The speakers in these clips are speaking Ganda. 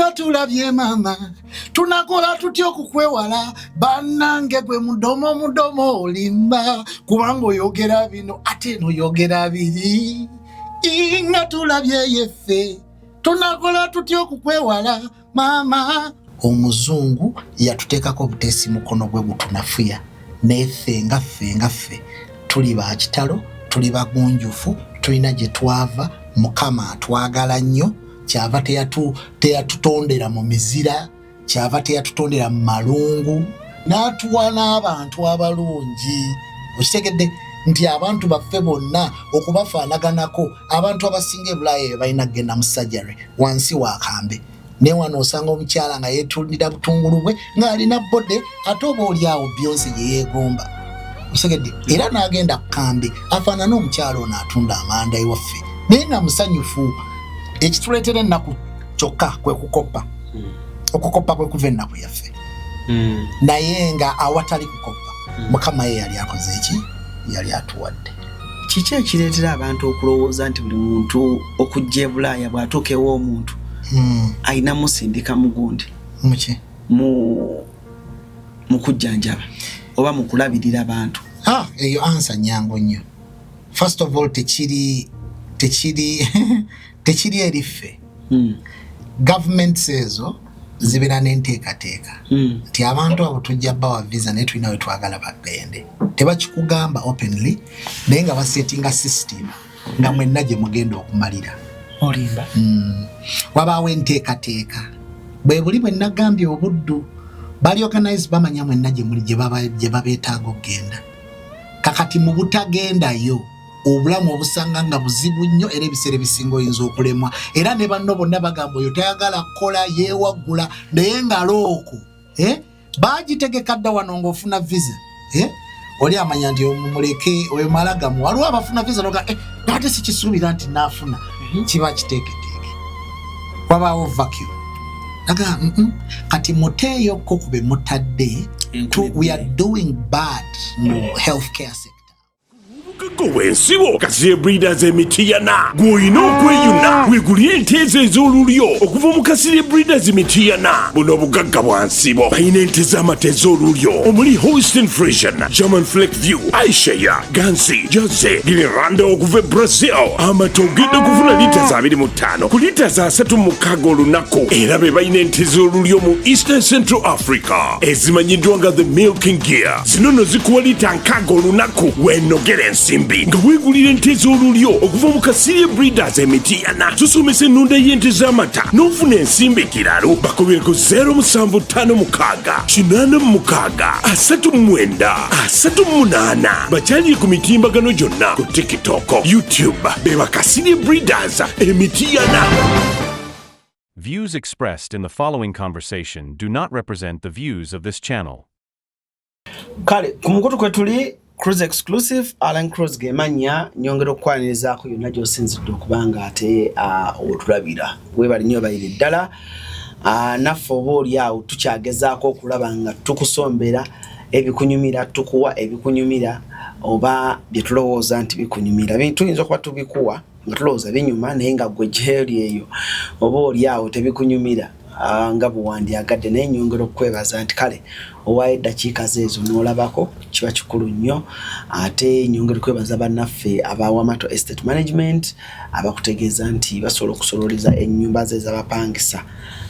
Nga tulabye mama, tunakola tutya okukwewala? Bannange, gwe mudomo mudomo, olimba, kubanga oyogera bino ate noyogera biri. Nga tulabye yeffe, tunakola tutya okukwewala maama? Omuzungu yatuteekako obuteesi, mukono gwe gutunafuya, naye ffe nga ffe nga ffe tuli ba kitalo, tuli bagunjufu, tulina gye twava. Mukama atwagala nnyo, kyava teyatutondera mu mizira, kyava teyatutondera mu malungu, n'atuwa n'abantu abalungi. Okitegedde nti abantu baffe bonna okubafaanaganako, abantu abasinga ebulaaya eyo balina kugenda mu surgery wansi wakambe, naye wano osanga omukyala nga yeetundira butungulu bwe ng'alina body, ate oba oli awo Beyonce gye yeegomba. Otegedde? Era n'agenda ku kambe afaanane omukyala ono atunda amanda ewaffe, naye nga musanyufu. Ekituleetera ennaku kyokka kwe kukoppa. Okukoppa kwe kuva ennaku yaffe, naye nga awatali kukoppa, Mukama ye yali akoze eki yali atuwadde. Kiki ekireetera abantu okulowooza nti buli muntu okujja e Bulaaya, bw'atuuka ew'omuntu, ayina musindika mugundi muki? Mu kujjanjaba oba mu kulabirira abantu? Ah, eyo answer nyangu nnyo. First of all, tekiri eri ffe. Governments ezo zibeera n'enteekateeka nti abantu abo tujja bawa visa, naye tulina we twagala bagende. Tebakikugamba openly, naye nga basetinga system nga mwenna gye mugenda okumalira. Olimba. Wabaawo enteekateeka, bwe buli bwe nagambye, obuddu bali organize, bamanya mwenna gye muli, gye babeetaaga okugenda. Kakati mu butagendayo, obulamu obusanga nga buzibu nnyo, era ebiseera ebisinga oyinza okulemwa, era ne banno bonna bagamba oyo tayagala kukola, yeewaggula, naye nga looko, eh? Bagitegeka dda wano ng'ofuna visa, eh? Oli amanya nti omuleke oyo malagamu. Waliwo abafuna visa noga, eh, ate sikisuubira nti naafuna. Kiba kiteeketeeke, wabaawo vacuum. Aga, Kati muteeyokko ku be mutadde. We are doing bad mu healthcare sector. Obugagga obw'ensibo, Kasirye Breeders Emitiyana. Gw'olina okweyuna weegulye ente ezo ez'olulyo okuva mu Kasirye Breeders Mitiyana. Buno obugagga bwa nsibo. Balina ente z'amata ez'olulyo omuli Holstein Friesian, German Fleckvieh, Ayrshire, Guernsey, Jersey, Girolando okuva e Brazil. Amata ogenda kufuna lita za 25 ku lita za 36 olunaku. Era be balina ente z'olulyo mu Eastern Central Africa ezimanyiddwa nga the Milking Gear. Zino no zikuwa lita 60 olunaku. Weenogera ensimbi nga weegulira ente z'olulyo okuva mu Kasirye Breeders Emitiyana. Tusomesa ennunda y'ente z'amata n'ofuna ensimbi ekiralo. Bakubireko 0756 86 39 38. Bakyalire ku mitimbagano gyonna, ku TikTok, YouTube. Be Bakasirye Breeders Emitiyana. Views expressed in the following conversation do not represent the views of this channel. Kale ku mukutu kwe tuli, Cruise Exclusive, Alan Cruz gemanya. Nyongera okukwanirizaako yonna gy'osinzidde okuba nga ate otulabira. Weebali nnyo, bayire ddala. Naffe oba oli awo tukyagezaako okulaba nga tukusombera ebikunyumira, tukuwa ebikunyumira oba bye tulowooza nti bikunyumira. Tuyinza okuba tubikuwa nga tulowooza binyuma, naye nga gwe gyeri eyo oba oli awo tebikunyumira nga bwewandyagadde. Naye nyongera okukwebaza nti kale owaayo eddakiika ze ezo n'olabako, kiba kikulu nnyo. Ate nyongera okwebaza bannaffe aba Wamato Estate Management, abakutegeeza nti basobola okusololeza ennyumba ze ez'abapangisa,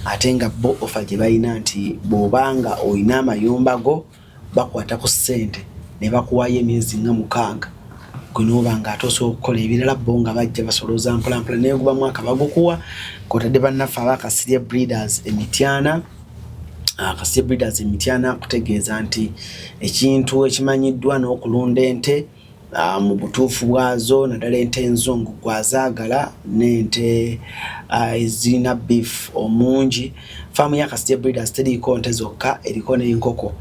ate nga bo offer gye balina nti bw'obanga olina amayumba go, bakwata ku ssente ne bakuwaayo emyezi nga 6, gwe n'oba nga ate osobola okukola ebirala, bo nga bajja basolooza mpolampola, naye guba mwaka bagukuwa. Kotadde bannaffe aba Kasirye Breeders Emityana. Kasirye Breeders Emityana kutegeeza nti ekintu ekimanyiddwa n'okulunda ente mu butuufu bwazo, naddala ente enzungu gwazaagala n'ente ezirina beef omungi. Faamu ya Kasirye Breeders teriiko nte zokka, eriko n'enkoko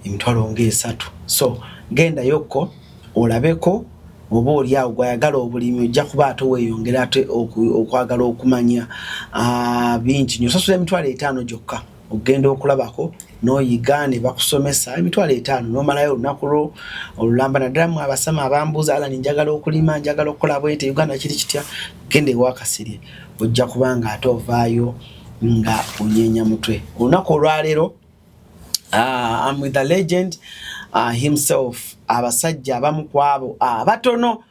30,000. So gendayokko olabeko, oba oli awo gwayagala obulimi, ojja kuba ate weeyongera ate okwagala okumanya bingi nnyo. Osasula 50,000 gyokka okugenda okulabako n'oyiga ne bakusomesa, 50,000 n'omalayo olunaku lwo olulamba. Naddala mu abasama abambuuza, "Alan, njagala okulima, njagala okukola bwente, Uganda kiri kitya?" Genda ewa Kasirye, ojja kubanga ate ovaayo Nga onyeenya mutwe. Olunaku olwaleero I'm with the legend himself, abasajja abamu ku abo abatono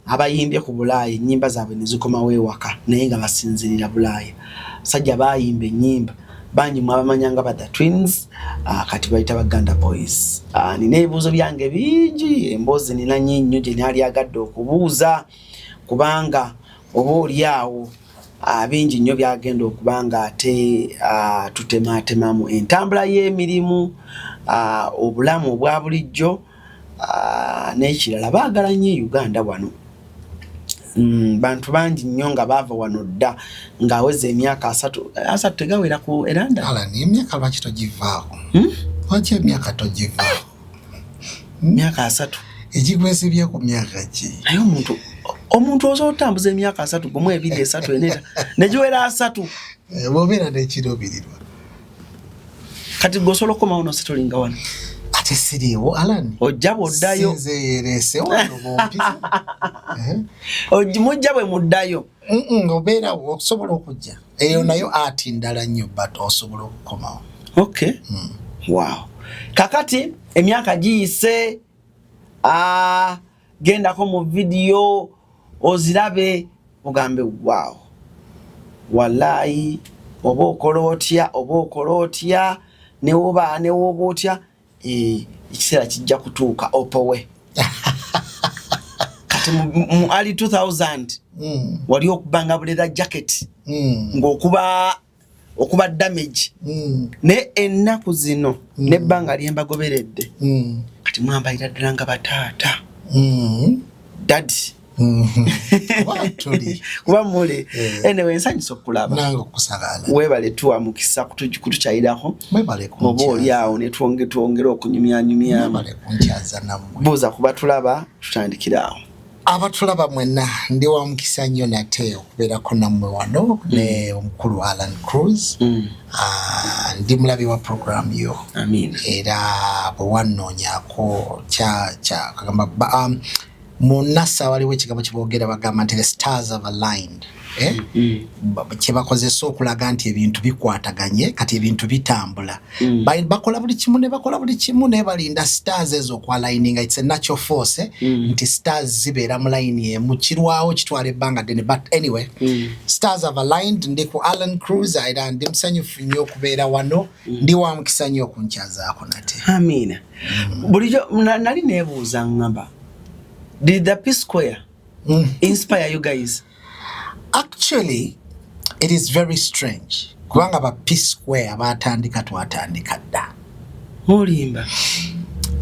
abayimbye ku Bulaaya, ennyimba zaabwe ne zikomawo ewaka naye nga basinzirira Bulaaya. Basajja bayimba ennyimba bangi mwabamanya nga ba The Twins, kati bayita Baganda Boys. Nina ebibuuzo byange bingi, emboozi nina nnyo gye nali agadde okubuuza, kubanga oba oli awo bingi nnyo byagenda okuba nga ate tutematemamu entambula y'emirimu, obulamu obwa bulijjo n'ekirala. Baagala nnyo Uganda wano. Bantu bangi nnyo nga baava wano dda ng'aweza emyaka 30, 30 tegawera ku eranda. Alan, emyaka lwaki togivaako? Lwaki emyaka togivaako? Myaka 30. Ekikwesibye ku myaka ki? Naye omuntu osobola otambuza emyaka 30, 1, 2, 3, 4, negiwera 30. Bw'obeera n'ekiruubirirwa. Kati gwe osobola okukomawo nosettlinga wano? Ate siriiwo, Alan. Ojja bw'oddayo. Sinze yereese wano bw'ompita. Mujja bwe muddayo. Obeerawo, osobola okujja eyo nayo ati ndala nnyo, but osobola okukomawo. Okay. Wow, kakati emyaka giyise, gendako mu vidiyo ozirabe ogambe, "Wow, wallayi." Oba okola otya, oba okola otya, newoba newoba otya, ekiseera kijja kutuuka opowe. Kati mu early 2000 wali okubanga bu leather jacket ng'okuba okuba damage, naye ennaku zino nebbanga lyembagoberedde, kati mwambalira ddala nga bataata, daddy. Kuba tuli. Kuba muli. Anyway, nsanyusa okulaba. Nange okusagaala. Weebale tuwa mukisa kutukyayirako. Mwebale oba oli kunkyaza. Awo ne twongere okunyumyanyumyamu. Mwebale kunkyaza nammwe. Buuza kuba tulaba, tutandikire awo. Abatulaba mwenna, ndi wa mukisa nnyo nate okubeerako nammwe wano ne omukulu Alan Cruz. Ah, ndi mulabi wa program yo. Amiina. Era bwe wannoonyaako kya kagamba mu NASA waliwo ekigambo kyeboogera, bagamba nti the stars have aligned, eh? Kye bakozesa okulaga nti ebintu bikwataganye, kati ebintu bitambula. Bakola buli kimu ne bakola buli kimu ne balinda stars ezo okwaligninga. It's a natural force, eh? Nti stars zibeera mu line emu, kirwawo kitwala ebbanga ddene, but anyway, stars have aligned. Ndi ku Alan Cruz era ndi musanyufu nnyo okubeera wano. Ndi wa mukisa nnyo okunkyazaako nate. Amiina. Bulijjo nali neebuuza, ngamba, did the P Square inspire you guys? Actually, it is very strange kubanga ba P Square batandika, twatandika dda. Olimba.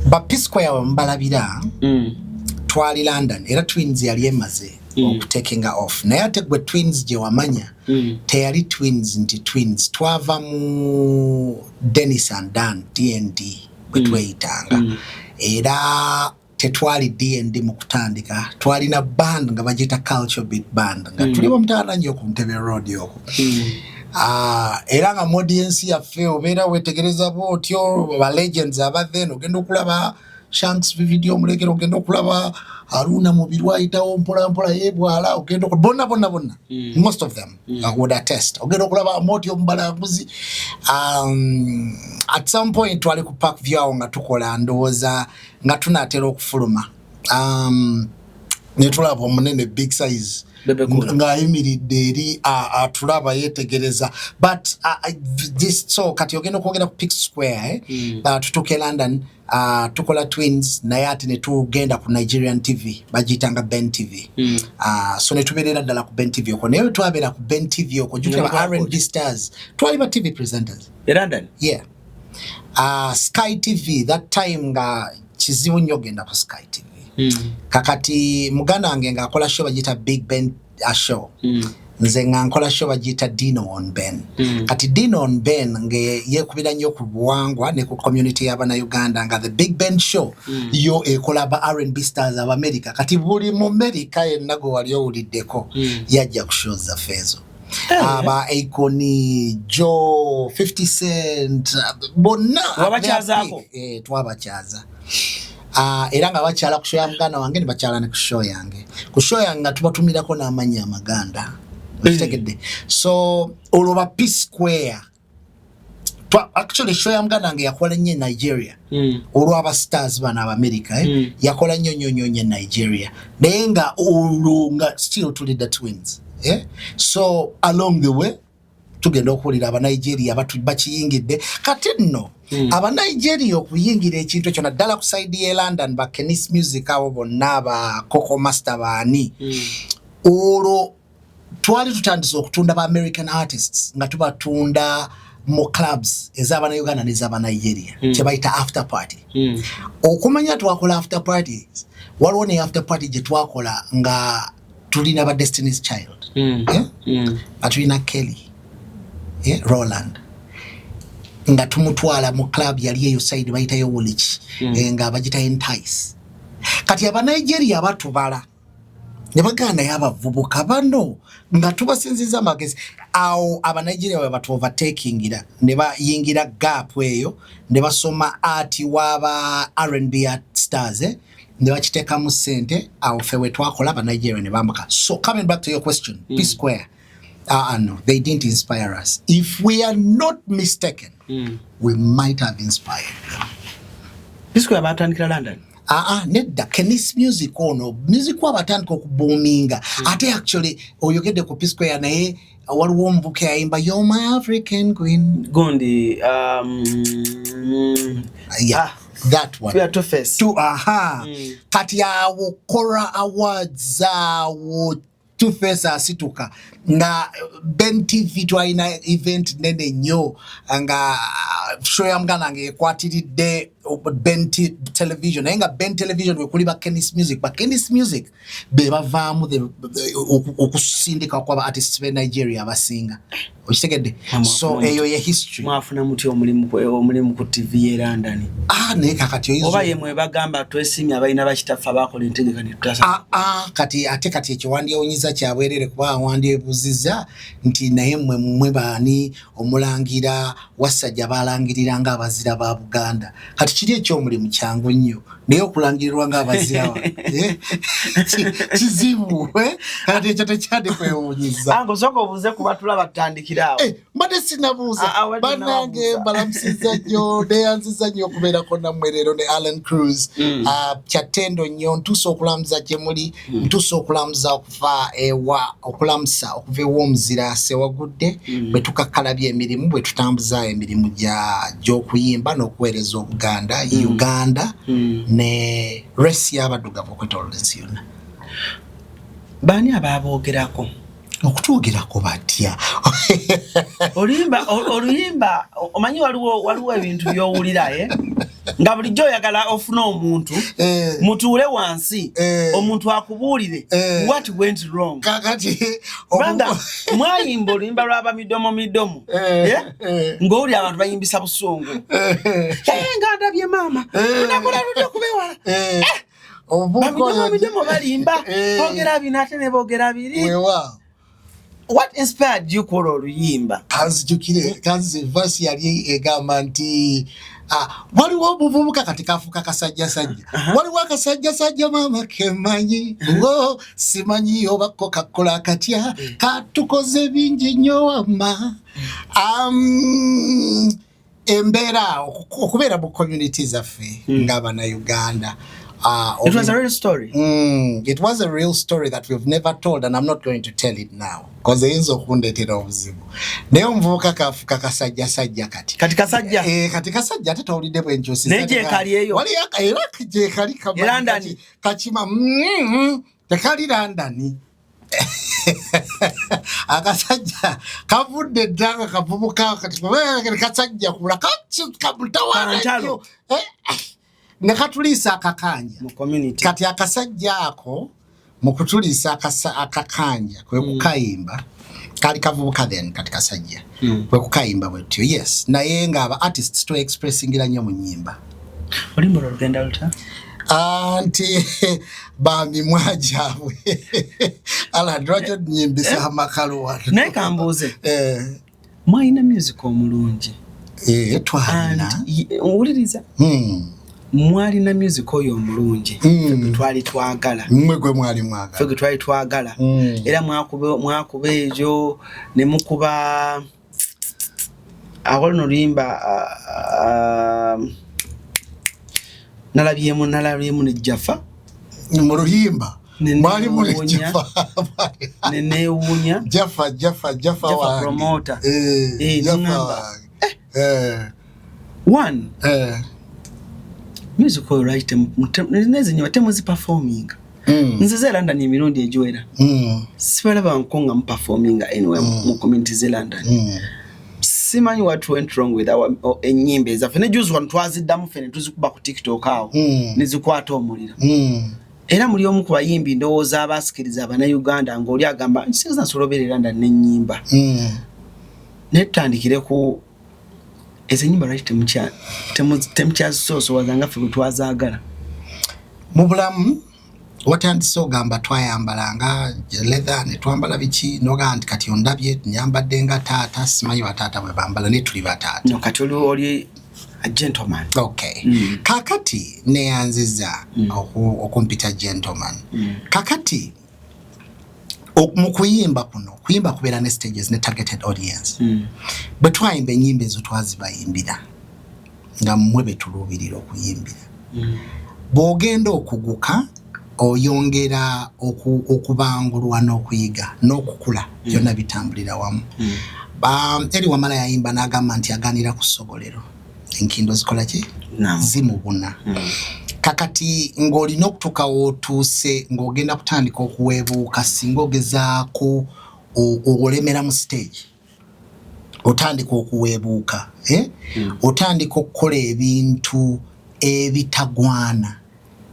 Ba P Square wembalabira, twali London era Twins yali emaze okutakinga off, naye ate gwe Twins gye wamanya teyali Twins nti Twins. Twava mu Dennis and Dan, DND bwe tweyitanga, era tetwali DND mu kutandika. Twalina band nga bagiyita Culture Beat Band nga tuli bamutaana nnyo ku Ntebe Road okwo. Ah, era nga mu audience yaffe obeera wetegereza bwotyo ba legends aba then, ogenda okulaba Shanks Vivid omulekera, ogenda okulaba Haruna Mubiru ayitawo mpola mpola yebwala, ogenda bonna bonna bonna, most of them would attest. Ogenda okulaba Amoti omubalanguzi. At some point twali ku Park View awo nga tukola, ndowooza nga tunaatera okufuluma, netulaba omunene Big Size Bebe Cool. Ng'ayimiridde eri atulaba yeetegereza, but this, so kati ogenda okwogera ku P Square, eh? Tutuuka e London, tukola Twins, naye ate ne tugenda ku Nigerian TV bagiyitanga Ben TV. So ne tubeerera ddala ku Ben TV okwo, naye bwe twabeera ku Ben TV okwo, jjukira ba R&B stars, twali ba TV presenters. E London? Yeah. Sky TV that time nga kizibu nnyo ogenda ku Sky TV. Kakati muganda wange ng'akola show bagiyita Big Ben show, nze nga nkola show bagiyita Dino on Ben. Kati Dino on Ben nge yeekubira nnyo ku buwangwa ne ku community y'Abannayuganda, nga the Big Ben show yo ekola ba R&B stars abamerica. Kati buli mu America yenna gwe wali owuliddeko yajja ku show zaffe ezo, aba Akon, Joe, 50 Cent, bonna. Wabakyazaako? Eh, twabakyaza. Ah, era nga bakyala ku show ya muganda wange ne bakyala ne ku show yange. Ku show yange nga tubatumirako n'amannya amaganda. Okitegedde? So olwo ba P Square, actually show ya muganda wange yakola nnyo e Nigeria. Olw'aba stars bano Abamerika, eh? Yakola nnyo nnyo nnyo nnyo e Nigeria, naye nga olwo nga still tuli the Twins, eh? So along the way tugenda okuwulira Abanigeria bakiyingidde. Kati nno Abanigeria okuyingira ekintu ekyo, naddala ku side ye London, ba Kenis Music abo bonna, ba Coco Master, baani, olwo twali tutandise okutunda ba American artists nga tubatunda mu clubs ez'Abanauganda nez'Abanigeria, kyebayita after party. Okumanya twakola after parties, waliwo ne after party gye twakola nga tulina ba Destiny's Child, eh? Nga tulina Kelly, eh? Roland, nga tumutwala mu club yali eyo side bayitayo Woolwich, eh, nga bagita Entice. Kati Abanigeria batubala ne bagamba, naye abavubuka bano nga tubasinziza amagezi. Awo Abanigeria bwe batu overtakingira ne bayingira gap eyo ne basoma ati waba R&B stars, eh? Ne bakiteekamu ssente. Awo ffe we twakola, Abanigeria ne bambuka. So coming back to your question, P Square, no, they didn't inspire us. If we are not mistaken, we might have inspired them. P Square batandikira London? Aa, nedda. Kenis Music ono music wabatandika okubuuminga. Ate actually oyogedde ku P Square, naye waliwo omuvubuka yayimba "You're My African Queen". Gundi, Yeah, ah, that one. Two Face. Tu, aha. Kati awo Kora Awards, awo Two Face asituka nga Ben TV. Twalina event nene nnyo nga show ya muganda nga ekwatiridde Ben Television, naye nga Ben Television wekuli ba Kenis Music. Ba Kenis Music be bavaamu okusindika kwaba artists be Nigeria abasinga. Okitegedde? So eyo ye history. Mwafuna mutya omulimu ku TV ye London? Ah, naye kakati oyinza Oba ye mwebagamba twesimye abalina bakitaffe abakola entegeka netutasa? Ah, ah, kati ate kati ekyo wandyewunyiza kyabwerere, kuba wandyebuziza nti naye mmwe baani omulangira Wassajja balangirira nga abazira ba Buganda? Kati kiri ekyomulimu kyangu nnyo, naye okulangirirwa nga abazira eh, kizibu, eh? Kati ekyo tekyandi kwewunyiza. Ango sooka obuuze ku batulaba, tutandikire awo. Eh, mbadde sinabuuza. Ah, ah, wadde Bannange, nababuuza. mbalamusiza nnyo, neyanziza nnyo okubeerako nammwe leero ne Allan Cruz. Ah, kyattendo nnyo ntuuse okulamuza gye muli. Ntuuse okulamuza okuva ewa, okulamusa okuva ew'omuzira Sewagudde, bwe tukakkalabya emirimu, bwe tutambuza emirimu gy'okuyimba n'okuweereza Obuganda, Uganda ne race y'abaddugavu okwetoloola ensi yonna. Baani ababoogerako? Okutwogerako batya? Oluyimba omanyi waliwo ebintu by'owulira, eh? Nga bulijjo oyagala ofune omuntu mutuule wansi, omuntu akubuulire what went wrong. Kakati Kubanga mwayimba oluyimba lw'abamidomo midomo, eh? Ng'owulira abantu bayimbisa busungu. Eh, nga ndabye maama, tunakola lutya okubewala? Omuvubuka Bamidomo oyo midomo balimba, boogera bino ate ne boogera biri. Weewaawo. What inspired you kukola oluyimba? Kanzijukire, kanzi verse yali egamba nti, ah, waliwo omuvubuka kati kafuuka kasajjasajja. Waliwo akasajjasajja maama kemanyi, o simanyi obako kakola katya, katukoze bingi nnyo wamma. Embeera okubeera mu community zaffe ng'Abannayuganda. It was a real story. It was a real story that we've never told, and I'm not going to tell it now because eyinza okundeetera obuzibu. Naye omuvubuka kafuka kasajjasajja kati. Kati kasajja. Eh, kati kasajja, ate towulidde bwenkyusiza. Naye gyekali eyo. Wali era gyekali kamanyi E London. Kakima tekali London. Akasajja kavudde dda nga kavubuka, kati kasajja kula kamutawaana Kantalo. nnyo. Eh, eh, ne katuliisa akakanja Mu community. Kati akasajja ako mu kutuliisa akakanja kwe kukayimba. Kali kavubuka then kati kasajja, kwe kukayimba bwetyo, yes. Naye ng'aba artists to expressingira nnyo mu nnyimba. Oluyimba olwo lugenda luta? Anti bamimwa gyabwe ala lwaki onyimbisa amakalu wano? Naye kambuuze, Eh, mwalina music omulungi. Eh, twalina. And wuliriza. Mwalina music oyo omulungi gwe twali twagala. Mmwe gwe mwali mwagala. Ffe gwe twali twagala. Era mwakuba ekyo ne mukuba awo luno luyimba, nalabyemu ne Jaffa. Mu luyimba mwali muli Jaffa. Neneewuunya. Jaffa, Jaffa, Jaffa wange. Promoter. Jaffa Neŋŋamba, wange. One music oyo lwaki nezinyuma temuziperforminga? Nzize London emirundi egiwera, sibalaba nko nga muperforminga anyway mu community ze London. Simanyi what went wrong with our ennyimba ezaffe. Ne juzi wano twaziddamu ffe ne tuzikuba ku TikTok awo ne zikwata omuliro. Era muli omu ku bayimbi ndowooza abasikiriza Abannayuganda, ng'oli agamba nsinza nsobola obeera e London n'ennyimba. Naye tutandikire ku ezo ennyimba, lwaki temukyazisoosowaza nga ffe bwe twazaagala? Mu bulamu watandise ogamba twayambalanga leather ne twambala biki, nogamba nti kati ondabye nyambadde nga taata, simanyi bataata bwe bambala, naye tuli bataata. No, kati oli a gentleman. Okay. Kakati neyanziza okumpita gentleman. Kakati mu kuyimba kuno, kuyimba kubeera ne stages ne targeted audience. Bwe twayimba ennyimba ezo twazibayimbira nga mmwe be tuluubirira okuyimbira. Bw'ogenda okuguka oyongera okubangulwa n'okuyiga n'okukula, byonna bitambulira wamu. Eri Wamala yayimba n'agamba nti aganira ku ssogolero, enkindo zikola ki? Zimubuna. Kakati ng'olina okutuuka w'otuuse ng'ogenda kutandika okuweebuuka, singa ogezaako olemera mu stage, otandika okuweebuuka, eh? Otandika okukola ebintu ebitagwana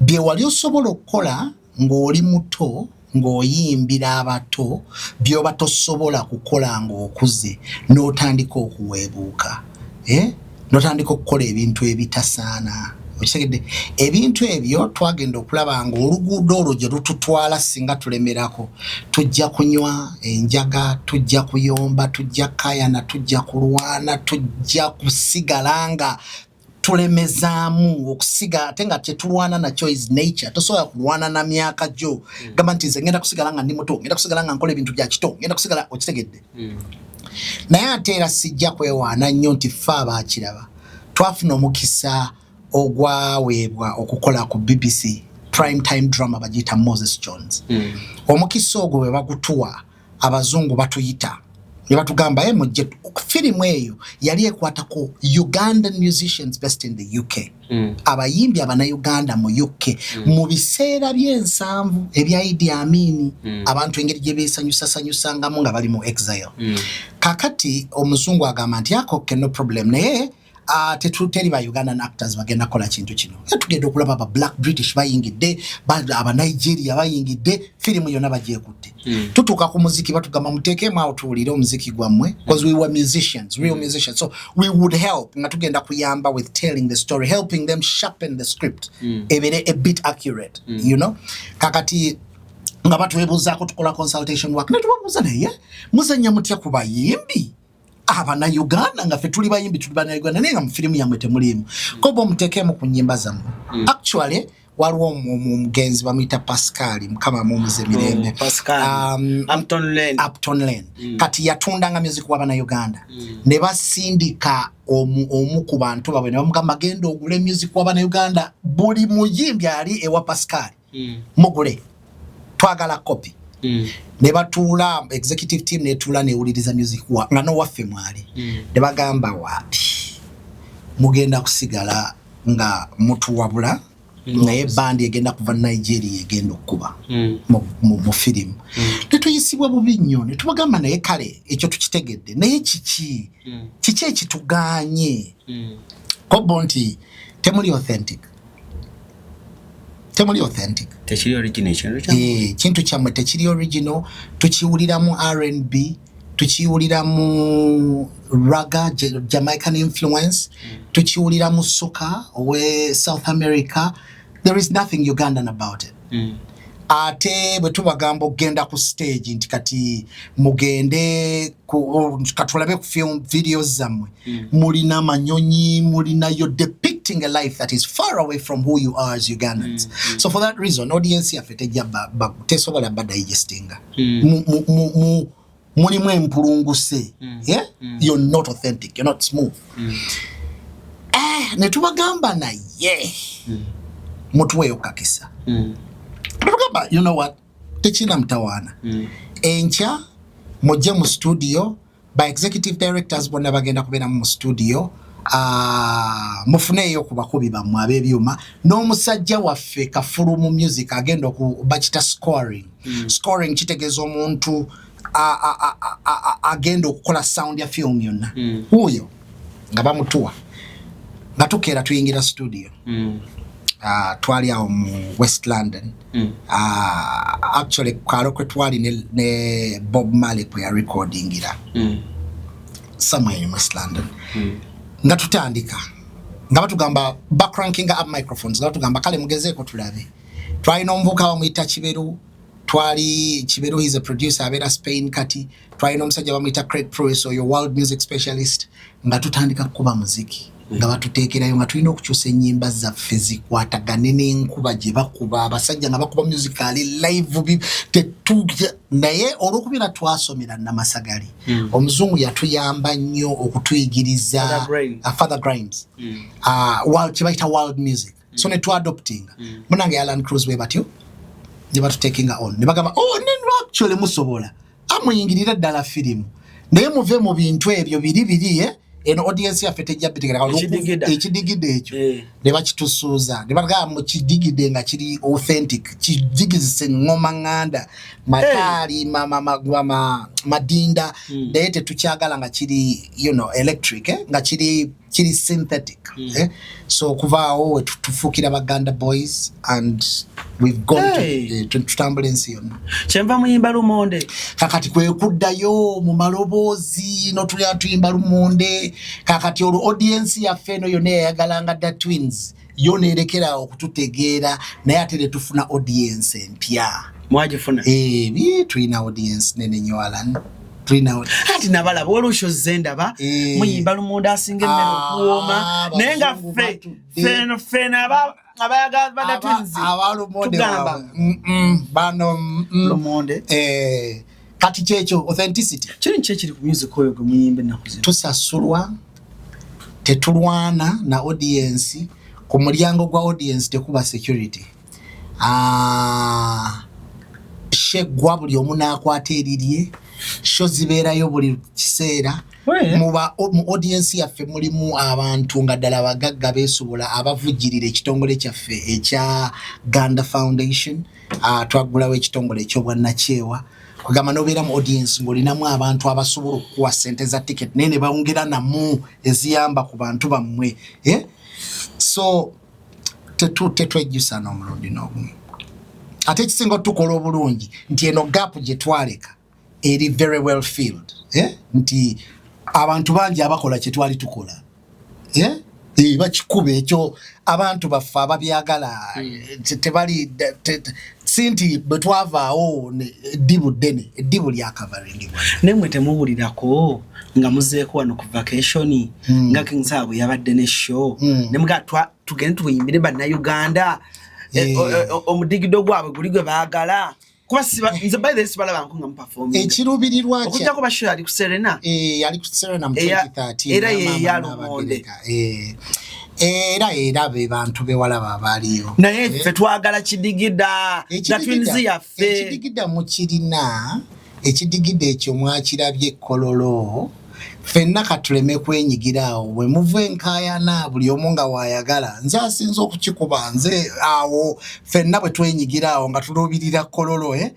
bye wali osobola okukola ng'oli muto ng'oyimbira abato, by'oba tosobola kukola ng'okuze n'otandika okuweebuuka, eh? N'otandika okukola ebintu ebitasaana. Okitegedde? Ebintu ebyo twagenda okulaba ng'oluguudo olwo gye lututwala, singa tulemerako tujja kunywa enjaga, tujja kuyomba, tujja kayana, tujja kulwana, tujja kusigala nga tulemezaamu okusiga, ate nga kyetulwana nakyo is nature. Tosobola kulwana na myaka gyo. Gamba nti nze ngenda kusigala nga ndi muto, ngenda kusigala nga nkola ebintu bya kito, ngenda kusigala. Okitegedde? Naye ate era sijja kwewaana nnyo nti ffe abaakiraba twafuna omukisa ogwaweebwa okukola ku BBC prime time drama bagiyita Moses Jones. Omukisa ogwo bwe bagutuwa, abazungu batuyita ne batugamba, "E mujje." Firimu eyo yali ekwatako Ugandan musicians based in the UK, abayimbi Abannayuganda mu UK mu biseera by'ensanvu ebya Idi Amini, abantu engeri gye beesanyusasanyusangamu nga bali mu exile. Kakati omuzungu agamba nti akoke, no problem, naye teri ba Ugandan actors bagenda kukola kintu kino. Era tugenda okulaba aba black British bayingidde, aba Nigeria bayingidde, firimu yonna bagyekutte. Tutuuka ku muziki, batugamba muteekemu awo tuwulire omuziki gwammwe, because we were musicians, real musicians, so we would help nga tugenda kuyamba with telling the story, helping them sharpen the script ebeere a bit accurate. Kakati nga batwebuuzaako, tukola consultation work, ne tubabuuza, naye muzannya mutya ku bayimbi Abannayuganda nga ffe tuli bayimbi, tuli Bannayuganda, naye nga mu firimu yammwe temuliimu ko bo muteekemu ku nnyimba zammwe? Actually waliwo omugenzi bamuyita Pascal, Mukama amuwumuze mirembe. Oh, Pascal. Upton Lane. Upton Lane. Kati yatundanga music w'Abannayuganda ne basindika omu ku bantu baabwe ne bamugamba, genda ogule music w'Abannayuganda, buli muyimbi ali ewa Pascal mugule, twagala copy. Ne batuula, executive team netuula newuliriza music wa nga nowaffe mwali, ne bagamba, wapi, mugenda kusigala nga mutuwabula, naye bandi egenda kuva Nigeria egenda okukuba mu firimu. Netuyisibwa bubi nnyo, ne tubagamba, naye kale ekyo tukitegedde, naye kiki ekituganye? Kobo nti temuli authentic, temuli authentic. Tekiri original ekintu kya Eh, kintu kyammwe tekiri original. Tukiwuliramu R&B, tukiwuliramu ragga, Jamaican influence, tukiwuliramu soca owe South America. There is nothing Ugandan about it. Ate bwe tubagamba okugenda ku stage nti kati mugende katulabe ku film videos zammwe, mulina manyonyi, mulina, you're depicting a life that is far away from who you are as Ugandans. So for that reason, audience yaffe tejja tesobola ba digestinga. Mulimu empulunguse, yeah? You're not authentic, you're not smooth. Eh, ne tubagamba naye mutuweeyo kakisa. Tugamba, you know what, tekirina mutawaana, enkya mujje mu studio, ba executive directors bonna bagenda kubeeramu mu studio. Mufuneeyo ku bakubi bammwe ab'ebyuma n'omusajja waffe kafulu mu music agenda bakita scoring. Scoring kitegeeza omuntu agenda okukola sound ya film yonna. Wuuyo nga bamutuwa, nga tukeera tuyingira studio. Twali awo mu West London. Actually kalo kwe twali ne Bob Marley kwe yarecordingira, somewhere in West London. Nga tutandika nga batugamba bacranking up microphones, nga batugamba kale mugezeeko tulabe. Twalina omuvubuka bamuyita Kiberu, twali Kiberu, he's a producer abeera Spain kati. Twalina omusajja bamuyita Craig Pruis, oyo world music specialist. Nga tutandika kukuba muziki nga batuteekerayo, nga tulina okukyusa ennyimba zaffe zikwatagane n'enkuba gye bakuba abasajja nga bakuba music ali live. Naye olwokubira twasomera Namasagali, omuzungu yatuyamba nnyo okutuyigiriza. Father Grimes. Father Grimes. World, kye bayita world music. So ne twadoptinga. Munange Alan Cruz bwe batyo ne batutekinga on ne bagamba, oh, ne actually musobola amuyingirira ddala firimu, naye muve mu bintu ebyo biri biri, eh? Eno audience yaffe tejja bitegera. Ekidigida. Ekidigida ekyo ne bakitusuuza ne bagamba mukidigide nga kiri authentic, kidigizise ngoma ŋŋanda, mataali, madinda, naye tetukyagala nga kiri electric, eh? Nga kiri synthetic, eh? So okuvaawo we tufuukira Baganda Boys and we've gone Hey. to, tutambula ensi yonna. Kyenva muyimba lumonde. Kakati kwe kuddayo mu maloboozi notulya tuyimba lumonde. Kakati olwo audience yaffe eno yonna eyayagalanga Da Twins yo nerekera okututegeera, naye ate ne tufuna audience empya. Mwagifuna? Eh, tulina audience nene nnyo, Alan, tulina. Anti nabalaba waliwo ze ndaba muyimba lumonde asinga emmere okuwooma, naye nga Abazungu ffe batudde. feno abayagala Bada Twins Abalumonde tugamba waabwe. Bano lumonde. Eh, kati kyekyo authenticity. Kiri nki ekiri ku music oyo gwe muyimba ennaku zino? Tusasulwa, tetulwana na audience. Ku mulyango gwa audience tekuba security. Ah, sheggwa buli omu n'akwata erirye, show zibeerayo buli kiseera. Mu audience yaffe mulimu abantu nga ddala bagagga beesobola abavujjirira ekitongole kyaffe ekya Ganda Foundation. Twaggulawo ekitongole ekyobwannakyewa, kugamba nobeera mu audience ng'olinamu abantu abasobola okukuwa sente za ticket, naye ne bawongera namu eziyamba ku bantu bammwe, eh? So tetwejjusa n'omulundi n'ogumu. Ate ekisinga otukola obulungi nti eno gap gye twaleka eri very well filled, eh? Nti abantu bangi abakola kye twali tukola, eh? Eh, bakikuba ekyo abantu baffe ababyagala. Tebali si nti bwe twavaawo eddibu ddene, eddibu lyakavaringibwa. Naye mwe temuwulirako nga muzeeko wano ku vacation, nga King Saha bwe yabadde ne show, ne mugaa tugende tuyimbire bannayuganda, omudigido gwabwe guli gwe baagala, kuba nze by the way sibalabanko nga muperforminga. Ekiruubirirwa kya Okujjako ba show yali ku Serena. Eh, yali ku Serena mu 2013. Era ya ye Maama ya Lumonde. Nabagereka. Eh, era be bantu bewalaba abaaliyo. Naye ffe twagala kidigida Da Twins yaffe. Ekidigida mukirina, ekidigida ekyo mwakirabye ekkololo. Ffenna katuleme kwenyigira awo bwe muva enkaayana, buli omu nga waayagala nze asinza okukikuba nze awo. Ffenna bwe twenyigira awo nga tuluubirira kololo, eh?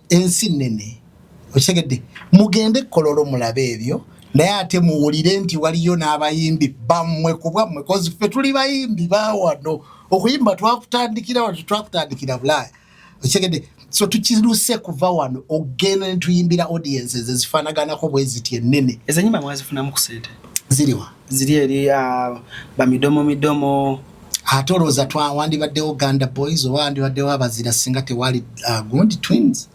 Ensi nnene, okitegedde? Mugende kololo mulabe ebyo, naye ate muwulire nti waliyo n'abayimbi bammwe ku bwammwe, 'cause ffe tuli bayimbi bawano. Okuyimba twakutandikira wano, twakutandikira Bulaaya, okitegedde? So tukiruse kuva wano ogenda ne tuyimbira audiences ezifaanaganako bwe ziti ennene. Ezo enyimba mwazifunamu ku sente? Ziriwa? Ziri eri, bamidomo midomo. Ate olowooza wandibaddewo Ganda Boys oba wandibaddewo Abazira singa tewali gundi Twins?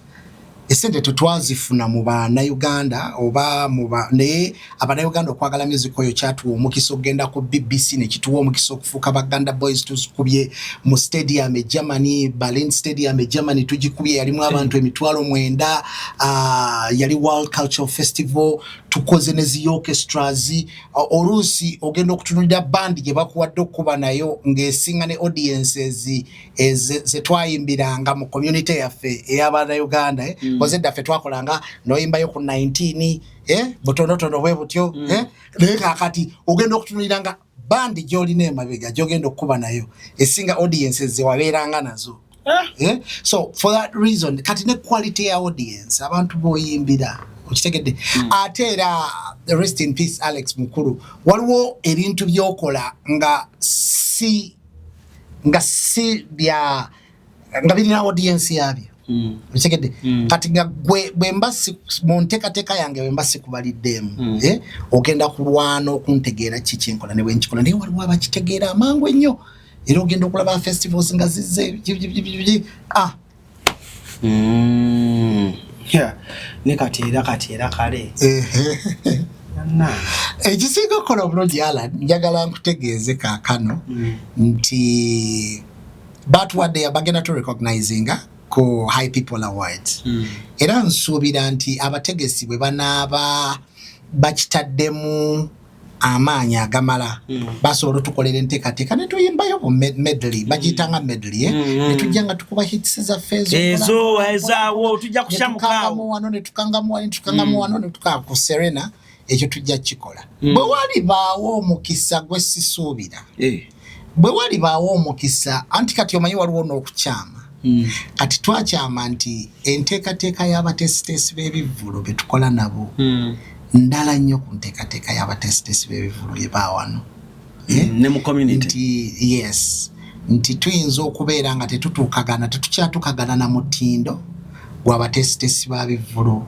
Esente tetwazifuna mu Bannayuganda oba muba, naye Abannayuganda okwagala music oyo kyatuwa omukisa okugenda ku BBC, nekituwa omukisa okufuuka Baganda Boys. Tukubye mu stadium e Germany, Berlin Stadium e Germany tugikubye, yalimu abantu 90,000. Yali World Cultural Festival. Tukoze ne zi orchestras. Oluusi ogenda okutunulira bandi gye bakuwadde okukuba nayo ng'esinga ne audiences zetwayimbiranga mu community yaffe ey'Abannayuganda, eh? Koze edda ffe twakolanga noyimbayo ku 19, eh? Butonotono bwe butyo, eh? Naye kakati ogenda okutunulira nga bandi gy'olina emabega gy'ogenda okukuba nayo esinga audiences zewabeeranga nazo. Eh? So for that reason, kati ne quality ya audience, abantu boyimbira, okitegedde? Ate era rest in peace Alex Mukulu, waliwo ebintu byokola nga si bya nga birina audience yabyo, okitegedde? Kati nga gwe bwemba mu nteekateeka yange bwemba sikubaliddemu, eh, ogenda kulwana okuntegeera ki kyenkola ne bwenkikola, naye waliwo abakitegeera amangu ennyo, era ogenda okulaba festivals nga zizze ah. Yeah. Ne kati era kale. Ekisinga okukola obulungi, Alan, njagala nkutegeeze kaakano nti batuwadde, bagenda to recognizinga ku HiPipo Awards, era nsuubira nti abategesi bwe banaaba bakitaddemu amaanyi agamala, basobola otukolera enteekateeka ne tuyimbayo bu medley, bagiyitanga medley, eh? Ne tujja nga tukuba hits zaffe ezo. Ezo ezaawo tujja ne tukangamu kushamukaawo. Wano ne tukangamu wano, ne tukangamu wano, ne tukanga ku Serena. Ekyo tujja kukikola bwe walibaawo omukisa gwe sisuubira. Bwe walibaawo omukisa, anti kati omanyi waliwo n'okukyama. Kati twakyama nti enteekateeka y'abateesiteesi b'ebivvulu be tukola nabo ndala nnyo ku nteekateeka y'abateesiteesi b'ebivvulu bye baawano. Eh? Ne mu community. Nti yes, nti tuyinza okubeera nga tetutuukagana, tetukyatukagana na mutindo gw'abateesiteesi ba bivvulu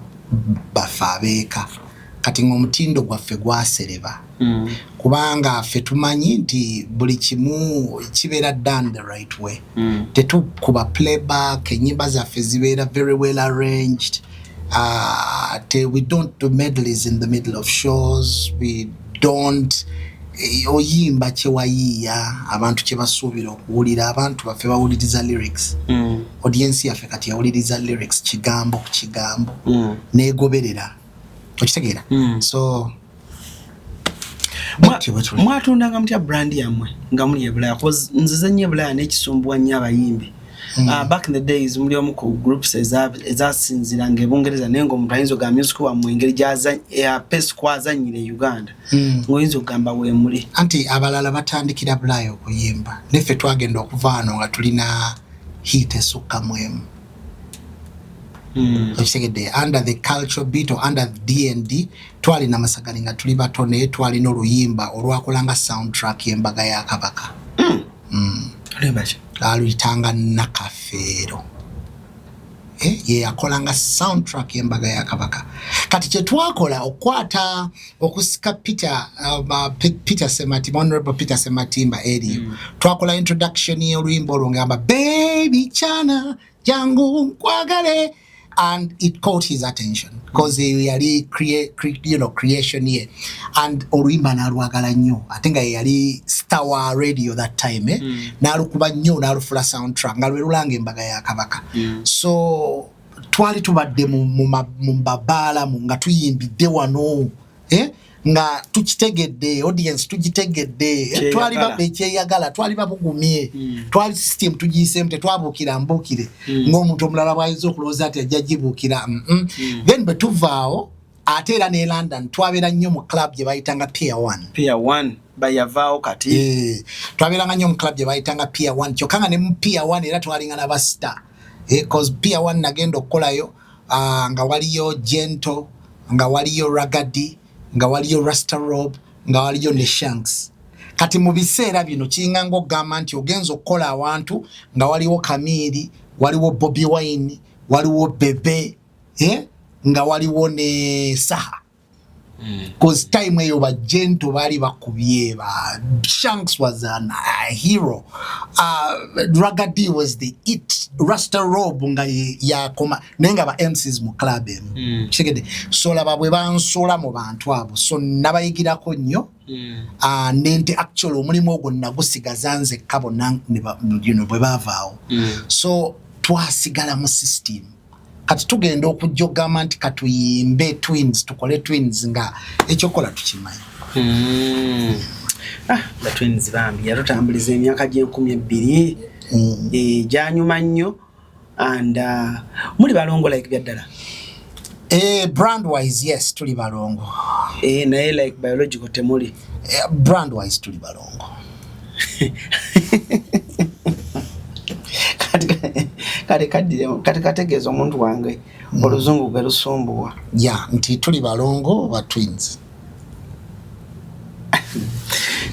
baffe abeeka. Kati ng'omutindo gwaffe gwasereba, kubanga ffe tumanyi nti buli kimu kibeera done the right way. Tetukuba playback, enyimba zaffe zibeera very well arranged. We don't do medleys in the middle of shows. We don't oyimba kyewayiiya, abantu kye basuubira okuwulira. Abantu baffe bawuliriza lyrics. Audience yaffe kati yawuliriza lyrics kigambo ku kigambo, negoberera, okitegeera? So bwetyo bwe tuli. Mwatundanga mutya brand yammwe nga muli e Bulaya? 'Cause nzize nnyo e Bulaya n'ekisumbuwa nnyo abayimbi. Back in the days muli omu ku groups ezasinziranga e Bungereza, naye ng'omuntu ayinza ogamba music wammwe engeri pace kwazannyira e Uganda, ng'oyinza okugamba weemuli. Anti abalala batandikira Bulaya okuyimba, neffe twagenda okuva wano nga tulina hit esukka mu emu, okitegedde? Under the Culture Beat or under DND, twalina Masagali nga tuli bato, naye twalina oluyimba olwakolanga soundtrack y'embaga ya Kabaka. Oluyimba ki? Aluyitanga Nakafeero. Eh, ye yakolanga soundtrack y'embaga ya Kabaka. Kati kyetwakola okukwata okusika Peter, Peter Sematimba, Honorable Peter Sematimba eriyo, twakola introduction y'oluyimba olwo ngamba "Baby chana jangu nkwagale," and it caught his attention because eyo yali creation ye, and oluyimba n'alwagala nnyo, ate nga ye yali star wa radio that time, eh? N'alukuba nnyo n'alufula soundtrack nga lwe lulanga embaga ya Kabaka. So twali tubadde mu mabaalamu nga tuyimbidde wano, eh? Nga tukitegedde, audience tugitegedde, Kyeyagala. twali ekyeyagala, twali babugumye, twali system tugiyiseemu, tetwabuukira mbuukire ng'omuntu omulala bw'ayinza okulowooza nti ajja gibuukira. Then bwe tuvaawo, ate era ne London twabeera nnyo mu club gye bayitanga Pier One. Pier One bayavaawo kati. Eh, twabeeranga nnyo mu club gye bayitanga Pier One, kyokka nga ne mu Pier One era twalinga n'abastar, eh, 'cause Pier One nagenda okukolayo nga waliyo Gento, nga waliyo Ragga Dee, nga waliyo Rasta Rob, nga waliyo ne Shanks. Kati mu biseera bino kiringa ng'okugamba nti ogenza okukola awantu nga waliwo Kamiri, waliwo Bobi Wine, waliwo Bebe, eh? Nga waliwo ne Saha. Cause time eyo ba Gento baali bakubye, ba Shanks was a hero, Ragga Dee was the it, Rasta Rob nga yakoma, naye nga ba MCs mu club emu. Kitegedde? So laba bwe bansuula mu bantu abo, so nabayigirako nnyo. Nente actually omulimu ogwo nagusigaza nzekka, bonna bwe baavaawo. So twasigala mu system. Kati tugenda okujja okugamba nti katuyimbe Twins, tukole Twins, nga ekyokukola tukimanyi. Ah, the Twins bambi yatutambuliza emyaka gy'enkumi 20. Eh, gyanyuma nnyo. And muli balongo like byaddala? Eh, brand wise, yes, tuli balongo. Eh, naye like biological temuli? Eh, brand wise tuli balongo. Kati kaddire, kati kategeeza omuntu wange oluzungu gwe lusumbuwa. Ya, nti tuli balongo ba Twins.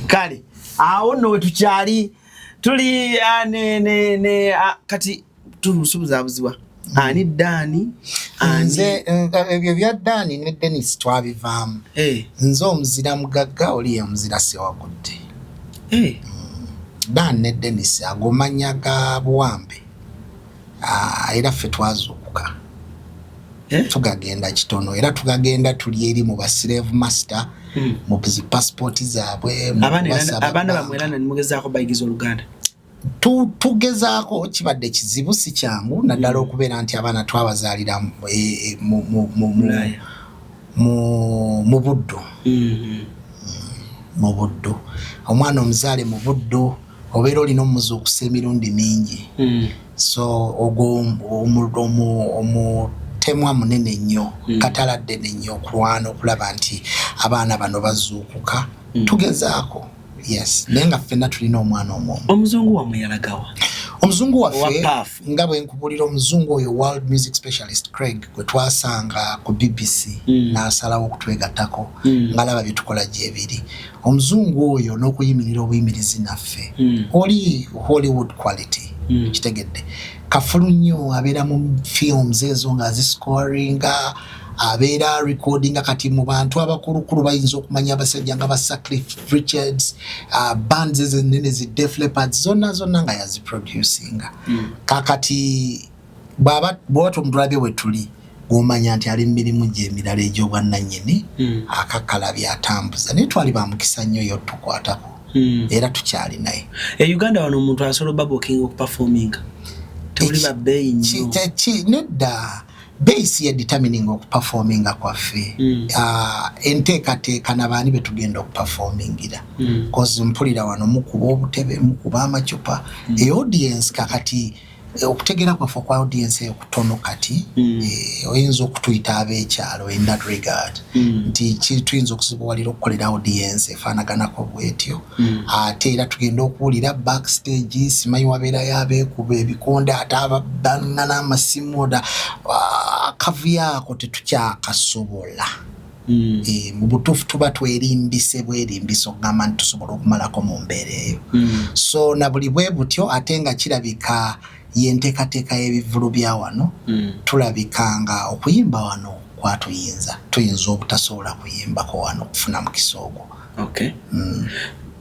Kale awo nno wetukyali tuli ne kati tubuzaabuzibwa ani Dani ani? Nze ebyo bya Dani ne Denis twabivaamu. Nze omuzira Mugagga, oli ye omuzira Sewagudde. Dan ne Denis ago mannya ga buwambe. Ah, era ffe twazuukuka. Tugagenda kitono, era tugagenda tuli eri mu ba slave master, mu zi passport zaabwe, mu Abaana kubasaba abaana banka. Bamwe era nimugezaako bayigiza Oluganda? Tugezaako, kibadde kizibu, si kyangu, naddala okubeera nti abaana twabazaalira Bulaaya. mu Buddu. Mu Buddu, omwana omuzaale mu Buddu, obeera olina omuzuukusa emirundi mingi. So ogwo omutemwa munene nnyo, katala ddene nnyo okulwana okulaba nti abaana bano bazuukuka. Tugezaako, yes, naye nga ffenna tulina omwana omwomu. Omuzungu wammwe yalagawa? Omuzungu waffe, Owa Puff. nga bwe nkubulira, omuzungu oyo world music specialist Craig gwe twasanga ku BBC, n'asalawo okutwegattako, ng'alaba bye tukola gyebiri. Omuzungu oyo n'okuyimirira obuyimirizi naffe, oli Hollywood quality. Kitegedde? Kafulu nnyo, abeera mu films ezo ng'aziscoringa, abeera recordinga. Kati mu bantu abakulukulu bayinza okumanya abasajja nga ba Sir Cliff Richards, bands ezo ennene zi Def Leppard, zonna zonna nga yaziproducinga. Kakati bw'aba bw'oba tomutulabye bwe tuli, gw'omanya nti ali mu mirimu gye emirala egy'obwannannyini, akakalabye atambuza, naye twali bamukisa nnyo yo tukwatako, era tukyali naye. E Uganda wano omuntu asobola obabukinga okuperforminga? Tewuli babbeeyi nnyo? Nedda, base ye determining okuperforminga kwaffe. Ah, enteekateeka nabaani betugenda okuperformingira. Cause mpulira wano mukuba obutebe, mukuba amacupa, e audience kakati okutegeera kwaffe okwa audience eyo kutono kati. Oyinza okutuyita ab'ekyalo in that regard, nti tuyinza okuzibuwalira okukolera audience efaanaganako bwetyo. Ate era tugenda okuwulira backstage, simanyi wabeerayo abeekuba ebikonde, ate ababaŋŋana amasimu oda. Akavuyo ako tetukyakasobola. Mu butuufu tuba twerimbise bwerimbise okugamba nti tusobola okumalako mu mbeera eyo. So na buli bwe butyo, ate nga kirabika yenteekateeka y'ebivvulu bya wano, tulabika nga okuyimba wano kwatuyinza, tuyinza obutasobola kuyimbako wano okufuna mukisa ogwo. Okay.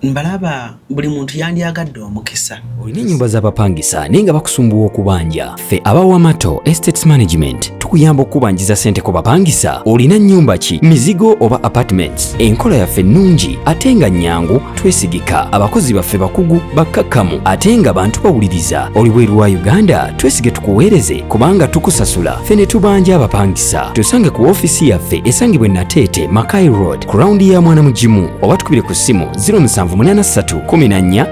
Mbalaba buli muntu yandyagadde omukisa. Olina ennyumba z'abapangisa naye nga bakusumbuwa okubanja? Ffe aba Wamato Estates Management tukuyamba okukubanjiza ssente ku bapangisa. Olina nnyumba ki, mizigo oba apartments? Enkola yaffe nnungi ate nga nnyangu, twesigika. Abakozi baffe bakugu, bakkakkamu ate nga bantu bawuliriza. Oli bweru wa Uganda, twesige tukuweereze kubanga tukusasula ffe ne tubanja abapangisa. Tusange ku ofiisi yaffe esangibwa e Nateete, Mackay Road, ku rawundi ya Mwana Mugimu, oba tukubire ku ssimu 0783 14 44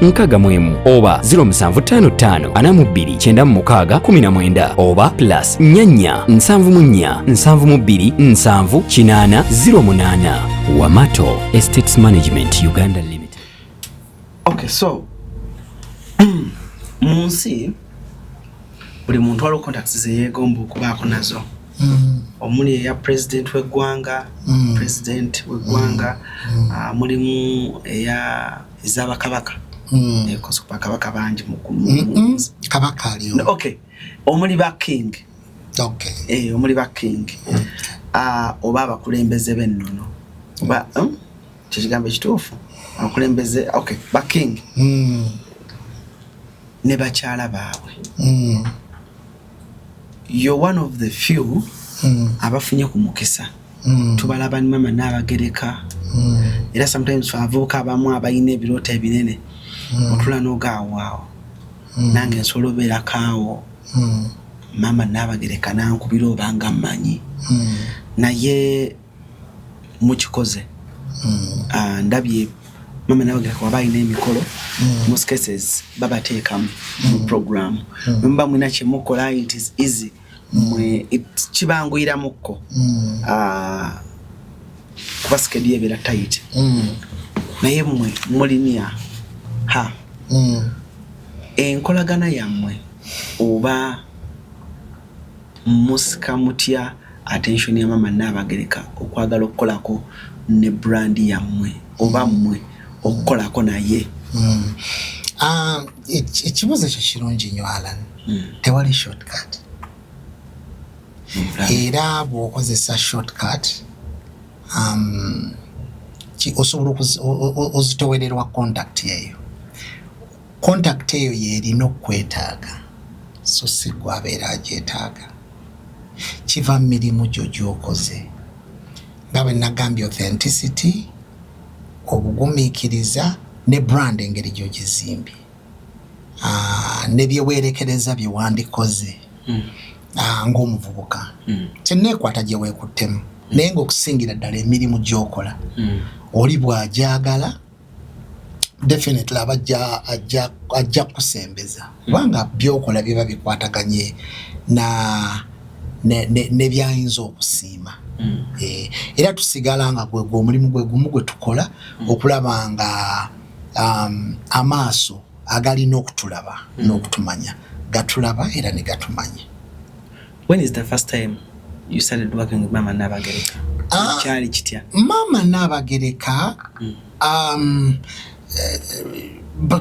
61 oba 0755 42 96 19 oba plus 44 74 72 70 80 08. Wamato Estates Management Uganda Limited. Okay, so mu nsi buli muntu waliwo contacts zeyeegomba okubaako nazo, omuli eya president w'eggwanga, president w'eggwanga, mulimu eya ez'abakabaka. Kosa bakabaka bangi Kabaka aliwo. No, okay, omuli ba king. Okay. Omuli ba king. Oba abakulembeze b'ennono oba kyekigambo ekituufu, abakulembeze, okay, ba king ne bakyala baabwe. You're one of the few abafunye ku mukisa. Tubalaba ni Mama Naabagereka. Era sometimes fe abavubuka abamu abalina ebirooto ebinene otula n'ogaawaawo, nange nsobola obeerako awo, Mama Naabagereka nankubira obanga mmanyi. Naye mukikoze. Ah, ndabye Mama Naabagereka waba alina emikolo, most cases babateekamu mu program. Bwemuba mulina kyemukola, it is easy, mwe kibanguyiramuko. Ah, kuba schedule ebeera tight. Naye mmwe mulinia ha enkolagana yammwe oba musika mutya attention ya Mama Naabagereka okwagala okukolako ne brand yammwe oba mmwe okukolako naye? Ah, ekibuuzo ekyo kirungi nnyo, Alan. Tewali shortcut, era bw'okozesa shortcut osobola ozitowererwa contact eyo. Contact eyo yeerina okwetaaga, so si gwe abeera agyetaaga. Kiva mu mirimu gyo gy'okoze, nga bwe nagambye, authenticity, obugumiikiriza ne brand engeri gy'ogizimbye. Ah, ne byeweerekereza bye wandikoze ng'omuvubuka, kyenneekwata gye weekuttemu, naye ng'okusingira ddala emirimu gy'okola, oli bw'agyagala, definitely aba ajja kukusembeza, kubanga byokola biba bikwataganye na ne byayinza okusiima. Era tusigala nga gwe gwe omulimu gwe gumu gwe tukola, okulaba nga amaaso agalina okutulaba n'okutumanya gatulaba era ne gatumanya. When is the first time you started working with Mama Nabagereka? Ah. Kyali kitya? Mama Naabagereka,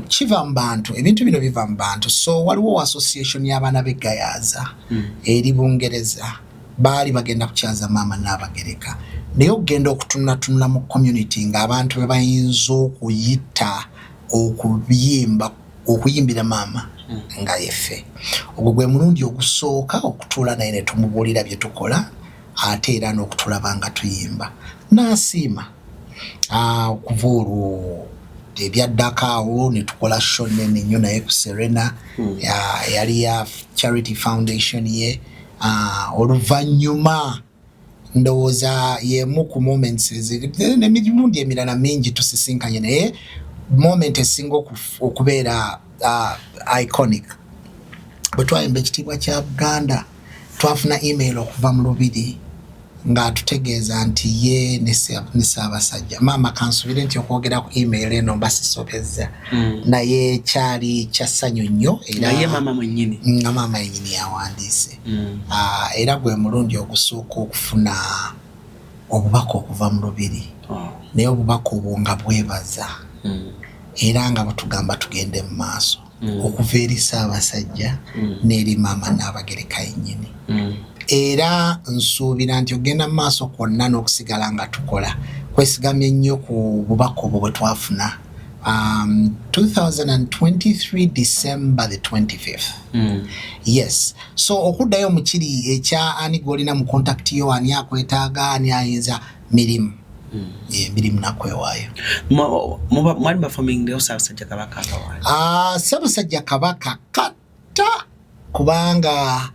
kiva mu bantu, ebintu bino biva mu bantu. So waliwo association y'abaana b'eggayaaza eri Bungereza, baali bagenda kukyaza Maama Naabagereka, naye okugenda okutunulatunula mu community ng'abantu be bayinza okuyita okuyimba, okuyimbira maama, nga yeffe. Ogwo gwe mulundi ogusooka okutuula naye ne tumubuulira bye tukola, ate era n'okutulaba nga tuyimba n'asiima. Ah, okuva olwo ebyaddako awo ne tukola show nene nnyo naye ku Serena. Yali ya charity foundation ye. Ah, oluvannyuma ndowooza yemu ku moments n'emirundi emirala mingi tusisinkanye, naye moment esinga okubeera iconic, bwe twayimba Ekitiibwa kya Buganda, twafuna email okuva mu Lubiri ng'atutegeeza nti ye ne Ssaabasajja maama. Kansubire nti okwogera ku email eno mba sisobezza, naye kyali kya ssanyu nnyo era Nga ye maama mwennyini? Nga maama yennyini yawandiise. Ah, era gwe mulundi ogusooka okufuna obubaka okuva mu Lubiri, naye obubaka obwo nga bwebaza era nga butugamba tugende mu maaso, okuva eri Ssaabasajja n'eri Maama Naabagereka yennyini. Era nsuubira nti okugenda mu maaso kwonna n'okusigala nga tukola kwesigamye nnyo ku bubaka obwo bwe twafuna 2023 December the 25th. Yes, so okuddayo mu kiri ekya ani gw'olina mu contact yo, ani akwetaaga, ani ayinza, mirimu. Emirimu nakwewaayo. Mwali performing Ssaabasajja Kabaka abawaali? Ah, Ssaabasajja Kabaka kata, kubanga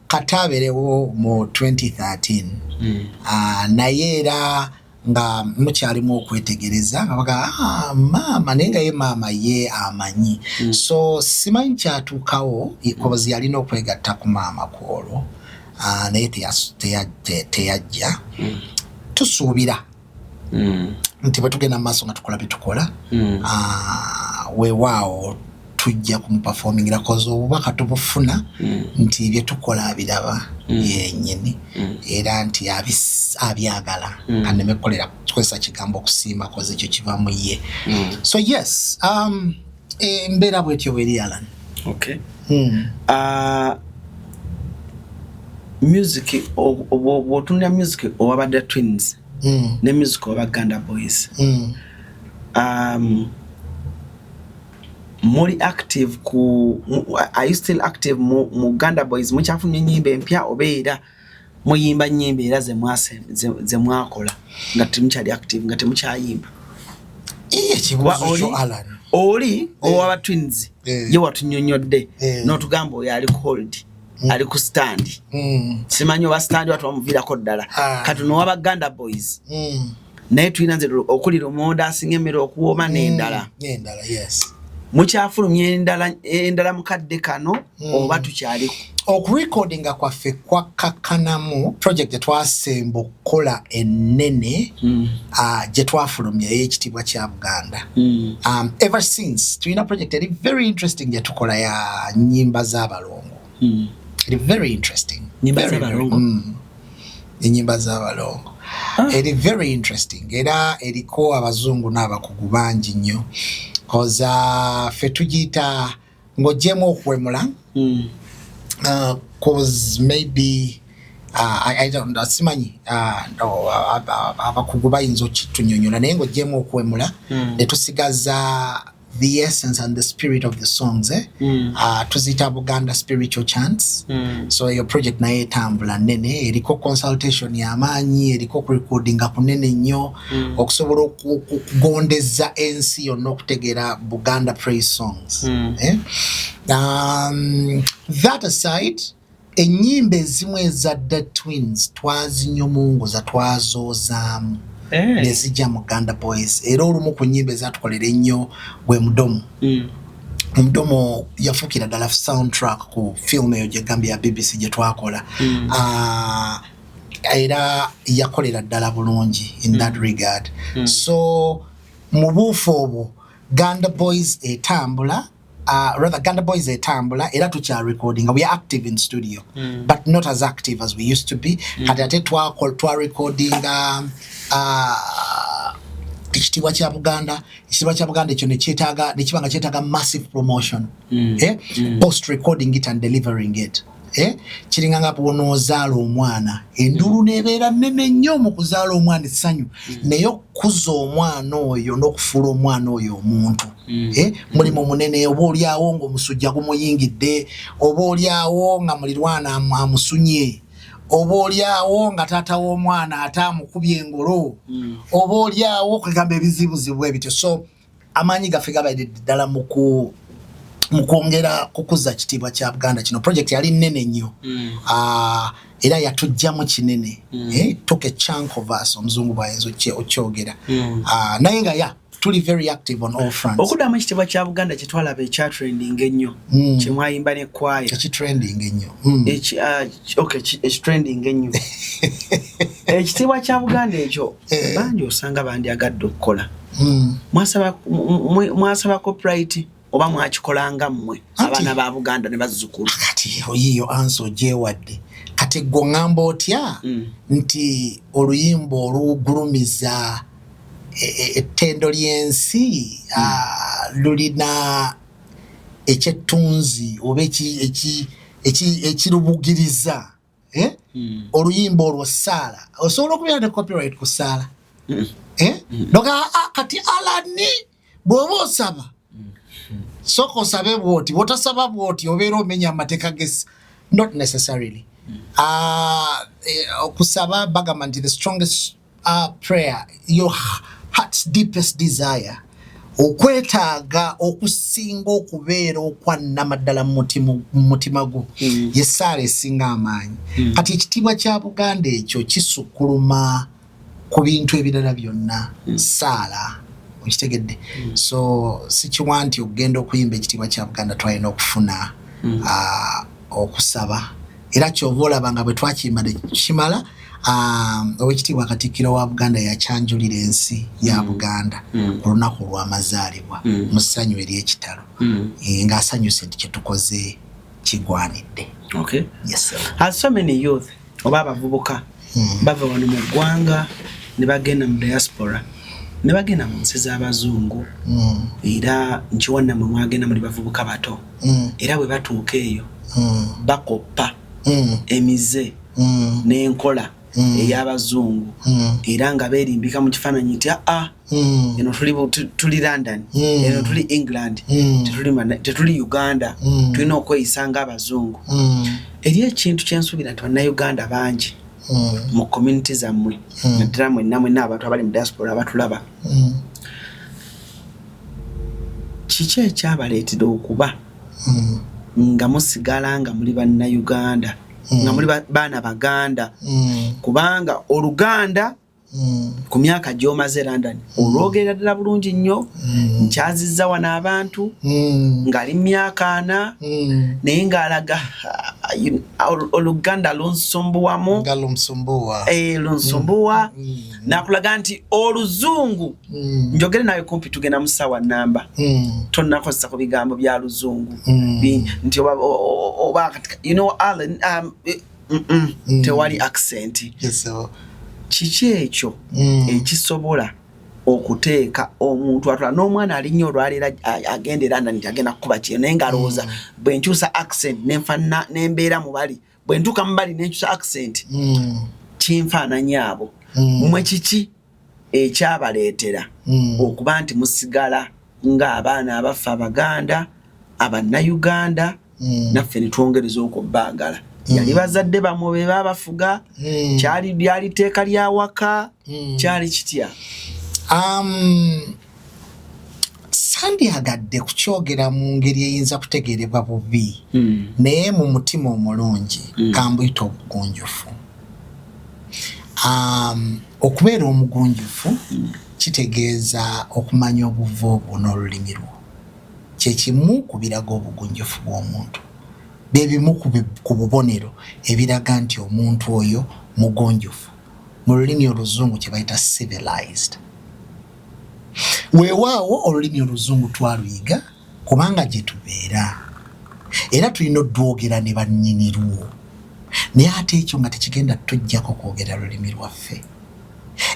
kata abeerewo mu 2013. Naye era nga mukyalimu okwetegereza nga baga, ah, maama, naye nga ye maama ye amanyi. So simanyi kyatuukawo, kozi yalina okwegatta ku maama ku olwo. Naye teyajja. Tusuubira nti bwe tugenda mu maaso nga tukola bye tukola, weewaawo tujja kumuperformingira, 'cause obubaka tubufuna nti bye tukola abiraba yennyini, era nti abyagala. Kaneme kukolera kukozesa kigambo okusiima, 'cause ekyo kiva mu ye. So yes, embeera bwetyo bweri, Alan. Okay. Music, bw'otunulira music owabadde Twins ne music owa Ganda Boys, muli active ku are you still active mu Ganda Boys? Mukyafunye ennyimba empya oba era muyimba nnyimba era ze mwakola nga temukyali active, nga temukyayimba? Ekibuuzo kyo, Alan. Oli owaba Twins, ye watunyonyodde n'otugamba oyo ali hold, ali ku stand. Simanyi oba stand watu bamuviirako ddala. Kati nowaba Ganda Boys, naye tulina nze okuli lumonde asinga emmere okuwooma n'endala. N'endala, yes. Mukyafulumya endala mu kadde kano oba tukyali? Okurecordinga kwaffe kwakkakkanamu project gye twasemba okukola ennene, gye twafulumya ey'Ekitiibwa kya Buganda. Ever since, tulina project eri very interesting gye tukola ya nnyimba z'abalongo. Eri very interesting. Nnyimba z'abalongo? Ennyimba z'abalongo eri very interesting, era eriko abazungu n'abakugu bangi nnyo, 'cause ffe tugiyita ng'oggyemu okuwemula, 'cause maybe I don't simanyi, no, abakugu bayinza okitunyonyola, naye ng'oggyemu okuwemula ne tusigaza the essence and the spirit of the songs, eh? Tuziyita Buganda spiritual chants. So eyo project naye etambula nene, eriko consultation y'amaanyi, eriko kurecordinga kunene nnyo okusobola okugondeza ensi yonna okutegeera Buganda praise songs, eh? That aside, ennyimba ezimu eza The Twins twazinyomunguza, twazoozaamu nezijja mu Ganda Boys. Era olumu ku nnyimba ezatukolera ennyo gwe Mudomo. Omudomo yafuukira ddala soundtrack ku film eyo gyegambye ya BBC gye twakola. Era yakolera ddala bulungi in that regard. So mu buufu obwo, Ganda Boys etambula, rather Ganda Boys etambula, era tukya recording. We are active in studio, but not as active as we used to be. Kati ate twa recording Ekitiibwa kya Buganda. Ekitiibwa kya Buganda ekyo nekyetaaga, nekiba nga kyetaaga massive promotion, eh? Post recording it and delivering it, eh? Kiringa nga bw'onoozaala omwana, enduulu n'ebeera nnene nnyo mu kuzaala omwana, essanyu, naye okukuza omwana oyo n'okufuula omwana oyo omuntu, eh? Mulimu munene. Oba oliawo ng'omusujja gumuyingidde, oba oliawo nga mulirwana amusunye, oba oliawo nga taata w'omwana ate amukubye engolo, oba oliawo kwegamba ebizibuzibu ebityo. So amaanyi gaffe gabaire ddala mu kwongera kukuza kitiibwa kya Buganda kino. Project yali nnene nnyo. Era yatugjamu kinene, eh, took a chunk of us, omuzungu bwayinza okyogera. Naye nga ya tuli very active on all fronts. Okuddamu Ekitiibwa kya Buganda kyetwalaba ekyatrending ennyo, kyemwayimba nekwaya. Ekitrending ennyo. Ekitrending ennyo, Ekitiibwa kya Buganda ekyo, bangi osanga bandyagadde okukola. Mwasaba copyright oba mwakikolanga mmwe abaana ba Buganda ne bazzukulu? Kati oyiyo answer ogyewadde. Kati gwe oŋŋamba otya nti oluyimba olugulumiza ettendo ly'ensi, lulina ekyettunzi oba ekirubugiriza, eh? Oluyimba olwo saala, osobola okubeera ne copyright ku saala, eh? Noga, kati Alani, bw'oba osaba, sooka osabe bwoti, bw'otasaba bwoti obeera omenya amateeka gesi. Not necessarily. Okusaba bagamba nti the strongest prayer, your heart's deepest desire, okwetaaga okusinga okubeera okwannamaddala mu mutima gwo, ye saala esinga amaanyi. Kati Ekitiibwa kya Buganda ekyo kisukkuluma ku bintu ebirala byonna, saala, okitegedde? So sikiwa nti okugenda okuyimba Ekitiibwa kya Buganda twalina okufuna okusaba. Era kyova olaba nga bwe twakiyimba nekimala, Owekitiibwa Katikkiro wa Buganda yakyanjulira ensi ya Buganda ku lunaku olw'amazaalibwa mu ssanyu ery'ekitalo. Ng'asanyuse nti kyetukoze kigwanidde. Okay. Yes, sir. As so many youth oba abavubuka bava wano mu ggwanga ne bagenda mu diaspora, ne bagenda mu nsi z'abazungu, era nkiwa nammwe mwagenda muli bavubuka bato, era bwe batuuka eyo bakoppa emize. N'enkola ey'abazungu era nga beerimbika mu kifaananyi nti aa, eno tuli London, eno tuli England, tetuli Uganda, tulina okweyisa ng'abazungu. Eri ekintu kyensuubira nti Bannayuganda bangi mu community zammwe, naddala mwenna mwenna abantu abali mu diaspora abatulaba, kiki ekyabaleetera okuba nga musigala nga muli Bannayuganda, nga muli baana Baganda? Kubanga Oluganda ku myaka gy'omaze London olwogerera ddala bulungi nnyo. Nkyazizza wano abantu ng'ali mu myaka 40, naye ng'alaga, "Ah, Oluganda lunsumbuwamu." Nga lumusumbuwa. Eh, lunsumbuwa. Nakulaga nti oluzungu, njogere nawe kumpi tugenda mu ssaawa namba, tonnakozesa ku bigambo bya luzungu. Nti oba kati, you know, Alan, tewali accent. Yes, sir. Kiki ekyo ekisobola okuteeka omuntu atula n'omwana alinnya olwaleero agenda era nti agenda kukuba kyeyo, naye ng'alowooza, bwe nkyusa accent nenfaanana nembeera mu bali, bwe ntuuka mu bali nenkyusa accent, kinfaananya abo? Mmwe kiki ekyabaleetera okuba nti musigala ng'abaana abaffe Abaganda, Abannayuganda, naffe ne twongereza okubbaagala? Yali bazadde bammwe be babafuga? Kyali lyali tteeka lya waka? Kyali kitya? Sandyagadde kukyogera mu ngeri eyinza kutegeerebwa bubi, naye mu mutima omulungi kambuyita obugunjufu. Okubeera omugunjufu kitegeeza okumanya obuvo bwo n'olulimi lwo. Kyekimu ku biraga obugunjufu bw'omuntu, byebimu ku bubonero ebiraga nti omuntu oyo mugunjufu. Mu lulimi oluzungu kye bayita civilized. Weewaawo olulimi oluzungu twaluyiga kubanga gye tubeera era tulina odwogera ne bannyinirwo, naye ate ekyo nga tekigenda tujjako kwogera lulimi lwaffe.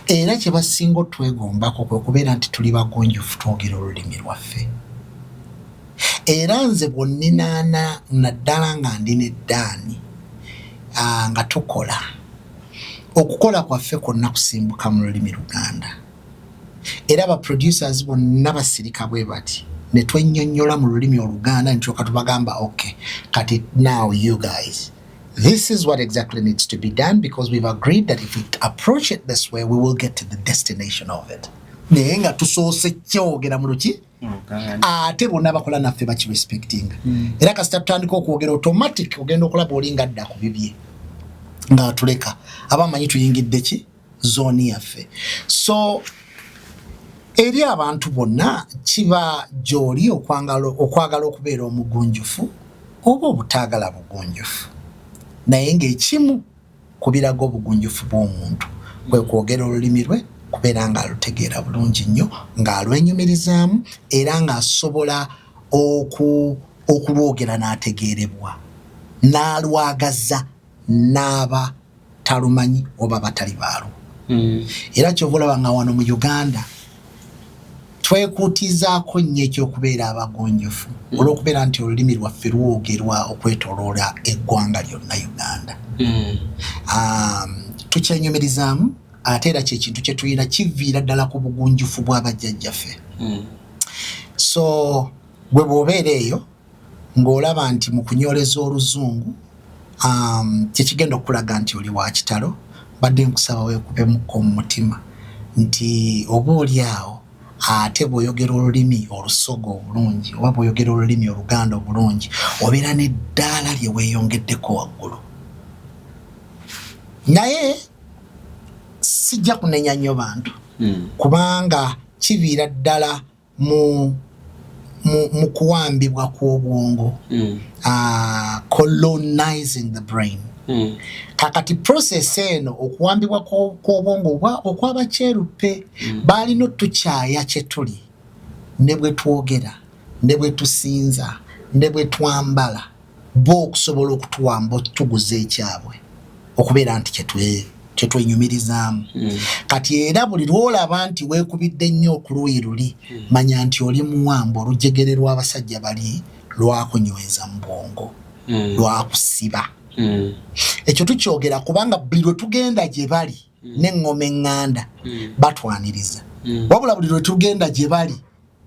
Era kye basinga otwegombako kwe kubeera nti tuli bagunjufu, twogera olulimi lwaffe. Era nze bwonninaana, naddala nga ndi ne Ddaani, nga tukola, okukola kwaffe kwonna kusimbuka mu lulimi Luganda, era ba producers bonna basirika bwe bati ne twennyonnyola mu lulimi Oluganda ne tulyoka tubagamba, "Okay, kati now you guys, this is what exactly needs to be done, because we've agreed that if we approach it this way, we will get to the destination of it," naye nga tusoose kyogera mu luki. Ate bonna bakola naffe bakirespectinga. Era kasita tutandika okwogera, automatic ogenda okulaba oli nga adda ku bibye ng'atuleka, aba amanyi tuyingidde ki zone yaffe. So eri abantu bonna, kiba gy'oli okwagala okubeera omugunjufu oba obutaagala bugunjufu, naye ng'ekimu ku biraga obugunjufu bw'omuntu kwe kwogera olulimi lwe, kubeera ng'alutegeera bulungi nnyo, ng'alwenyumirizaamu, era ng'asobola okulwogera n'ategeerebwa, n'alwagaza n'aba talumanyi oba batali baalwo. Era kyova olaba nga wano mu Uganda twekuutizaako nnyo ekyokubeera abagunjufu, olw'okubeera nti olulimi lwaffe lwogerwa okwetoloola eggwanga lyonna Uganda. Tukyenyumirizaamu, ate era kyekintu kyetulina kiviira ddala ku bugunjufu bw'abajjajjaffe. So gwe bw'obeera eyo ng'olaba nti mu kunyoleza oluzungu kyekigenda okulaga nti oli wa kitalo, badde nkusaba weekubemukko mu mutima nti oba oli awo ate bw'oyogera olulimi Olusoga obulungi oba bw'oyogera olulimi Oluganda obulungi, obeera n'eddaala lye weeyongeddeko waggulu. Naye sijja kunenya nnyo bantu, kubanga kiviira ddala mu kuwambibwa kw'obwongo, colonizing the brain. Kakati process eno, okuwambibwa kw'obwongo okwabakyeruppe, baalina otukyaya kye tuli, ne bwe twogera, ne bwe tusinza, ne bwe twambala, bo okusobola okutuwamba, otuguza ekyabwe okubeera nti kyetwenyumirizaamu. Kati era buli lwolaba nti weekubidde nnyo okuluuyi luli, manya nti oli muwamba. Olujegere lw'abasajja bali lwakunyweza mu bwongo, lwakusiba. Ekyo tukyogera kubanga buli lwe tugenda gye bali n'eŋŋoma eŋŋanda batwaniriza. Wabula buli lwe tugenda gye bali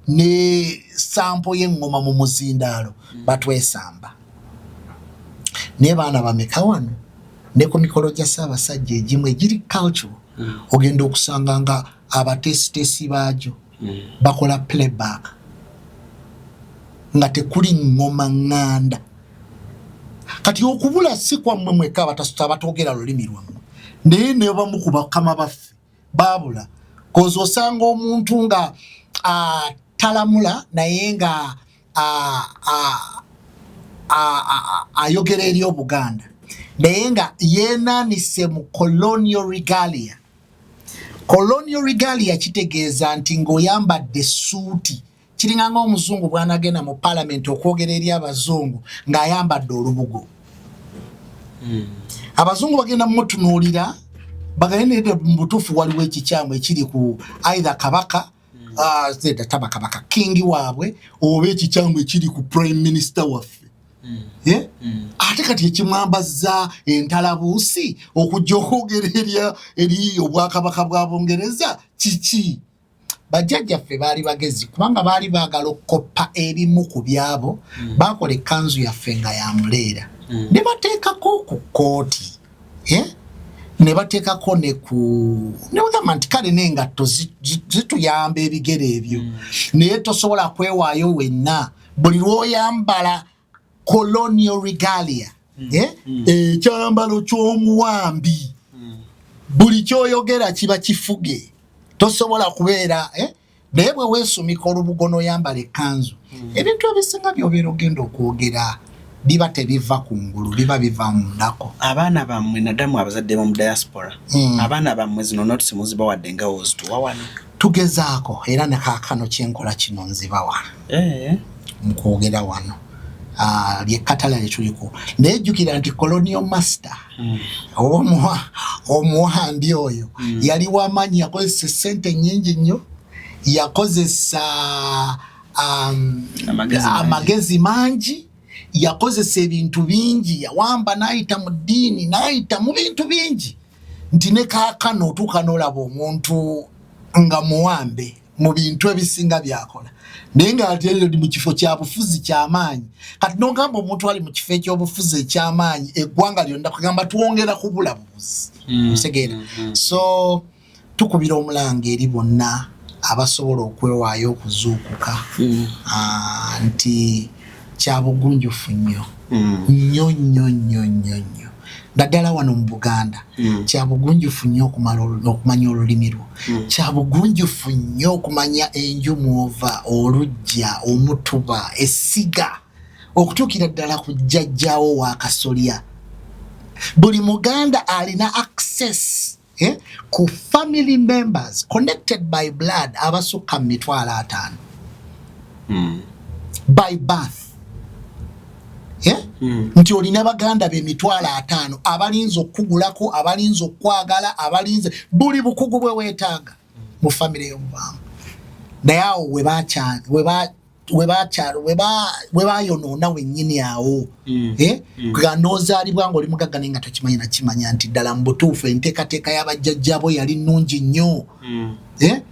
ne sampo y'eŋŋoma mu muzindaalo batwesamba. Naye baana bameka wano ne ku mikolo gya Ssaabasajja egimu egiri cultural ogenda okusanga nga abateesiteesi baagyo bakola playback nga tekuli ŋŋoma ŋŋanda. Kati okubula si kwammwe mwekka abatasuta abatogera lulimi lwammwe, naye ne bamu ku bakama baffe baabula kozi osanga omuntu nga talamula naye nga ayogera eri Obuganda naye nga yeenaanise mu colonial regalia. Colonial regalia kitegeeza nti ng'oyambadde essuuti, kiringa ng'omuzungu bw'anagenda mu palamenti okwogera eri abazungu ng'ayambadde olubugo. Abazungu bagenda mumutunuulira bagende mu butuufu waliwo ekikyamu ekiri ku either kabaka, zeda taba kabaka, king waabwe, oba ekikyamu ekiri ku prime minister waffe. Eh? Ate kati ekimwambaza entalabuusi okujja okwogera eri obwakabaka bwa Bungereza kiki? Bajjajjaffe baali bagezi kubanga baali baagala okukoppa ebimu ku byabo. Baakola ekkanzu yaffe nga ya muleera ne bateekako ku kkooti, eh? Ne bateekako ne ku ne bagamba nti kale n'engatto zituyamba ebigere ebyo, naye tosobola kwewaayo wenna buli lw'oyambala colonial regalia, eh? Ekyambalo ky'omuwambi, buli kyoyogera kiba kifuge, tosobola kubeera, eh? Naye bwe weesumika olubugo n'oyambala ekkanzu, ebintu ebisinga by'obeera ogenda okwogera biba tebiva ku ngulu, biba biva mundako. Abaana bammwe, naddamu abazadde bomu diaspora, abaana bammwe zino notes muzibawadde nga wozituwa wano? Tugezaako, era ne kaakano kyenkola kino nzibawa nkwogera wano. Lyekkatala lye tuliko, naye jjukira nti colonial master oba omuwambi oyo yali wamaanyi, yakozesa essente nnyingi nnyo, yakozesa Amagezi mangi. Amagezi mangi, yakozesa ebintu bingi, yawamba n'ayita mu ddiini n'ayita mu bintu bingi, nti ne kaakano otuuka n'olaba omuntu nga muwambe mu bintu ebisinga byakola, naye nga ate oli mu kifo kya bufuzi kyamaanyi. Kati n'ogamba omuntu ali mu kifo ekyobufuzi ekyamaanyi eggwanga lyonna, kugamba twongera kubula bubuzi, otegeera? So tukubira omulanga eri bonna abasobola okwewaayo okuzuukuka, nti kyabugunjufu nnyo nnyo nnyo nnyo nnyo nnyo, naddala wano mu Buganda. Kyabugunjufu nnyo okumanya olulimi lwo, kyabugunjufu nnyo okumanya enju mwova, oluggya, omutuba, essiga, okutuukira ddala ku jjajjaawo wakasolya. Buli Muganda alina access, ku family members connected by blood abasukka mu 500,000 by birth, eh? Nti olina baganda be 500,000 abalinze okukugulako, abalinze okwagala, abalinze buli bukugu bwe weetaaga mu famire y'obubaamu. Naye awo we bayonoona wennyini awo, eh? Nga n'ozaalibwa ng'oli mugagga naye nga tokimanyi nakimanya nti ddala mu butuufu enteekateeka y'abajjajjabo yali nnungi nnyo, eh?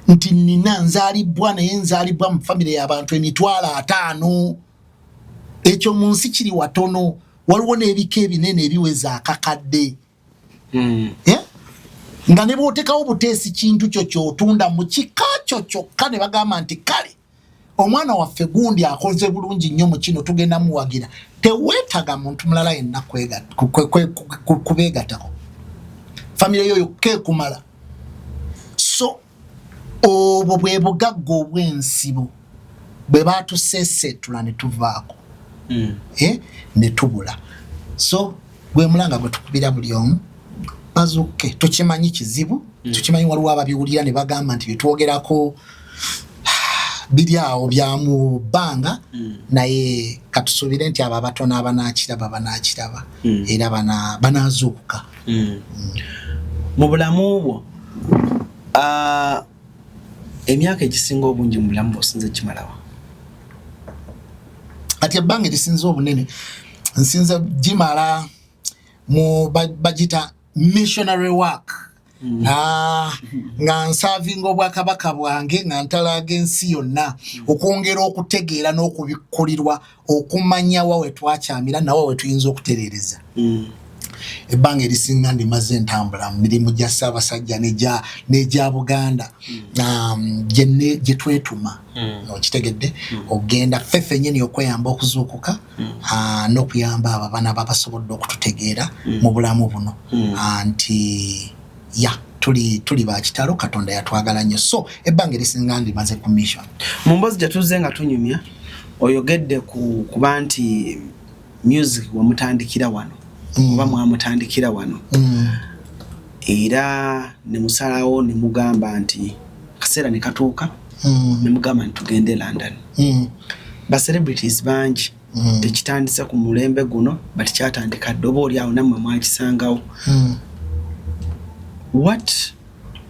Nti nina nzaalibwa, naye nzaalibwa mu famire y'abantu 500,000. Ekyo mu nsi kiri watono. Waliwo n'ebika ebinene ebiweza 1,000, eh? Nga ne bw'oteekawo buteesi kintu kyo ky'otunda mu kika kyo kyokka, ne bagamba nti kale omwana waffe gundi akoze bulungi nnyo mu kino, tugenda muwagira, teweetaga muntu mulala yenna kubeegatako, famire yo yokka ekumala. So obwo bwe bugagga obw'ensibo bwe batuseeseetula ne tuvaako, eh, ne tubula. So gwe mulanga gwe tukubira buli omu bazukke. Tukimanyi kizibu, tukimanyi waliwo ababiwulira ne bagamba nti byetwogerako biri awo bya mu bbanga, naye katusuubire nti abo abatono abanaakiraba banaakiraba era banaazuukuka. Mu bulamu bwo, emyaka egisinga obungi mu bulamu bwosinze kimalawa? Kati ebbanga erisinze obunene nsinze gimala. Mu bagita missionary work. Ah, nga nsavinga obwakabaka bwange, nga ntalaga ensi yonna okwongera okutegeera n'okubikkulirwa okumanya wa we twakyamira nawa we tuyinza okutereereza. Ebbanga erisinga ndimaze entambula mu mirimu gya Ssaabasajja n'egya Buganda gye twetuma. Okitegedde? Ogenda ffe ffennyini okweyamba okuzuukuka n'okuyamba abo abaana babasobodde okututegeera mu bulamu buno nti ya tuli bakitalo, Katonda yatwagala nnyo. So ebbanga erisinga ndimaze ku mission. Mu mboozi gye tuzze nga tunyumya, oyogedde ku kuba nti music wamutandikira wano oba mwamutandikira wano era ne musalawo ne mugamba nti akaseera ne katuuka ne mugamba nti tugende London. Ba celebrities bangi tekitandise ku mulembe guno, but kyatandika dda, oba oli awo nammwe mwakisangawo. What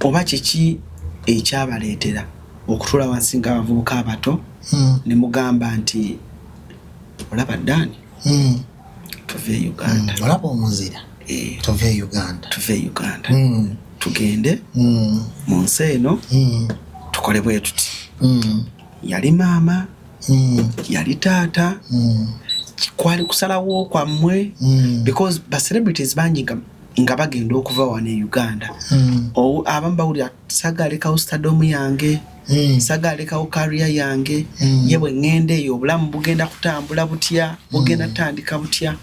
oba kiki ekyabaleetera okutuula wansi ng'abavubuka abato ne mugamba nti olaba Ddaani, tuve e Uganda? Olaba omuzira. Eh, tuve e Uganda. Tuve e Uganda tugende mu nsi eno tukole bwe tuti. Yali maama, yali taata, kwali kusalawo kwammwe? Because ba celebrities bangi nga bagenda okuva wano e Uganda, abamu bawulira sagalekawo stardom yange, sagalekawo career yange, ye bwe ŋŋenda eyo obulamu bugenda kutambula butya, bugenda tutandika butya?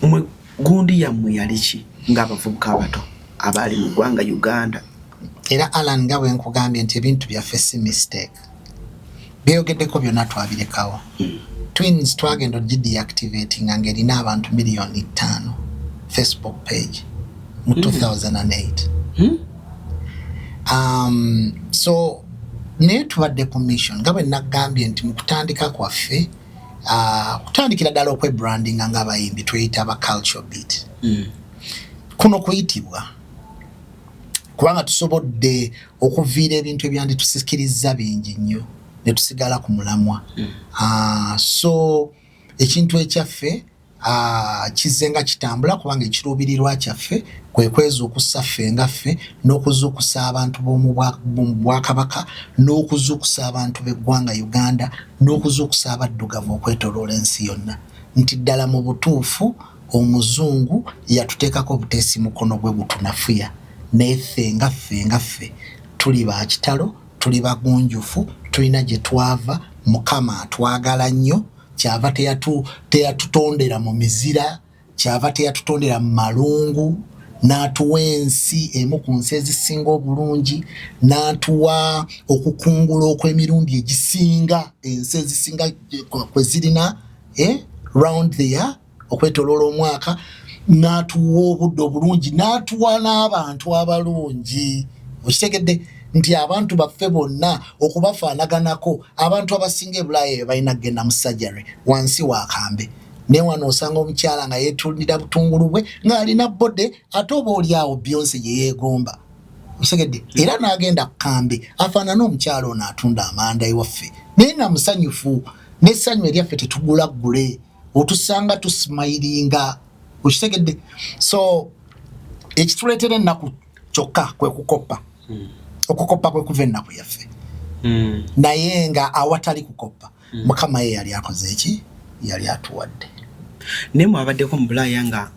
Mwe gundi yammwe yali ki ng'abavubuka abato abaali mu ggwanga Uganda? Era Alan, nga bwe nkugambye nti ebintu byaffe si mistake, byeyogeddeko byonna twabirekawo. Twins twagenda ogideactivate nga ng'erina abantu 5 miliyoni Facebook page mu 2008. So naye tubadde ku mission nga bwe nagambye nti mu kutandika kwaffe, kutandikira ddala okwebrandinga ng'abayimbi, tweyita aba Culture Beat. Kuno kuyitibwa kubanga tusobodde okuviira ebintu ebyanditusikiriza bingi nnyo ne tusigala ku mulamwa. So ekintu ekyaffe kizze nga kitambula kubanga ekiruubirirwa kyaffe kwe kwezuukusa ffe nga ffe n'okuzuukusa abantu b'omu bwakabaka n'okuzuukusa abantu b'eggwanga Uganda n'okuzuukusa abaddugavu okwetoloola ensi yonna nti ddala mu butuufu omuzungu yatuteekako obuteesi, mukono gwe gutunafuya, naye ffe nga ffe nga ffe tuli ba kitalo, tuli bagunjufu, tulina gye twava. Mukama atwagala nnyo, kyava teyatutondera mu mizira, kyava teyatutondera mu malungu, n'atuwa ensi emu ku nsi ezisinga obulungi, n'atuwa okukungula okw'emirundi egisinga ensi ezisinga kwe zirina round there okwetoloola omwaka, n'atuwa obudde obulungi, n'atuwa n'abantu abalungi. Okitegedde nti abantu baffe bonna okubafaanaganako, abantu abasinga ebulaaya eyo balina kugenda mu surgery wansi wakambe, naye wano osanga omukyala nga yeetundira butungulu bwe ng'alina body, ate oba oli awo Beyonce gye yeegomba. Okitegedde? Era n'agenda ku kambe afaanane omukyala ono atunda amanda ewaffe, naye nga musanyufu n'essanyu eryaffe tetugula ggule, otusanga tusmilinga. Okitegedde? So ekituleetera ennaku kyokka kwe kukoppa. Okukoppa kwe kuva ennaku yaffe, naye nga awatali kukoppa, Mukama ye yali akoze eki yali atuwadde. Naye mwabaddeko mu Bulaaya nga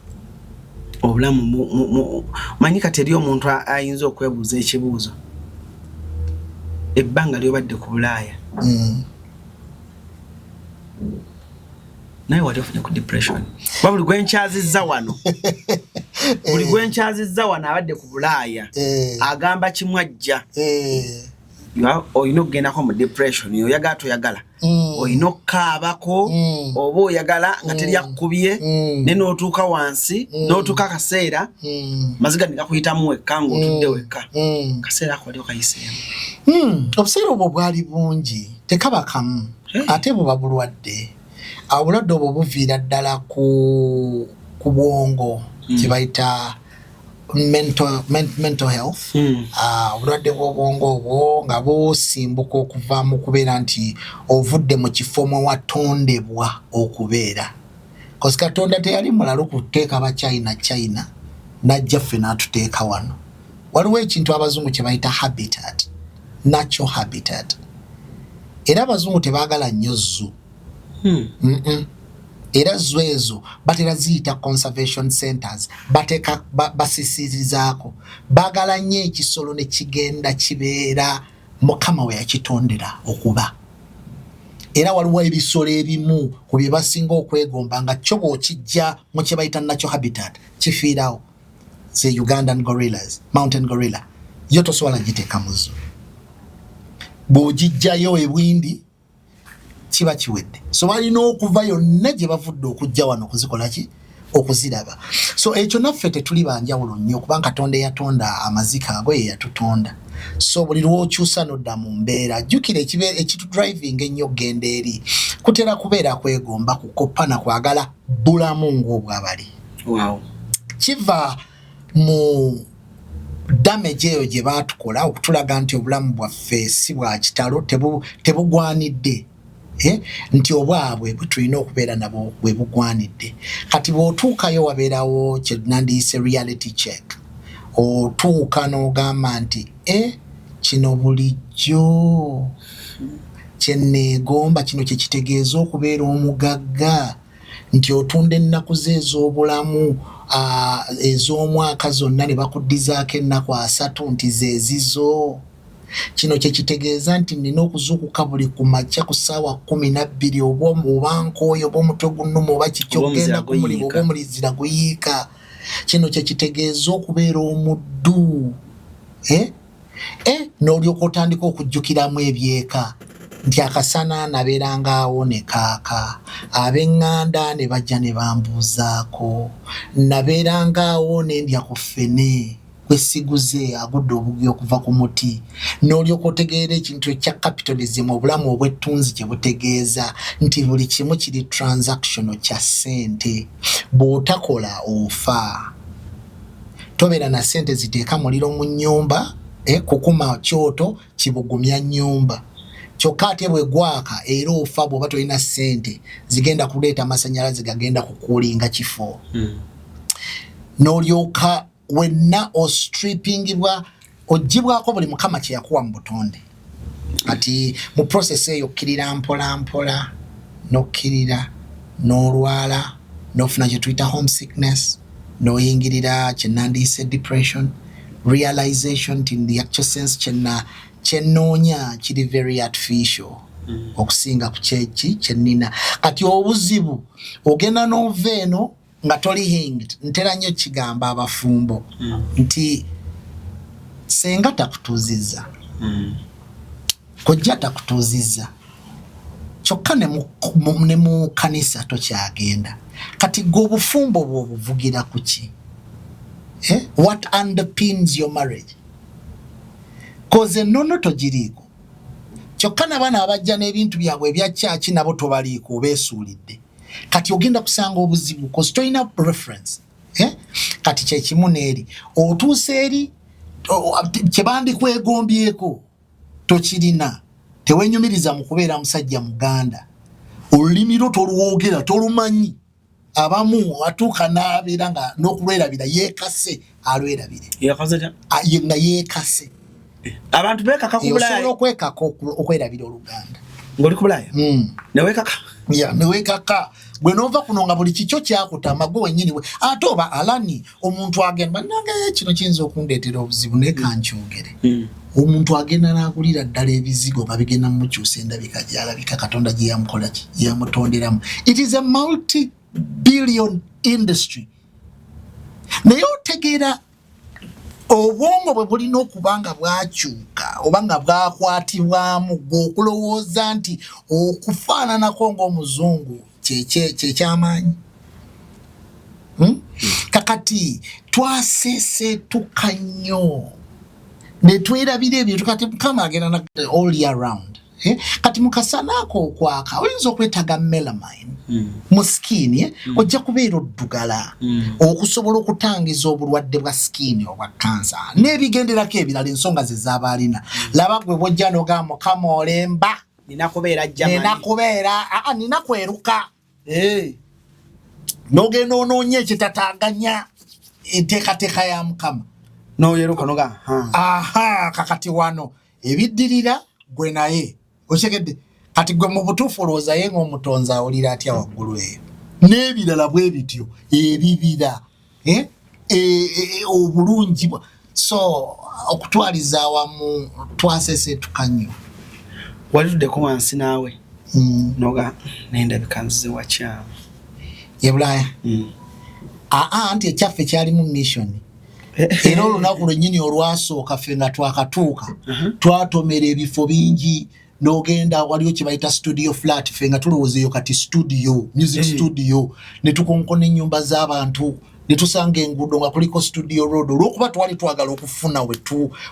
obulamu manyi kati eri omuntu ayinza okwebuuza ekibuuzo, ebbanga lyobadde ku Bulaaya, naye wali ofunye ku depression? Kuba buli gwenkyazizza wano, buli gwenkyazizza wano abadde ku Bulaaya agamba kimu, ajja olina okugendako mu depression, oyagala toyagala, olina okukaabako oba oyagala nga teri akukubye, naye n'otuuka wansi, n'otuuka akaseera maziga ne gakuyitamu wekka ng'otudde wekka. Kaseera ako wali okayiseemu? Obuseera obwo bwali bungi, tekaba kamu. Ate buba bulwadde. Obulwadde obwo buviira ddala ku bwongo, kye bayita mental health. Obulwadde bw'obwongo obwo nga busimbuka okuva mu kubeera nti ovudde mu kifo mwe watondebwa okubeera. Cause Katonda teyali mulalu kuteeka ba China China najja ffe n'atuteeka wano. Waliwo ekintu abazungu kye bayita habitat, natural habitat. Era abazungu tebaagala nnyo zoo. Era zoo ezo batera ziyita conservation centers, bateeka basisirizaako. Baagala nnyo ekisolo ne kigenda kibeera Mukama we yakitondera okuba. Era waliwo ebisolo ebimu ku bye basinga okwegomba nga kyo bw'okijja mu kye bayita natural habitat kifiirawo. Ze Ugandan gorillas, mountain gorilla, yo tosobola giteeka mu zoo. Bw'ogijjayo ebwindi kiba kiwedde. So balina okuva yonna gye bavudde okujja wano okuzikola ki, okuziraba. So ekyo naffe tetuli banjawulo nnyo, kubanga Katonda eyatonda amazika ago ye yatutonda. So buli lw'okyusa n'odda mu mbeera, jjukira ekitudriving ennyo okugenda eri kutera kubeera kwegomba, kukoppa na kwagala bulamu ng'obwabali. Kiva mu damage eyo gye baatukola okutulaga nti obulamu bwaffe si bwa kitalo, tebugwanidde, nti obwabwe bwe tulina okubeera nabwo bwe bugwanidde. Kati bw'otuukayo wabeerawo kye nandiyise reality check. Otuuka n'ogamba nti kino bulijjo kye neegomba, kino kye kitegeeza okubeera omugagga, nti otunda ennaku ze ez'obulamu ez'omwaka zonna ne bakuddizaako ennaku 30 nti ze zizo. Kino kye kitegeeza nti nina okuzuukuka buli ku makya ku ssaawa 12, oba nkooye, oba omutwe gunnuma, oba kiki, Oba omuzira okugenda ku mulimu, guyiika. oba omulizira guyiika. Kino kye kitegeeza okubeera omuddu. N'olyoka otandika okujjukiramu ebyeka nti akasana nabeeranga awo ne kaaka, ab'eŋŋanda ne bajja ne bambuuzaako, nabeeranga awo ne ndya ku ffene kwesiguze agudde obugi okuva ku muti. N'olyoka otegeera ekintu ekya capitalism, obulamu obw'ettunzi kye butegeeza, nti buli kimu kiri transactional kya ssente. Bw'otakola ofa. Tobeera na ssente ziteeka muliro mu nnyumba, kukuma kyoto kibugumya nnyumba. Kyokka ate bwe gwaka era ofa bw'oba tolina ssente zigenda kuleeta amasannyalaze gagenda kukuulinga kifo. N'olyoka wenna ostrippingibwa, oggyibwako buli Mukama kye yakuwa mu butonde. Kati mu process eyo okkirira mpola mpola, n'okkirira, n'olwala, n'ofuna kye tuyita homesickness, n'oyingirira kye nandiyise depression, realization nti in the actual sense kye nnoonya kiri very artificial okusinga ku kyeki kye nnina. Kati obuzibu ogenda n'ova eno nga toli hinged. Ntera nnyo kigamba abafumbo nti senga takutuuzizza, kojja takutuuzizza, kyokka ne mu kanisa tokyagenda. Kati gwe obufumbo bwo obuvugira ku ki? What underpins your marriage? Koze ennono togiriiko, kyokka n'abaana abajja n'ebintu byabwe ebya kyaki nabo tobaliiko, obeesuulidde. Kati ogenda kusanga obuzibu cause tolina reference. Kati kyekimu n'eri otuuse eri kye bandikwegombyeko tokirina, tewenyumiriza mu kubeera musajja muganda, olulimi lwo tolwogera, tolumanyi. Abamu atuuka n'abeera nga n'okulwerabira yeekase, alwerabire. Yakoze atya? Ye nga yeekase. Abantu beekaka ku Osobola Bulaaya. okwekaka okwerabira Oluganda. Ng'oli ku Bulaaya? Neweekaka? Ya, neweekaka. Gwe n'ova kuno nga buli kikyo kyakutama gwe wennyini we. Ate oba alani omuntu agenda, bannange kino kiyinza okundeetera obuzibu naye kankyogere. Omuntu agenda n'agulira ddala ebizigo nga bigenda mumukyusa endabika gy'alabika Katonda gye yamukola ki, gye yamutonderamu. It is a multi-billion industry. Naye otegeera obwongo bwe bulina okuba nga bwakyuka oba nga bwakwatibwamu gwe okulowooza nti okufaananako ng'omuzungu kyekyamaanyi. Kakati twaseeseetuka nnyo ne twerabira ebintu. Kati Mukama agenda na all year round. Kati mu kasana ako okwaka oyinza okwetaaga melamine mu skin, Ojja kubeera oddugala okusobola okutangiza obulwadde bwa skin obwa kansa n'ebigenderako ebirala, ensonga ze z'aba alina. Laba gwe bw'ojja n'ogamba Mukama olemba, nina kubeera Germany. Nina kubeera, nina kweruka. N'ogenda onoonya ekitataganya enteekateeka ya Mukama. Noyeruka noga ha. Aha, kakati wano ebiddirira gwe naye okitegedde. Kati gwe mu butuufu olowooza ye ng'omutonzi awulira atya waggulu eyo? N'ebirala bwe bityo ebibira, eh? Obulungi bwa so okutwaliza awamu twasesetuka nnyo. Wali tuddeko wansi naawe noga nendabika nzize wakyamu. E Bulaaya? Aa, nti ekyaffe kyalimu mission, era olunaku lwennyini olwasooka ffe nga twakatuuka twatomera ebifo bingi, n'ogenda waliwo kye bayita studio flat, ffe nga tulowooza eyo kati studio, music studio, ne tukonkona ennyumba z'abantu ne tusanga enguudo nga kuliko Studio Road, olw'okuba twali twagala okufuna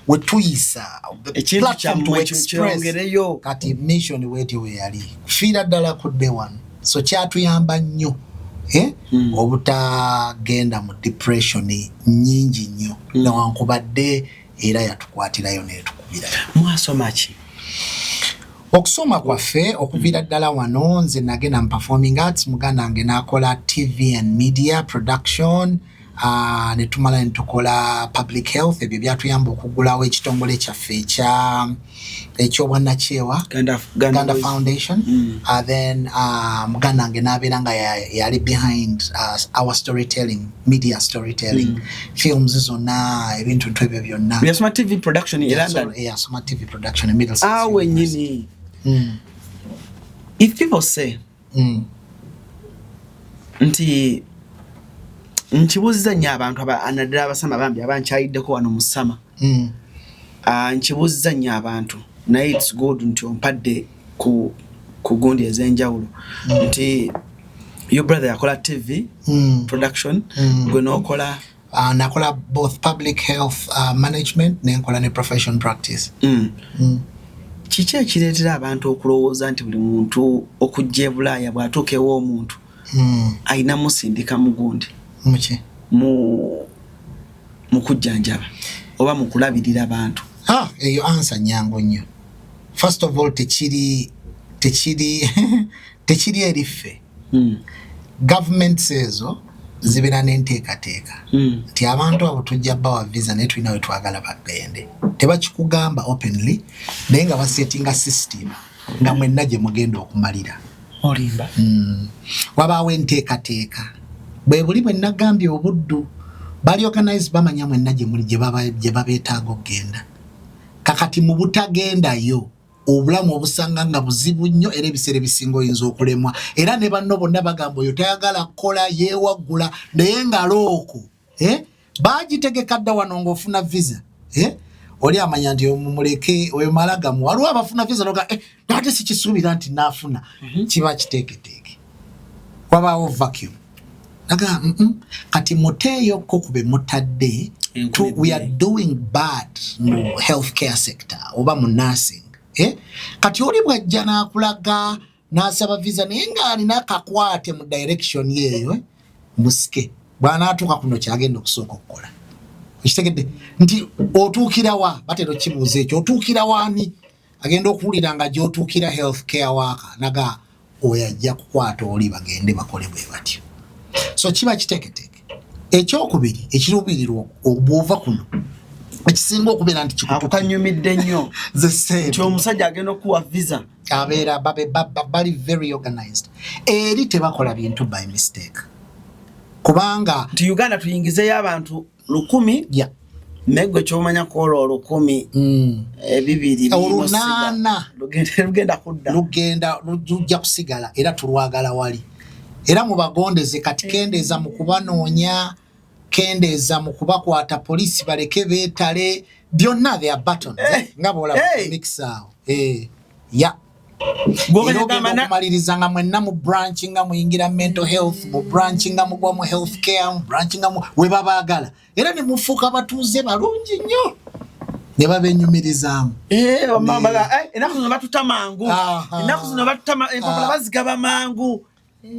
wetuyisa ekintu platform to kyammwe express. Kyongereyo. Kati mission bwetyo bwe yali kufiira ddala ku day one, so kyatuyamba nnyo, eh? Obutagenda mu depression nyingi nnyo, newankubadde era yatukwatirayo netukubirayo. Mwasoma ki? Okusoma kwaffe okuviira ddala wano, nze nagenda mu performing arts, muganda wange n'akola TV and media production, ne tumala ne tukola public health. Ebyo byatuyamba okugulawo ekitongole kyaffe ekyobwannakyewa, Ganda, Ganda Boys. Foundation. Then muganda wange n'abeera nga yali behind our storytelling, media storytelling, films zonna, ebintu ntu ebyo byonna. Yasoma TV production e London? Yasoma TV production e Middlesex Awe University. Nyini. If people say nti nkibuuziza nnyo abantu naddala abasama bambi abankyayiddeko wano mu ssama. Ah, nkibuuziza nnyo abantu, naye it's good nti ompadde ku gundi ez'enjawulo nti your brother yakola TV production, gwe n'okola? Nakola both public health management nenkola ne profession practice. Kiki ekireetera abantu okulowooza nti buli muntu okujja e Bulaaya bw'atuuka ew'omuntu ayina musindika mu gundi Muki? mu kujjanjaba oba mu kulabirira bantu? Ah, eyo answer nyangu nnyo. First of all, tekiri eri ffe. Governments ezo zibeera n'enteekateeka nti abantu abo tujja bawa visa, naye tulina we twagala bagende. Tebakikugamba openly, naye nga basetinga system nga mwenna gye mugenda okumalira. Olimba. Wabaawo enteekateeka, bwe buli bwe nagambye, obuddu bali organize, bamanya mwenna gye muli gye babeetaaga okugenda. Kakati mu butagendayo, obulamu obusanga nga buzibu nnyo, era ebiseera ebisinga oyinza okulemwa, era ne banno bonna bagamba oyo tayagala kukola, yeewaggula, naye nga looko, eh? Bagitegeka dda wano ng'ofuna visa, eh? Oli amanya nti omuleke oyo malagamu. Waliwo abafuna visa noga, eh, ate sikisuubira nti naafuna. Kiba kiteeketeeke, wabaawo vacuum naga Kati muteeyokko ku be mutadde. We are doing bad mu healthcare sector oba mu nursing, eh? Kati oli bwajja n'akulaga n'asaba visa, naye ng'alina akakwate mu direction yeeyo, eh? Musike bw'anaatuuka kuno kyagenda okusooka okukola. Okitegedde nti otuukira wa? Batera okibuuza ekyo, otuukira waani? Agenda okuwulira nga gy'otuukira health care worker, naga oyo ajja kukwata oli, bagende bakole bwe batyo. So kiba kiteeketeeke. Ekyokubiri ekiruubirirwa bw'ova kuno ekisinga okubeera nti Ako kanyumidde nnyo. Ze ssente. Nti omusajja agenda okuwa visa. Abeera babe bali very organized. Eri tebakola bintu by mistake, kubanga nti Uganda tuyingizeyo abantu 1000, naye gwe kyomanya kwolwo olukumi ebibiri 800. Lugenda kudda. Lugenda lujja kusigala, era tulwagala wali, era mubagondeze. Kati kendeeza mu kubanoonya, kendeeza mu kubakwata, poliisi baleke beetale, byonna their buttons, eh, nga bwolaba mix awo, eh, ya. Gw'ogenda Era ogenda gamba okumaliriza nga mwenna mu branch, nga muyingira mental health, mu branch nga mugwa mu health care, mu branch nga we babaagala, era ne mufuuka batuuze balungi nnyo ne babenyumirizaamu. Eh, ennaku zino batuta mangu. Ennaku zino batuta empapula bazigaba mangu.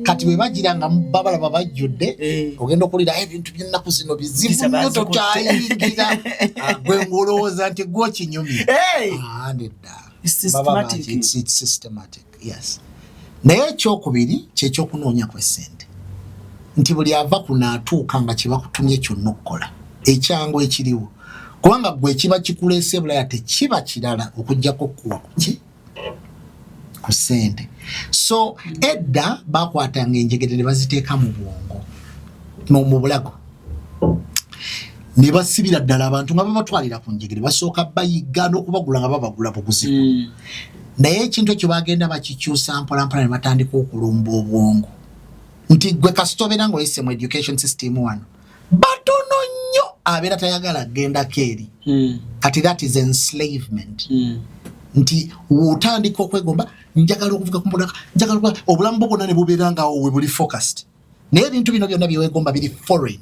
Kati bwe bagira nga babalaba bajjudde, ogenda okuwulira, "Eh, ebintu by'ennaku zino bizibu Visa nnyo, bazikutte." tokyayingira." Ah, gwe ng'olowooza nti gwe okinyumye. Hey! Ah, nedda. It's Baba systematic. It's systematic, yes. Naye ekyokubiri kyekyokunoonya kw'essente. Nti buli ava kuno atuuka nga kyebakutumye kyonna okukola ekyangu ekiriwo, kubanga gwe ekiba kikuleese Bulaya tekiba kirala okuggyako okukuwa kuki ku ssente. So edda bakwatanga enjegere ne baziteeka mu bwongo mu bulago ne basibira ddala abantu nga babatwalira ku njegere, basooka bayigga n'okubagula nga babagula buguzi. Naye ekintu ekyo bagenda bakikyusa mpolampola ne batandika okulumba obwongo nti gwe kasita obeera ng'oyise mu education system wano, batono nnyo abeera tayagala kgendako eri. Kati that is enslavement. Nti wotandika okwegomba, njagala okuvuga ku mmotoka, njagala obulamu bwo bwonna ne bubeera nga we buli focused, naye ebintu bino byonna byewegomba biri foreign,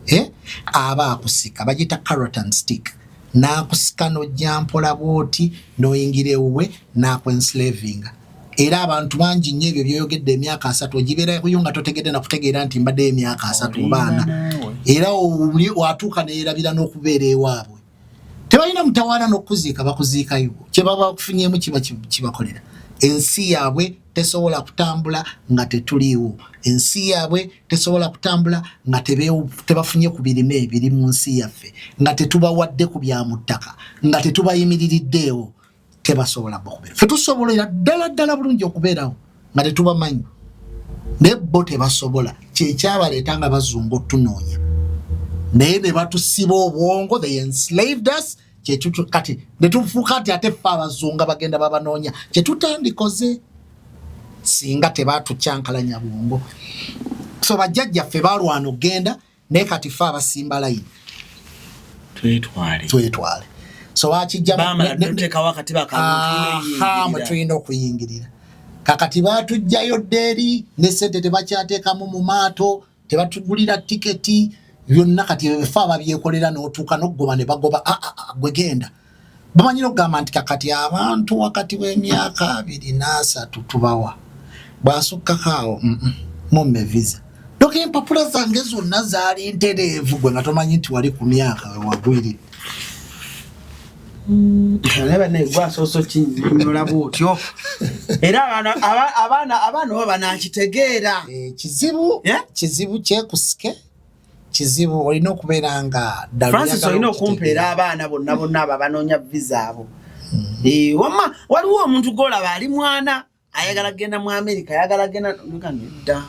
eh? Aba akusika, bagiyita carrot and stick, n'akusika n'ojja mpola bwoti n'oyingira ewuwe n'akwenslavinga. Era abantu bangi nnyo ebyo byoyogedde, emyaka 30 ogibeerayo nga totegedde nakutegeera nti mbaddeyo emyaka 30 obaana, era watuuka neerabira n'okubeera ewaabwe. Tebalina mutawaana n'okuziika, bakuziikayo kyebaba bakufunyemu kiba kibakolera. Ensi yaabwe tesobola kutambula nga tetuliiwo, ensi yaabwe tesobola kutambula nga tebafunye ku birime ebiri mu nsi yaffe, nga tetubawadde ku bya mu ttaka, nga tetubayimiririddeewo, tebasobola bo kubeera. Ffe tusobolera ddala ddala bulungi okubeerawo nga tetubamanyi, naye bo tebasobola. Kyekyabaleeta nga bazunga otunoonya, naye ne batusiba obwongo, they enslaved us. Kati ne tufuuka nti ate ffe abazunga bagenda babanoonya, kyetutandikoze singa tebatukyankalanya bwongo. So bajjajjaffe balwana okugenda, naye kati ffe abasimba layini. Twetwale. Twetwale. So bakijja Bamala tuteekawo akatiba Aha, mwe tulina okuyingirira. Kakati batujjayo dda eri ne sente tebakyateekamu mu maato, tebatugulira tiketi, byonna kati efe ababyekolera. N'otuuka n'okugoba ne bagoba. Ah, ah, ah, gwe genda. Bamanyire okugamba nti kakati abantu wakati w'emyaka 23 tubawa, bw'asukkako awo mumme visa. Doka empapula zange zonna zaali ntereevu, gwe nga tomanyi nti wali ku myaka wewagwiridde. Naye banne gwasoose okinyola bwotyo, era abaana oba banakitegeera? Eh, kizibu. Yeah? Kizibu kyekusike, kizibu, olina okubeera nga ddala Francis, oyagala olina okukitegeera. okumpeera abaana bonna bonna abo abanoonya visa abo. Eh, wamma waliwo omuntu gwolaba ali mwana ayagala kgenda mu America, ayagala genda nga nedda.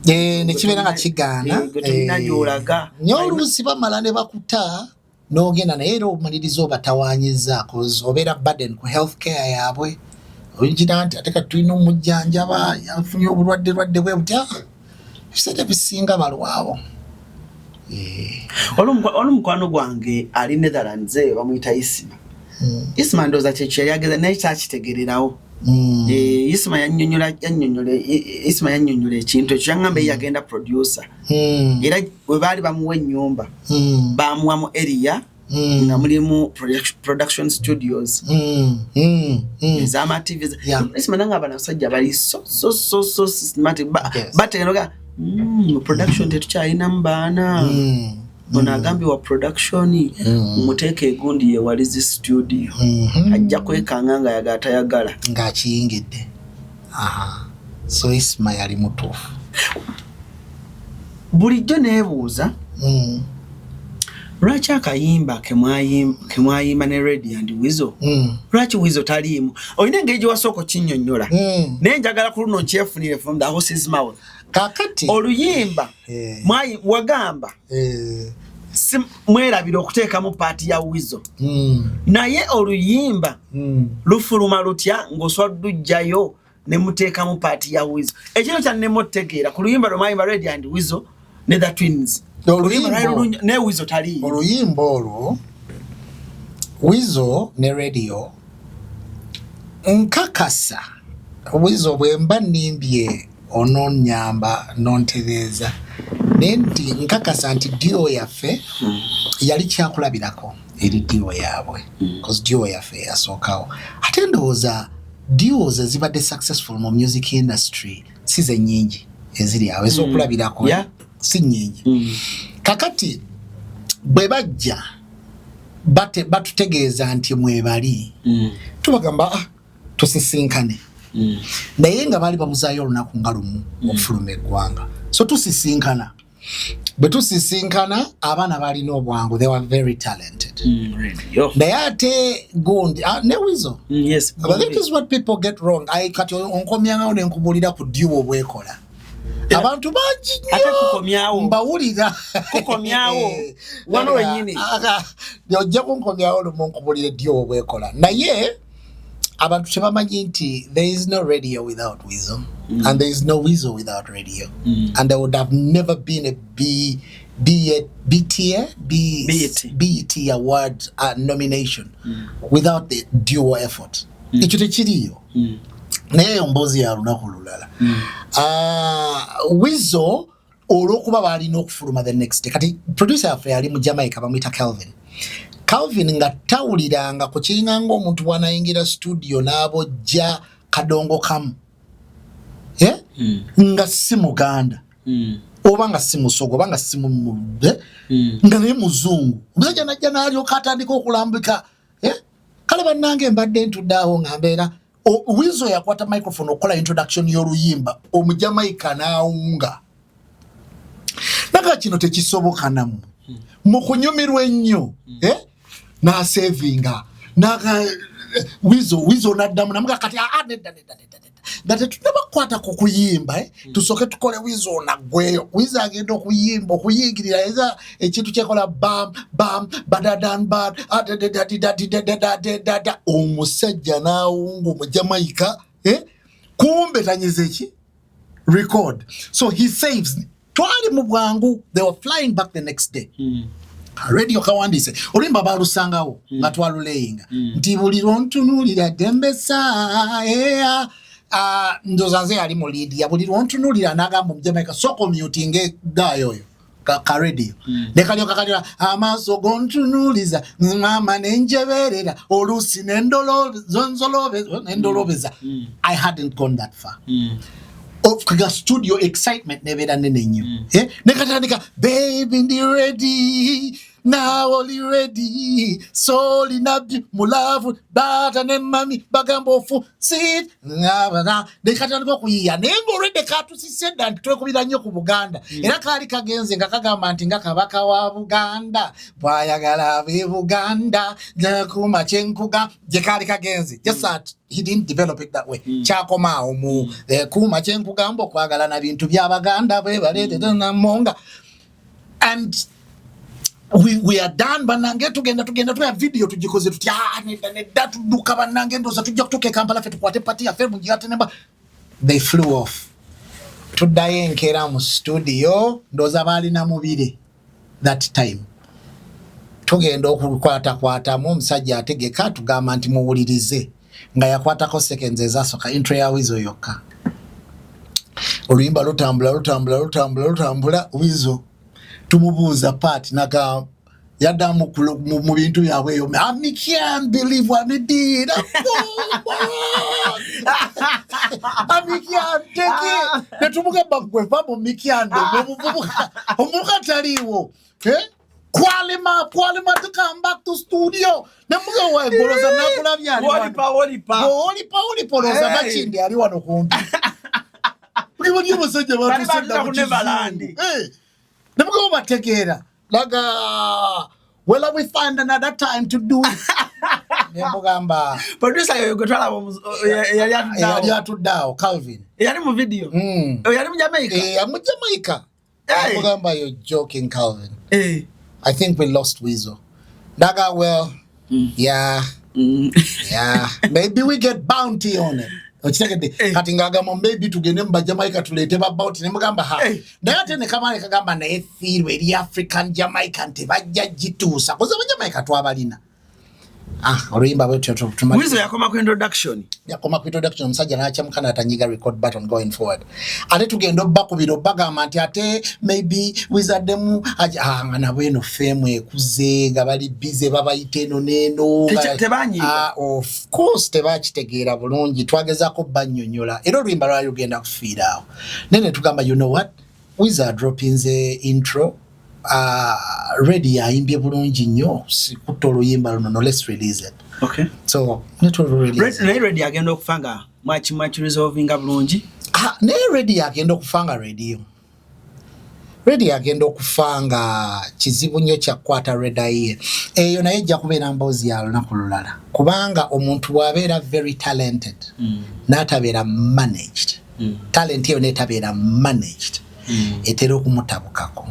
Eh, ne kibeera nga kigaana. Eh, gwe tolina gy'olaga. Naye oluusi bamala ne bakuta n'ogenda, naye era omaliriza obatawaanyiza 'cause obeera burden ku health care yaabwe. Ogira nti ate kati tulina omujjanjaba yafunye obulwadde lwadde bwe butya, ebiseera ebisinga balwawo. Eh, Waliwo mukwano gwange ali Netherlands eyo, bamuyita Isima. Isima ndowooza kyekyo yali ageza, naye kyakitegererawo. Eh, Isima yannyonnyola Isima yannyonnyola ekintu ekyo, yaŋŋamba ye yagenda producer, era bwe baali bamuwa ennyumba, bamuwa mu area nga mulimu production studios ez'ama TV. Isima nanga bano abasajja bali so so so so systematic. Bategera mu production tetukyalinamu baana. Ono agambye wa production, muteeka egundi yewalizi studio, ajja kwekanga nga yagala tayagala. Ng'akiyingidde. Aha. So Isma yali mutuufu. Bulijjo neebuuza lwaki akayimba kemwayimba ne Radio and Weasel, lwaki Weasel taliimu? Olina engeri gye wasooka okinnyonnyola, naye njagala ku luno nkyefunire from the horse's mouth. Kakati oluyimba wagamba si mwerabira okuteekamu part ya Weasel, naye oluyimba lufuluma lutya ng'oswaddujjayo ne muteekamu part ya Weasel? Ekino kyannema otutegeera ku luyimba lwe mwayimba, Radio and Weasel ne the Twins. Oluyimba lwali lulungi, naye Weasel taliiyo. Oluyimba olwo, Weasel ne Radio, nkakasa Weasel bwe mba nnimbye ononyamba nontereeza, naye nti nkakasa nti duo yaffe yali kyakulabirako eri duo yaabwe, cause duo yaffe yasookawo. Ate ndowooza duos ezibadde successful mu music industry si ze nnyingi eziri awo ez'okulabirako, si nnyingi. Kakati bwe bajja batutegeeza nti mwebali, tubagamba, "Ah, tusisinkane," naye nga baali babuzaayo olunaku nga lumu okufuluma eggwanga. So tusisinkana, bwe tusisinkana, abaana balina obwangu, they were very talented. Radio. Naye ate gundi, ah, ne Wizo. But that is what people get wrong. Kati onkomyangawo nenkubuulira ku duo bwekola, abantu bangi Ate nnyo kukomyawo. Mbawulira. Kukomyawo. Wano wennyini. Ojja kunkomyawo lumu nkubulire duo bwekola, naye abantu tebamanyi nti there is no Radio without Weasel and there is no Weasel without Radio and there would have never been a B B BTA B BET. BET award nomination without the duo effort. Ekyo tekiriyo, naye eyo mboozi ya lunaku lulala. Ah, Weasel olw'okuba baalina okufuluma the next day, kati producer yaffe yali mu Jamaica, bamuyita Calvin. Calvin nga tawuliranga ku kiringa ng'omuntu bw'anayingira studio n'abojja kadongo kamu, eh? Nga si muganda oba nga si musogo oba nga si eh? Nga naye muzungu. Omusajja najja n'alyoka atandika okulambika, eh? Kale bannange, mbadde ntudde awo nga mbeera. Wizo yakwata microphone okukola introduction y'oluyimba, Omujamaika n'awunga naga kino tekisoboka nammwe mu kunyumirwa ennyo, eh? N'asevinga naga Wizo, Wizo naddamu namuga kati aa, nedda nedda nedda nedda, nga tetunaba kukwata ku kuyimba, eh? Tusooke tukole Wizo naggweyo. Wizo agenda okuyimba okuyingirira eza ekintu kyekola bam bam badadan bad adadadadadadadadada, omusajja n'awunga Omujamaika, eh? Kumbe tanyize ki record, so he saves. Twali mu bwangu, they were flying back the next day. Radio kawandiise oluyimba balusangawo nga twaluleyinga nti buli lwontunuulira dembesa ea. Ah, ndoza nze yali mu lead ya buli lwontunuulira, n'agamba Omujamaika sooka omutinge gaayo oyo ka Radio nekalyoka kalira amaaso gontunuuliza maama nenjeberera oluusi nendolobeza. I hadn't gone that far of ga studio excitement nebeera nene nnyo. Eh, nekatandika baby ndi ready now, oli ready so olina mu love bata ne mami bagamba ofu sit nekatandika okuyiya, naye ngaolwedde katusise dda nti twekubira nnyo ku Buganda. Era kaali kagenze nga kagamba nti nga kabaka wa Buganda bwayagala abe Buganda kuma kyenkuga gye kaali kagenze, just that he didn't develop it that way. Kyakomaawo mu kuuma kyenkugamba okwagala na bintu byabaganda bwebaleetenamonga and we are done. Bannange, tugenda tugenda tuya video tugikoze tutya? Ah, nedda nedda, tudduka bannange, ndowooza tujja kutuuka e Kampala ffe tukwate party yaffe mugiatenemba. They flew off. Tuddayo enkeera mu studio, ndowooza baalina mubire that time. Tugenda okukwatakwatamu, omusajja ategeka tugamba nti muwulirize, nga yakwatako seconds ezasooka, intro ya Wizo yokka. Oluyimba lutambula lutambula lutambula lutambula, Wizo tumubuuza part naga yaddamu mu bintu byabwe eyo, I can't believe what we did. I can't take it. Netumugamba gwe va mu mikyando, omuvubuka omuvubuka taliiwo. Eh? Kwalima kwalima to come back to studio, nemuga wegoloza nakulabya ali wano. Wolipa wolipa. Olipa olipa, olowooza Hey. Makindi ali wano kumpi, buli abasajja Bali batuuse dda batuuka mu ku Neverland. kizungu. Eh, nemugabo bategeera laga, well, we find another time to do it. Nemugamba Producer yoyo gwe twalaba yali eyali atuddeawo. atudde awo, Calvin. Eyali mu video. Yali mu Jamaica. Eh, mu Jamaica. Hey. Nemugamba, "You're joking, Calvin." "I think we lost Weasel." Naga, "Well, yeah, maybe we get bounty on it." Okitegedde? Eh. Kati ng'agamba maybe tugende mu Bajamaica tuleete ba bounty, ne mugamba ha. Eh. Naye ate ne kamale kagamba naye fiirwa eri African Jamaican tebajja gituusa. Koze Abajamaica twabalina. Ah, oluyimba bwe tutyo Wizo yakoma ku introduction. Yakoma ku introduction, omusajja n'akyamuka n'atanyiga record button going forward. Ate tugenda obbakubira obbagamba nti ate maybe wizaddemu ah, nga nabo eno fame ekuze nga bali busy babayita eno n'eno. Tebanyiiga? Ah, of course tebakitegeera bulungi, twagezaako bannyonnyola era oluyimba lwali lugenda kufiira awo, naye ne tugamba, you know what, Wizard dropinze intro, Radio ayimbye bulungi nnyo, kutta oluyimba luno, no, let's release it. So netulurelease. Naye Radio agenda okufa nga mwaki resolvinga bulungi. Ah, naye Radio agenda okufa nga Radio. Radio agenda okufa nga kizibu nnyo kyakukwata redaye eyo, naye ejja kubeera mboozi ya lunaku lulala, kubanga omuntu bw'abeera very talented n'atabeera managed, talent eyo n'etabeera managed, etera okumutabukako.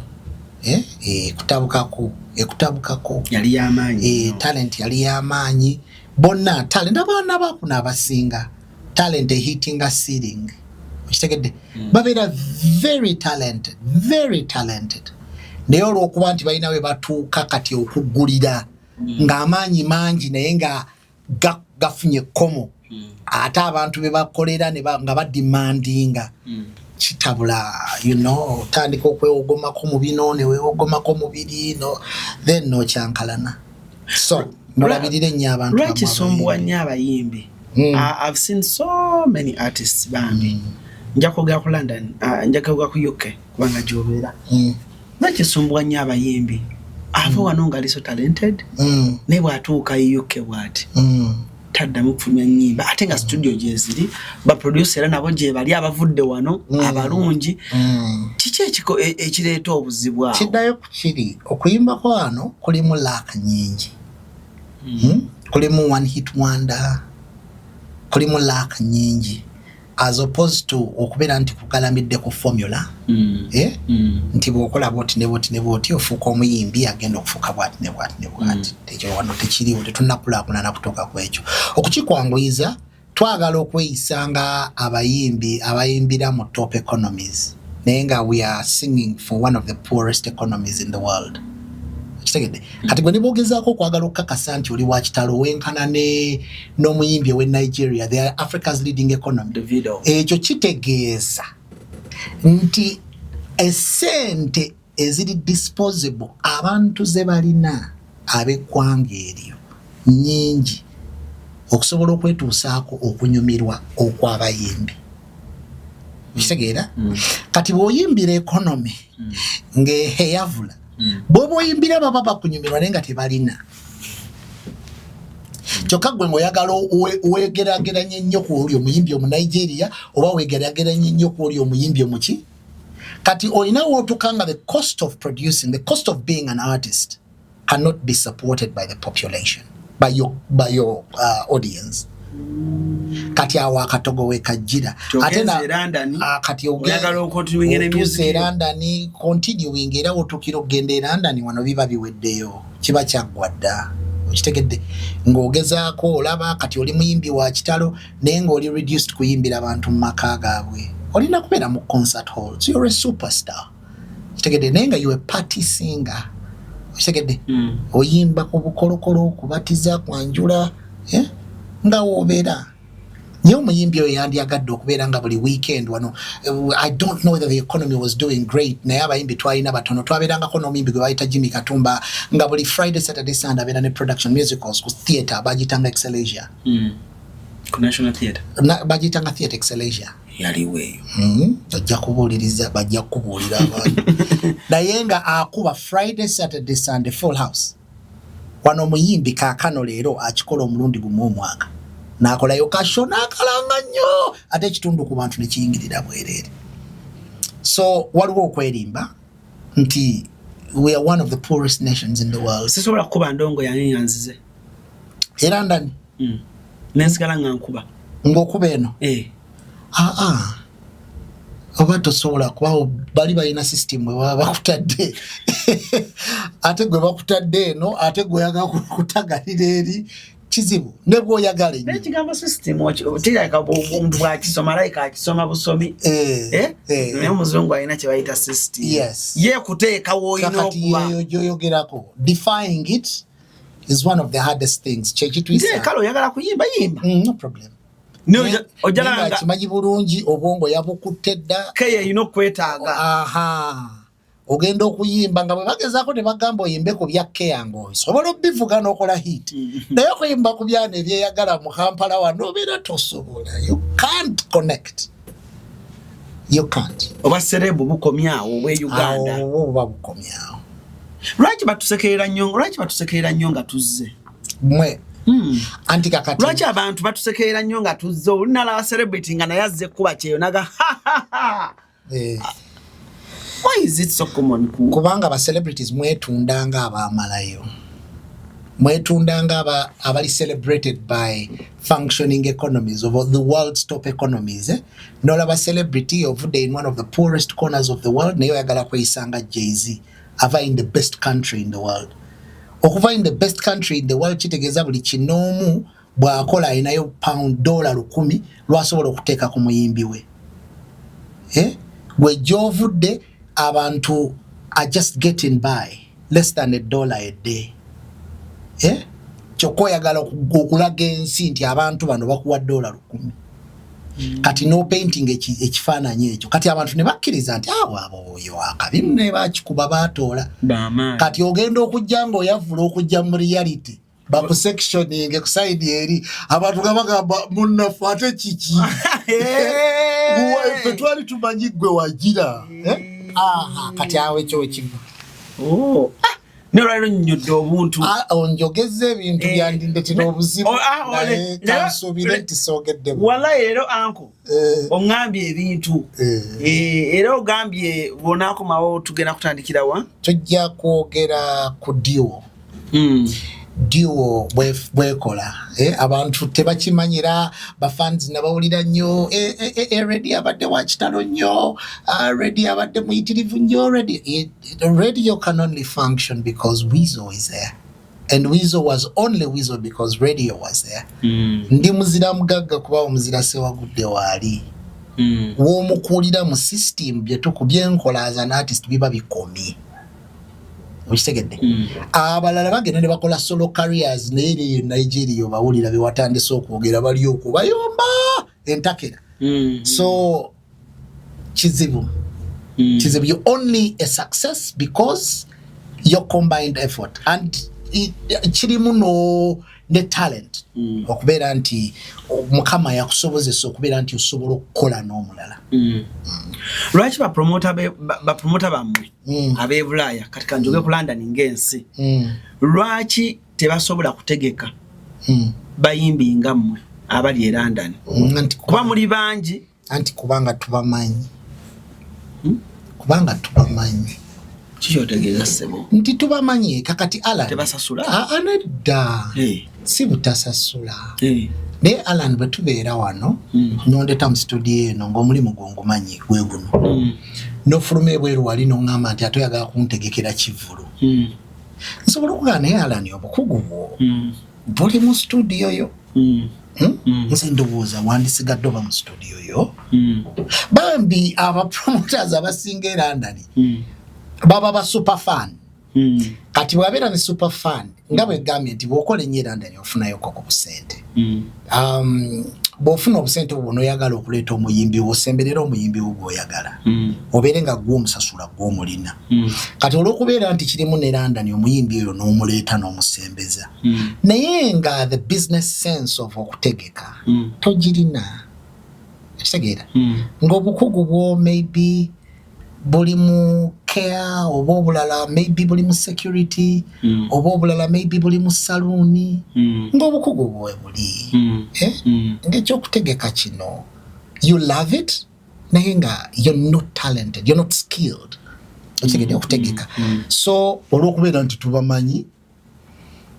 Eh, ekutabukako, ekutabukako. Yali yamaanyi. Talent yali y'amaanyi. Bonna talent, abaana bakuno abasinga talent ehittinga ceiling, okitegedde? Babeera very talented, very talented, naye olwokuba nti balina we batuuka kati okugulira ng'amaanyi mangi, naye nga gafunye ekkomo, ate abantu be bakolera nga bademandinga, kitabula. Otandika okwewogomako mu bino, newewogomako mu biri, no, then nokyankalana. So nolabirira ennyo abantu Lwaki bamwe sumbuwa abayimbi. nnyo abayimbi? I've seen so many artists bambi. Nja kwogera ku London, nja kwogera ku UK kubanga gyobeera. Lwaki sumbuwa nnyo abayimbi ava wano nga ali so talented, naye bw'atuuka e UK bw'ati taddamu kufulumya nnyimba, ate nga studio gyeziri, baproducer era nabo gye bali abavudde wano abalungi? Kiki ekireeta obuzibu awo? Kiddayo ku kiri, okuyimba kwano kulimu luck nyingi. Kulimu one hit wonder, kulimu luck nyingi, as opposed to okubeera nti kugalamidde ku formula, eh? Nti bw'okola bwoti ne bwoti ne bwoti ofuuka omuyimbi agenda okufuuka bwati ne bwati ne bwati. Ekyo wano tekiriwo, tetunnakulaakulana kutuuka ku ekyo. Okukikwanguyiza, twagala okweyisa nga abayimbi abayimbira mu top economies, naye nga we are singing for one of the poorest economies in the world, kitegedde? Kati gwe ne boogezaako okwagala okukakasa nti oli wa kitalo, wenkana n'omuyimbi ow'e Nigeria, they are Africa's leading economy. Davido. Ekyo kitegeeza nti esente eziri disposable abantu ze balina ab'eggwanga eryo nnyingi okusobola okwetuusaako okunyumirwa okw'abayimbi, kitegeera? Kati bw'oyimbira economy ng'eyavula, bw'oba oyimbira baba bakunyumirwa naye nga tebalina, kyokka gwe ng'oyagala weegerageranye nnyo ku oli omuyimbi Omunigeria, oba weegerageranye nnyo ku oli omuyimbi omuki. Kati olina wootuka nga the cost of producing, the cost of being an artist cannot be supported by the population, by your audience. Kati awo akatogo wekajjira. Ate e London, kati oyagala ocontinuing ne otuuse music. e London, continuing, era wotuukira okugenda e London wano biba biweddeyo, kiba kyaggwa dda, okitegedde? Ng'ogezaako olaba kati oli muyimbi wa kitalo, naye ng'oli reduced kuyimbira bantu mu maka gaabwe, olina kubeera mu concert halls, you're a superstar, kitegedde? Naye nga you a party singer, okitegedde? Oyimba ku bukolokolo, kubatiza, kwanjula, eh? Nga woobeera naye omuyimbi oyo yandyagadde okubeera nga buli weekend wano. I don't know whether the economy was doing great, naye abayimbi twalina batono. Twabeerangako n'omuyimbi gwe bayita Jimmy Katumba, nga buli Friday, Saturday, Sunday abeera ne production musicals ku theatre bagiyitanga Excelsia. Ku National Theatre? Bagiyitanga Theatre Excelsia. Yaliwo eyo? Ojja kubuuliriza, bajja kukubuulira abantu. Naye nga akuba Friday, Saturday, Sunday, full house. Wano omuyimbi kaakano leero akikola omulundi gumu omwaka, n'akolayo kasho n'akalanga nnyo, ate ekitundu ku bantu nekiyingirira bwereere. So waliwo okwerimba nti we are one of the poorest nations in the world. Sisobola kukuba ndongo yange nga nzize. Era ndani? Nensigala nga nkuba. Ng'okuba eno? Eh. Aa, oba tosobola, kuba bali balina system bwe baba bakutadde, ate gwe bakutadde eno, ate gwe oyagala kutagalira eri, kizibu ne bw'oyagala ennyo. N'ekigambo system kirabika omuntu bw'akisoma alayika akisoma busomi. Eh, Eh? eh. Naye omuzungu alina kye bayita system. Yes. Ye kuteeka w'olina Kakati okuba. yeeyo gy'oyogerako, defying it is one of the hardest things, kyekitwisa. Nze kale oyagala kuyimba, yimba. No problem. Naye ojjala Naye nga akimanyi bulungi, obwongo yabukutte dda. Keyo erina okwetaaga. Aha, ogenda okuyimba nga bwe bagezaako ne bagamba oyimbe ku bya keya ng'osobola obivuga n'okola hit, naye okuyimba ku byana ebyeyagala mu Kampala wano obeera tosobola. You can't connect, you can't. Oba celeb bukomyawo obwe Uganda. Awo buba bukomyawo. Lwaki batusekerera nnyo? Lwaki batusekerera nnyo nga tuzze? Mwe anti kakati Lwaki abantu batusekerera nnyo nga tuzze? Olunalaba celebrity nga naye azze kuba kyeyo naga Eh. Why is it so common? Kubanga ba celebrities mwetunda nga abamalayo, mwetunda nga abali celebrated by functioning economies of the world's top economies, eh? Nolaba celebrity ovudde in one of the poorest corners of the world, naye oyagala kweyisanga Jay-Z ava in the best country in the world. Okuva in the best country in the world kitegeeza buli kinoomu bw'akola alinayo pound dollar 1000 lwasobola okuteeka ku muyimbi we, eh? Gwe gy'ovudde abantu are just getting by less than a dollar a day, eh? Kyokka oyagala okulaga ensi nti abantu bano bakuwa $1,000. Kati no painting ekifaananyi ekyo, kati abantu ne bakkiriza nti awo abo oyo akabi ne bakikuba baatoola. Kati ogenda okujja ng'oyavula okujja mu reality, bakusectioning ku side eri, abantu nga bagamba munnaffe ate kiki, ffe twali tumanyi ggwe wagira. Kati awo ekyo wekiva. Oh. Naye olwaliro nnyonnyodde obuntu. Onjogeza ebintu byandindetera obuzibu, naye kansuubire nti soogeddemu. Wallahi leero anko oŋŋambye ebintu, era ogambye bw'onaakomawo tugenda kutandikira wa? Tujja kwogera ku duo. Duo bwekola, abantu tebakimanyira, bafans nabawulira nnyo, Radio abadde wa kitalo nnyo, Radio abadde muyitirivu nnyo. Radio can only function because Weasel is there, and Weasel was only Weasel because Radio was there. Ndi muzira mugagga kuba omuzira sewagudde waali. W'omukuulira mu system byenkola as an artist biba bikomi. Okitegedde? Abalala bagenda ne bakola solo careers, naye eri Nigeria obawulira bewatandise okwogera bali okwo bayomba entakera. So kizibu. Kizibu. You only a success because your combined effort and kirimu no ne talent. Okubeera nti Mukama yakusobozesa okubeera nti osobola okukola n'omulala. Lwaki bapromota bammwe ab'e Bulaaya, kati kanjoge ku London ng'ensi, lwaki tebasobola kutegeka bayimbi nga mmwe abali e London? Kuba muli bangi. Anti kubanga tubamanyi. Kubanga tubamanyi. Kikyotegeeza ssebo? Nti tubamanyi. Kakati Alan, Tebasasula? Nedda, si butasasula. Naye Alan, bwe tubeera wano, nondeta mu studio eno ng'omulimu gwo ngumanyi gwe guno, nofuluma ebweru wali noŋŋamba nti ate oyagala kuntegekera kivvulu, nsobola okugaa, naye Alan, obukugu bwo buli mu studio yo. Nze ndowooza wandisigadde oba mu studio yo. Bambi abapromoters abasinga e London baba ba super fan. Kati bw'abeera ne super fan, nga bwegambye nti bw'okola ennyo e London ofunayoko ku busente, bw'ofuna obusente obwo n'oyagala okuleeta omuyimbi wo, osemberera omuyimbi wo gw'oyagala, obeere nga gwe omusasula, gw'omulina. Kati olw'okubeera nti kirimu ne London, omuyimbi oyo n'omuleeta n'omusembeza, naye nga the business sense of okutegeka togirina. Ekitegeera ng'obukugu bwo maybe buli mu care, oba obulala maybe buli mu security, oba obulala maybe buli mu saluuni, ng'obukugu bwe buli, eh? Ng'ekyokutegeka kino you love it, naye nga you're not talented, you're not skilled, okitegedde, okutegeka. So olw'okubeera nti tubamanyi,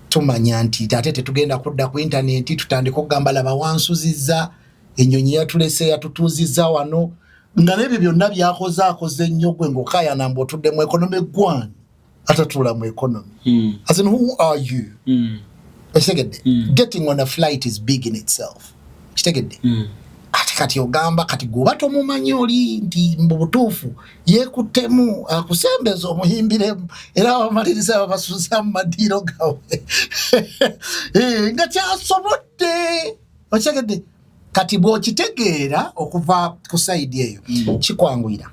tumanya nti ate tetugenda kudda ku intaneti tutandika okugamba laba wansuzizza ennyonyi, yatulese, yatutuuzizza wano, nga n'ebyo byonna byakoze akoze nnyo. Gwe ng'okaayana mbu otudde mu economy, gwani atatuula mu economy? As in, who are you? Okitegedde? Getting on a flight is big in itself, kitegedde? Ate kati ogamba kati gwoba tomumanyi oli nti mu butuufu yeekuttemu akusembeza omuyimbiremu, era abamaliriza babasuza mu madiiro gaabwe nga kyasobodde. Okitegedde? Kati bw'okitegeera okuva ku side eyo, kikwanguyira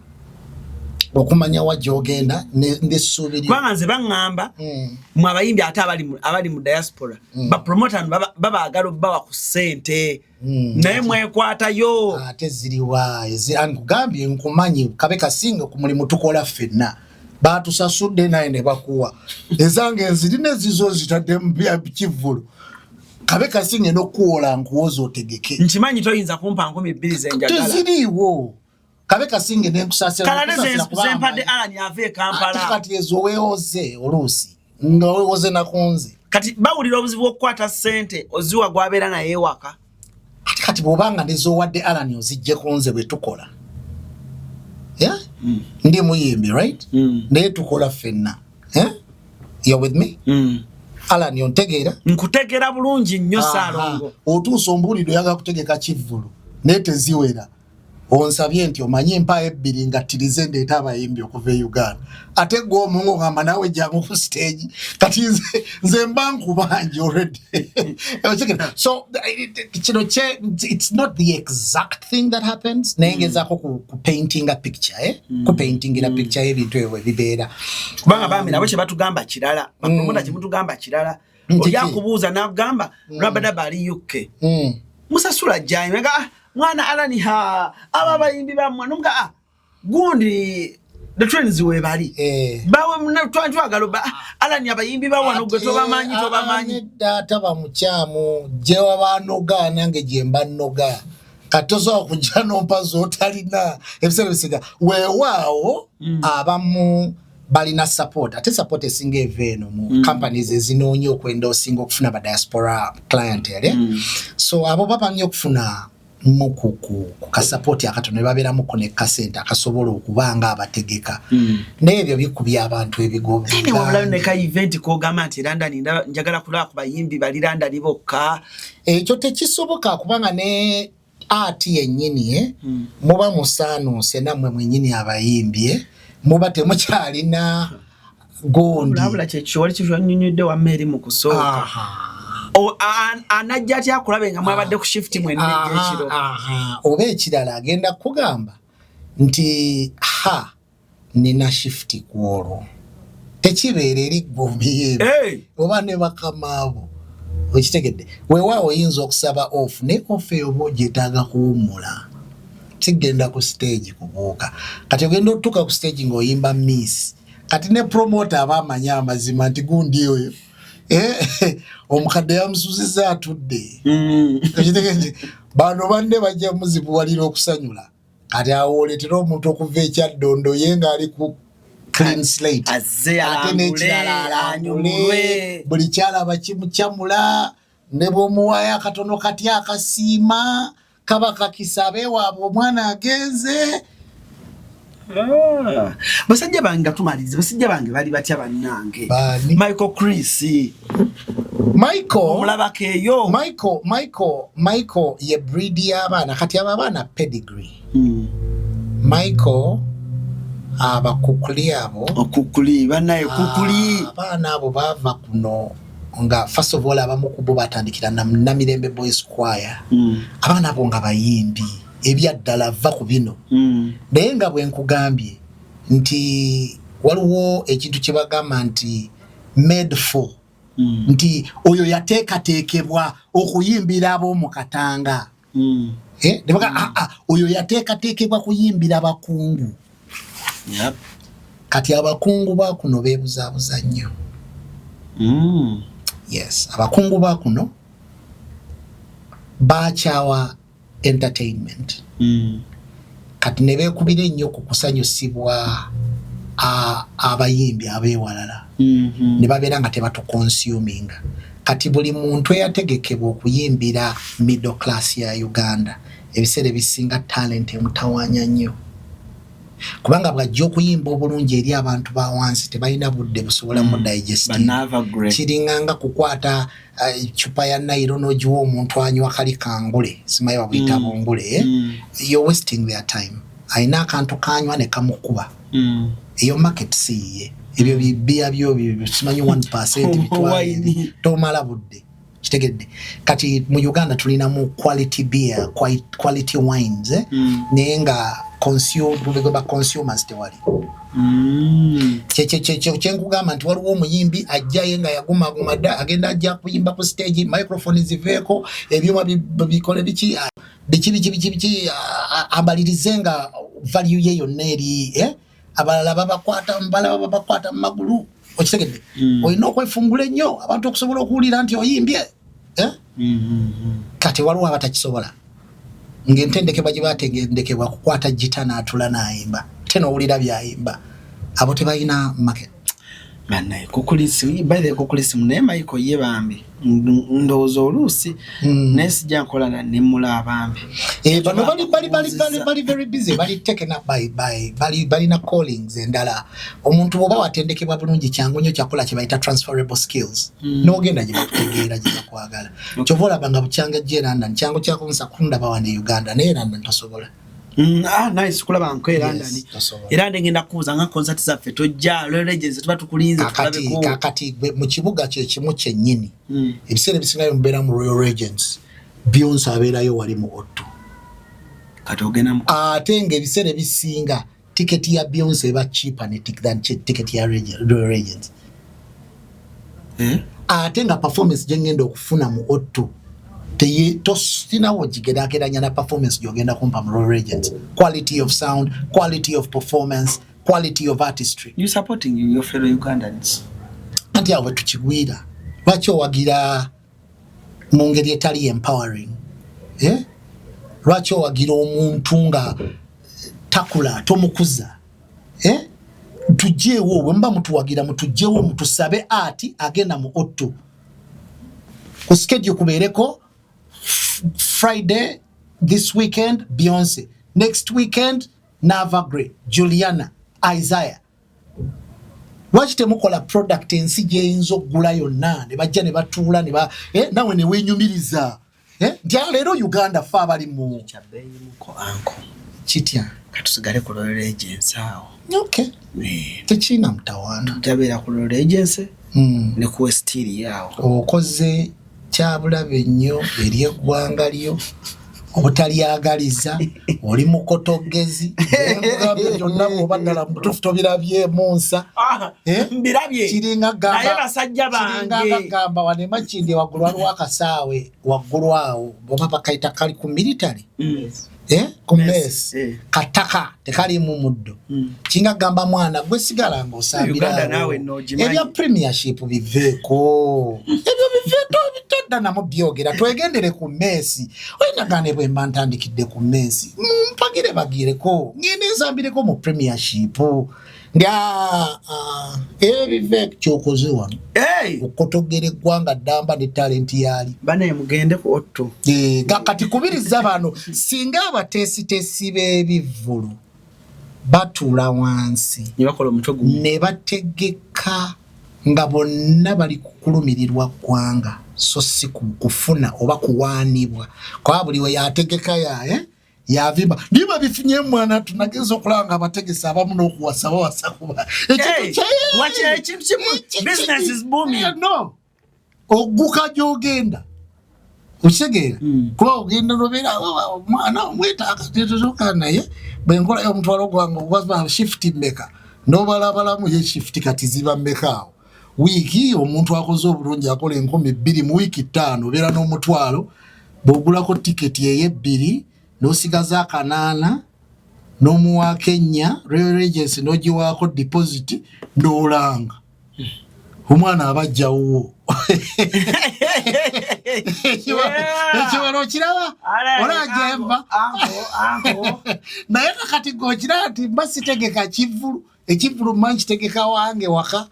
okumanya wa gy'ogenda n'essuubi lyo. Kubanga nze baŋŋamba mwe abayimbi ate abali mu diaspora, bapromota babaagala obbawa ku ssente, naye mwekwatayo. Ate ziriwa? Nkugambye nkumanyi, kabe kasinga ku mulimu tukola ffenna, batusasudde naye ne bakuwa ezange nzirina, ezizo zitadde mu bya kivvulu, kabe kasinge n'okuwola nkuwoza otegeke. Nkimanyi toyinza kumpa 2000 zenjagala. Teziriiwo. Kabe kasinge nenkusaasira. Kalane nkusaasira kubanga zempadde Alan ava e Ate Kampala. Kati ezo weewoze oluusi nga weewoze nakunze. Kati bawulira obuzibu okukwata ssente oziwa gwabeera naye ewaka. Ate kati bw'obanga nezowadde Alan ozijje ku nze bwe tukola, yeah? Ndi muyimbi, right? Naye tukola ffenna, eh? You're with me? Alan, ontegeera? Nkutegeera bulungi nnyo. Aha. Saalongo. Otuusa ombuulidde oyagala kutegeka kivvulu naye teziwera, onsabye nti omanye empaayo ebbiri nga ttirize ndeeta abayimbi okuva e Uganda, ate gwe omungu ogamba naawe jangu ku stage. Kati nze mba nkubanja already. Okitegera? So kino it's not the exact thing that happens, naye ngezaako ku painting a picture, eh? Ku paintingira picture y'ebintu ebyo bwe bibeera. Kubanga bambi nabo kyebatugamba kirala, bapromota kyemutugamba kirala. Nti Oli ki? akubuuza nagamba Rabadaba ali UK, musasula jjayo ah, mwana Alani ha aba abayimbi bammwe nomuga ah, gundi the trends webali. Bawe twagala ba Alani abayimbi bawano gwe tobamanyi, tobamanyi. Nedda, taba mukyamu. Gye wabanoga nange gye mba nnoga. Kati tosobola kujja nompa z'otalina. Ebiseera ebisinga weewaawo abamu balina support, ate support esinga eva eno mu companies ezinoonya okwenda osinga okufuna ba diaspora clientele, eh? So abo baba nnyo okufuna mu ku kasapoti akatono ne babeeramuko ne kasente akasobola okuba nga abategeka, naye ebyo bikubya abantu ebigoba. Nene wabulayo ne ka event kogamba nti London njagala kulaba ku bayimbi bali London bokka. Ekyo tekisoboka kubanga ne art yennyini, eh, muba musaanuuse nammwe mwennyini abayimbi, eh, muba temukyalina gundi. Wabula kyekiwali kinyonyodde wamma eri mu kusooka. Anajja atya akulabe nga mwabadde ku shift mwenna egyekiro? Aha. Oba ekirala agenda kugamba nti ha, nina shift ku olwo, tekibeera eri gombi Hey! oba ne bakamaabo. Okitegedde? Weewaawo oyinza okusaba off, naye off eyo oba ogyetaaga kuwummula, kigenda ku stage kubuuka. Kati ogenda otutuuka ku stage ng'oyimba miss. Kati ne promoter aba amanyi amazima nti gundi oyo, eh, omukadde yamusuziza atudde. Okitegedde? Bano banne bajja muzibuwalira okusanyula. Kati awo oleetera omuntu okuva ekyaddondo ye ng'ali ku clean slate. Azze Ate alambule, n'ekirala alambule, anyumulwe. Buli kyalaba kimukyamula, ne bw'omuwaayo akatono kati akasiima, kaba kakisa abeewaabwe omwana agenze. Ah. Basajja bange nga tumaliriza, basajja bange bali batya bannange? Baani? Michael Chris. Michael. Omulabako eyo? Michael ye breed y'abaana. Kati abo abaana pedigree. Michael, abakukuli abo. Okukuli bannaye kukuli. Ah, abaana abo baava kuno nga first of all abamu ku bo batandikira Namirembe Boys Choir. Abaana abo nga bayimbi ebyaddala va ku bino. Naye nga bwe nkugambye nti waliwo ekintu kye bagamba nti made for, nti oyo yateekateekebwa okuyimbira ab'omu Katanga. Eh, ne baga, "Ah, ah, oyo yateekateekebwa kuyimbira bakungu." Kati abakungu ba kuno beebuzaabuza nnyo. Yes, abakungu ba kuno bakyawa entertainment. Kati ne beekubira ennyo ku kusanyusibwa abayimbi abeewalala, ne babeera nga tebatuconsuminga. Kati buli muntu eyategekebwa okuyimbira middle class ya Uganda, ebiseera ebisinga talent emutawaanya nnyo, kubanga bw'ajja okuyimba obulungi eri abantu ba wansi tebalina budde busobola mu digesting. Banava. Kiringanga kukwata cupa ya Nile n'ogiwa omuntu anywa kali kangule, simanyi babuyita bungule, eh? You're wasting their time. Alina akantu kanywa ne kamukuba. Eyo market si yiye. Ebyo bibiya byo simanyi 1 bitwala eri. Wine. Tomala budde. Kitegedde? Kati mu Uganda tulinamu quality beer, quality wines, eh? Naye nga ba consumers tewali. Kyenkugamba nti waliwo omuyimbi ajjaye nga yagumaguma dda, agenda ajja kuyimba ku stage, microphone ziveeko, ebyuma bikole biki biki biki biki biki, amalirize nga value ye yonna eri, eh? Abalala babakwata, balaba babakwata mu magulu. Okitegedde? Olina okwefungula ennyo abantu okusobola okuwulira nti oyimbye, eh? Kati waliwo abatakisobola. Ng'entendekebwa gye bategendekebwa kukwata gita n'atula n'ayimba, te n'owulira byayimba, abo tebalina market. Banaye kukulisi, by the kukulisi, naye Michael ye bambi ndowooza oluusi naye sijja nkola nemula bambi. Eh, bano bali very busy, bali taken up by bali balina callings endala. Omuntu bw'oba watendekebwa bulungi, kyangu nnyo kyakola kye bayita transferable skills, n'ogenda gye bakutegeera, gye bakwagala. Kyova olaba nga bukyanga jje e London, kyangu kyakunsa kundaba wano e Uganda, naye London tosobola. Ah, nice kulaba nko e London. Tosobola. Era ndengenda kubuuza nga concert zaffe tojja Royal Legends, tuba tukulinze. Kakati tulabeko. Kakati gwe mu kibuga kyekimu kyennyini, ebiseera ebisinga mubeera mu Royal Regents, Beyonce abeerayo wali mu O2. Kati ogenda mu Ate ng'ebiseera ebisinga tiketi ya Beyonce eba cheaper ne than tiketi ya Royal Regents. Eh? Ate nga performance gye ngenda okufuna mu O2 tosinawo gigeraageranya na performance gy'ogenda kumpa mu Royal Regents. Quality of sound, quality of performance, quality of artistry. You supporting your fellow Ugandans. Anti awo wetukigwira, lwaki owagira mu ngeri etali empowering, eh? Lwaki owagira omuntu nga takula, tomukuza, eh? Tugyewo, bwe muba mutuwagira mutugyewo, mutusabe ati agenda mu O2 ku schedule kubeereko Friday this weekend Beyonce, next weekend Nava Grey, Juliana, Isaiah. Lwaki temukola product ensi gyeyinza okugula yonna, ne bajja ne batuula ne ba nawe ne wenyumiriza, nti "Ah, leero Uganda fe abali mu Kyabbeeyimuko anko. Kitya? Katusigale ku Royal Agency awo. Okay. Eh, Tekiina mutawaana. Jabeera ku Royal Agency ne ku Westiri awo. Okoze kyabulabe nnyo eri eggwanga lyo obutalyagaliza, oli mukotogezi. Nkugambye byonna bw'oba ddala mutuufu tobirabyemu nsa. Eh? Mbirabye. Kiringa gamba Naye basajja kiringa bange. Gamba wano emakindi waggulu waliwo akasaawe waggulu awo, oba bakayita kali ku military, eh? Ku mess. Eh. Kataka tekalimu muddo. Kinga gamba mwana gwe sigala ng'osambira Uganda awo. naawe n'ogimanyi. Ebya premiership biveeko, ebyo biveeko, todda namu byogera, twegendere ku mess. Oyinagane bwe mba ntandikidde ku mess, mpagire bagireko, ngende nsambireko mu premiership ndi ebyo biveeko kyokoze wano. Hey! Okotogera eggwanga ddamba ne talenti yaali. Banaye mugende ku O2. Eh, kati kubiriza bano, singa abateesiteesi b'ebivvulu batuula wansi ne bakola omutwe gumu ne bategeka nga bonna bali kukulumirirwa ggwanga, so si kufuna oba kuwaanibwa, kuba buli we yategeka yaye yavimba niba bifunye mwana. Tunageza okulaba nga abategesi abamu n'okuwasa bawasa kuba Hey, wakira ekintu kimu, business is booming. No ogguka gy'ogenda okitegeera, kuba ogenda nobeera omwana omwetaakatetetuka, naye bwenkolayo omutwalo gwange oba shift mmeka, nobalabalamu ye shift kati ziba mmeka awo wiiki. Omuntu akoze obulungi akola 2000 mu wiiki 5, obeera n'omutwalo. Bw'ogulako tiketi ey'ebbiri n'osigaza akanaana, n'omuwaako ennya Royal Agency, n'ogiwaako deposit, n'olanga omwana aba ajjawuwo. Ekibalo okiraba olajemba, naye kakati gweokiraba nti mba sitegeka kivulu, ekivulu mba nkitegeka wange waka,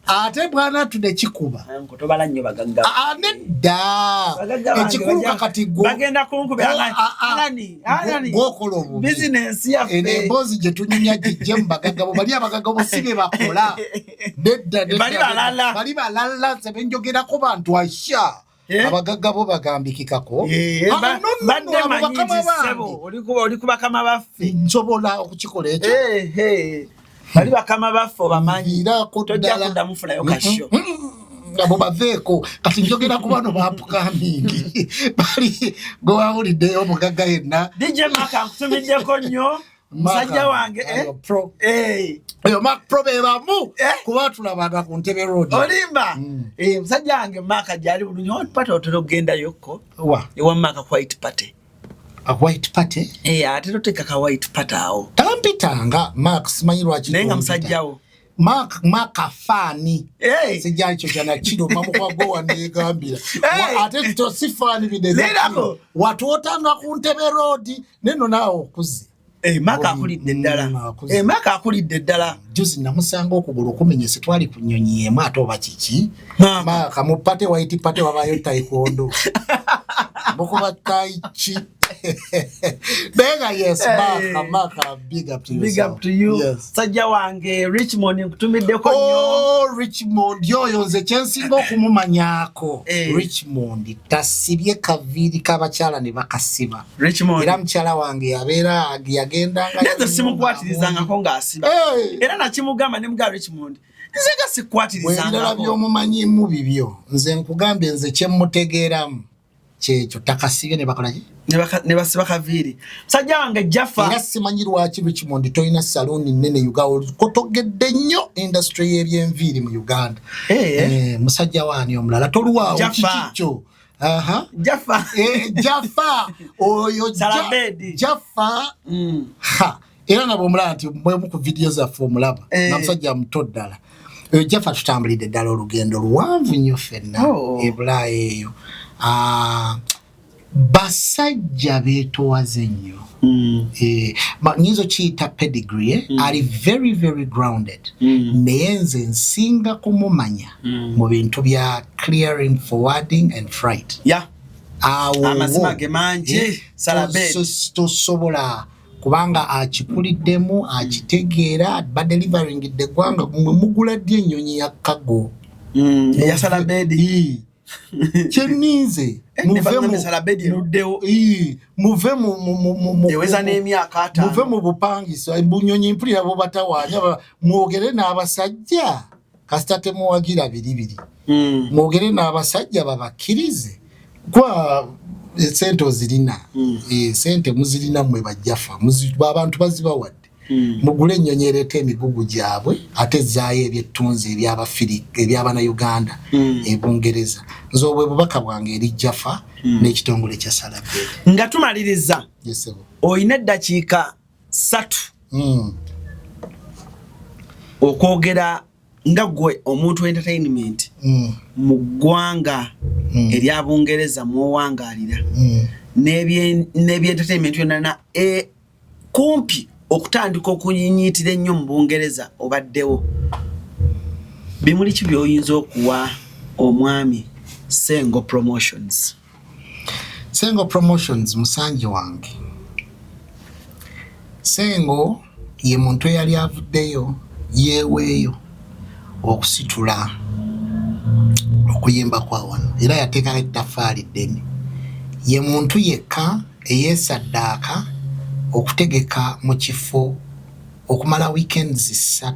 ate bwana tunekikuba. Tobala nnyo bagagga. Ah, nedda. Bagagga bange Ekikulu kakati bagenda kunkubira. Oh, ah, ah. Alani, Alani. Gwokola obubi. Bizinensi yaffe. Eno emboozi gye tunyumya gijje mu bagagga bo. Bali abagagga bo si be bakola, nedda, nedda, Bali balala. Bali balala, nze benjogerako bantu asha. Eh? Abagagga bo bagambikikako. Eh, Ah, no, no, no, badde abo manyi bakama nti ssebo, bange. oli ku bakama baffe. Nsobola okukikola ekyo. Eh, eh. Bali bakama baffe obamanyi. Nviiraako Tojja ddala. kuddamu funayo kasho. Abo baveeko, kati njogera ku bano ba upcoming bali gwe wawuliddeyo omugagga yenna. DJ Mark ankutumiddeko nnyo musajja wange, eh? Ayo, pro. Eh, Eyo Mark Pro be bamu Eh? kuba tulabanga ku Ntebe Road. Olimba. Eh, musajja wange Mark gyali bulungi. White party otera okugendayokko? Wa? Ewa Mark ku white party. A white party? Eh, ate toteeka ka white party awo. Tampitanga Mark, simanyi lwaki Naye nga tompita. musajjawo. Mark Mark afaani. Hey. Sijja ekyo kyanakiruma mukwago wanneegambira. Hey. Ate to si faani bino Leerako. Watuotanga ku Ntebe Road neno naawe okuze. Eh, Mark akulidde ddala. Akuze. Eh, Mark akulidde ddala. Juzi namusanga okugulu okumenyese, twali ku nnyonyi emu ate oba kiki. Mark. Mark mu party, white party, wabayo taekwondo. Mukuba tai chi. Naye nga yes, Mark, Mark, big up to Big yourself. up to you. Yes. Sajja wange Richmond, nkutumiddeko nnyo. Oh, Richmond oyo nze kyensinga okumumanyaako. Eh. Richmond tasibye kaviiri k'abakyala ne bakasiba. Richmond. Era mukyala wange yabeera yagendanga. Naye nze simukwatirizangako ng'asiba. Hey! Era nakimugamba ne mugaa Richmond. Nze nga Bwebirala sikwatirizangako. by'omumanyimu bibyo, nze nkugambye, nze kyemutegeeramu kyekyo, takasibye ne bakola ki? Ne basiba kaviiri. Sajja wange Jaffa. Era simanyi lwaki Richmond tolina saluuni nnene Uganda, kotogedde nnyo industry y'ebyenviiri mu Uganda. Eh, eh. Eh, musajja waani omulala tolwawo? Jaffa. Kikikyo? Aha. Jaffa. Eh, Jaffa oyo Salabedi. Jaffa. Ha, era nabo omulaba nti mwemu ku vidiyo zaffe omulaba. Eh. Na musajja muto ddala oyo Jaffa, tutambulidde ddala olugendo luwanvu nnyo ffenna. Oh. E Bulaaya eyo. Ah, basajja beetowaze nnyo. Eh, nyinza okiyita pedigree, eh? Ali very very grounded. Naye nze nsinga kumumanya mu bintu bya clearing, forwarding and freight. Awo Amazima wo. ge mangi, Eh, Salabed. tosobola kubanga akikuliddemu, akitegeera, badeliveringidde eggwanga. Mwe mugula ddi ennyonyi ya cargo? Eya Salabedi. Kyeninze Eh, ne bagamba Salabedi eruddewo. Muve Eweza n'emyaka 50. muve mu bupangisa bunyonyi, mpulira bubatawaanya. Mwogere n'abasajja, kasita temuwagira biribiri. Mwogere n'abasajja babakkirize kwa esente ozirina. Eh, sente muzirina mmwe bajjafa. Abantu bazibawadde. Mugule ennyonyi ereeta emigugu gyabwe ate ezzaayo ebyettunzi ebyabannayuganda e Bungereza. Nze obwe bubaka bwange eri Jaffa n'ekitongole kya Salabed. Nga tumaliriza, Yes, sebo. olina eddakiika 3 okwogera nga ggwe omuntu entertainment mu ggwanga erya Bungereza mw'owangaalira n'ebyentertainment yonna na kumpi okutandika okunyinyitira ennyo mu Bungereza obaddewo. Bimuli ki by'oyinza okuwa omwami Sengo Promotions? Sengo Promotions musanji wange. Sengo ye muntu eyali avuddeyo yeeweeyo okusitula okuyimba kwa wano, era yateekako ettaffaali ddene. Ye muntu yekka eyeesaddaaka okutegeka mu kifo okumala weekends 3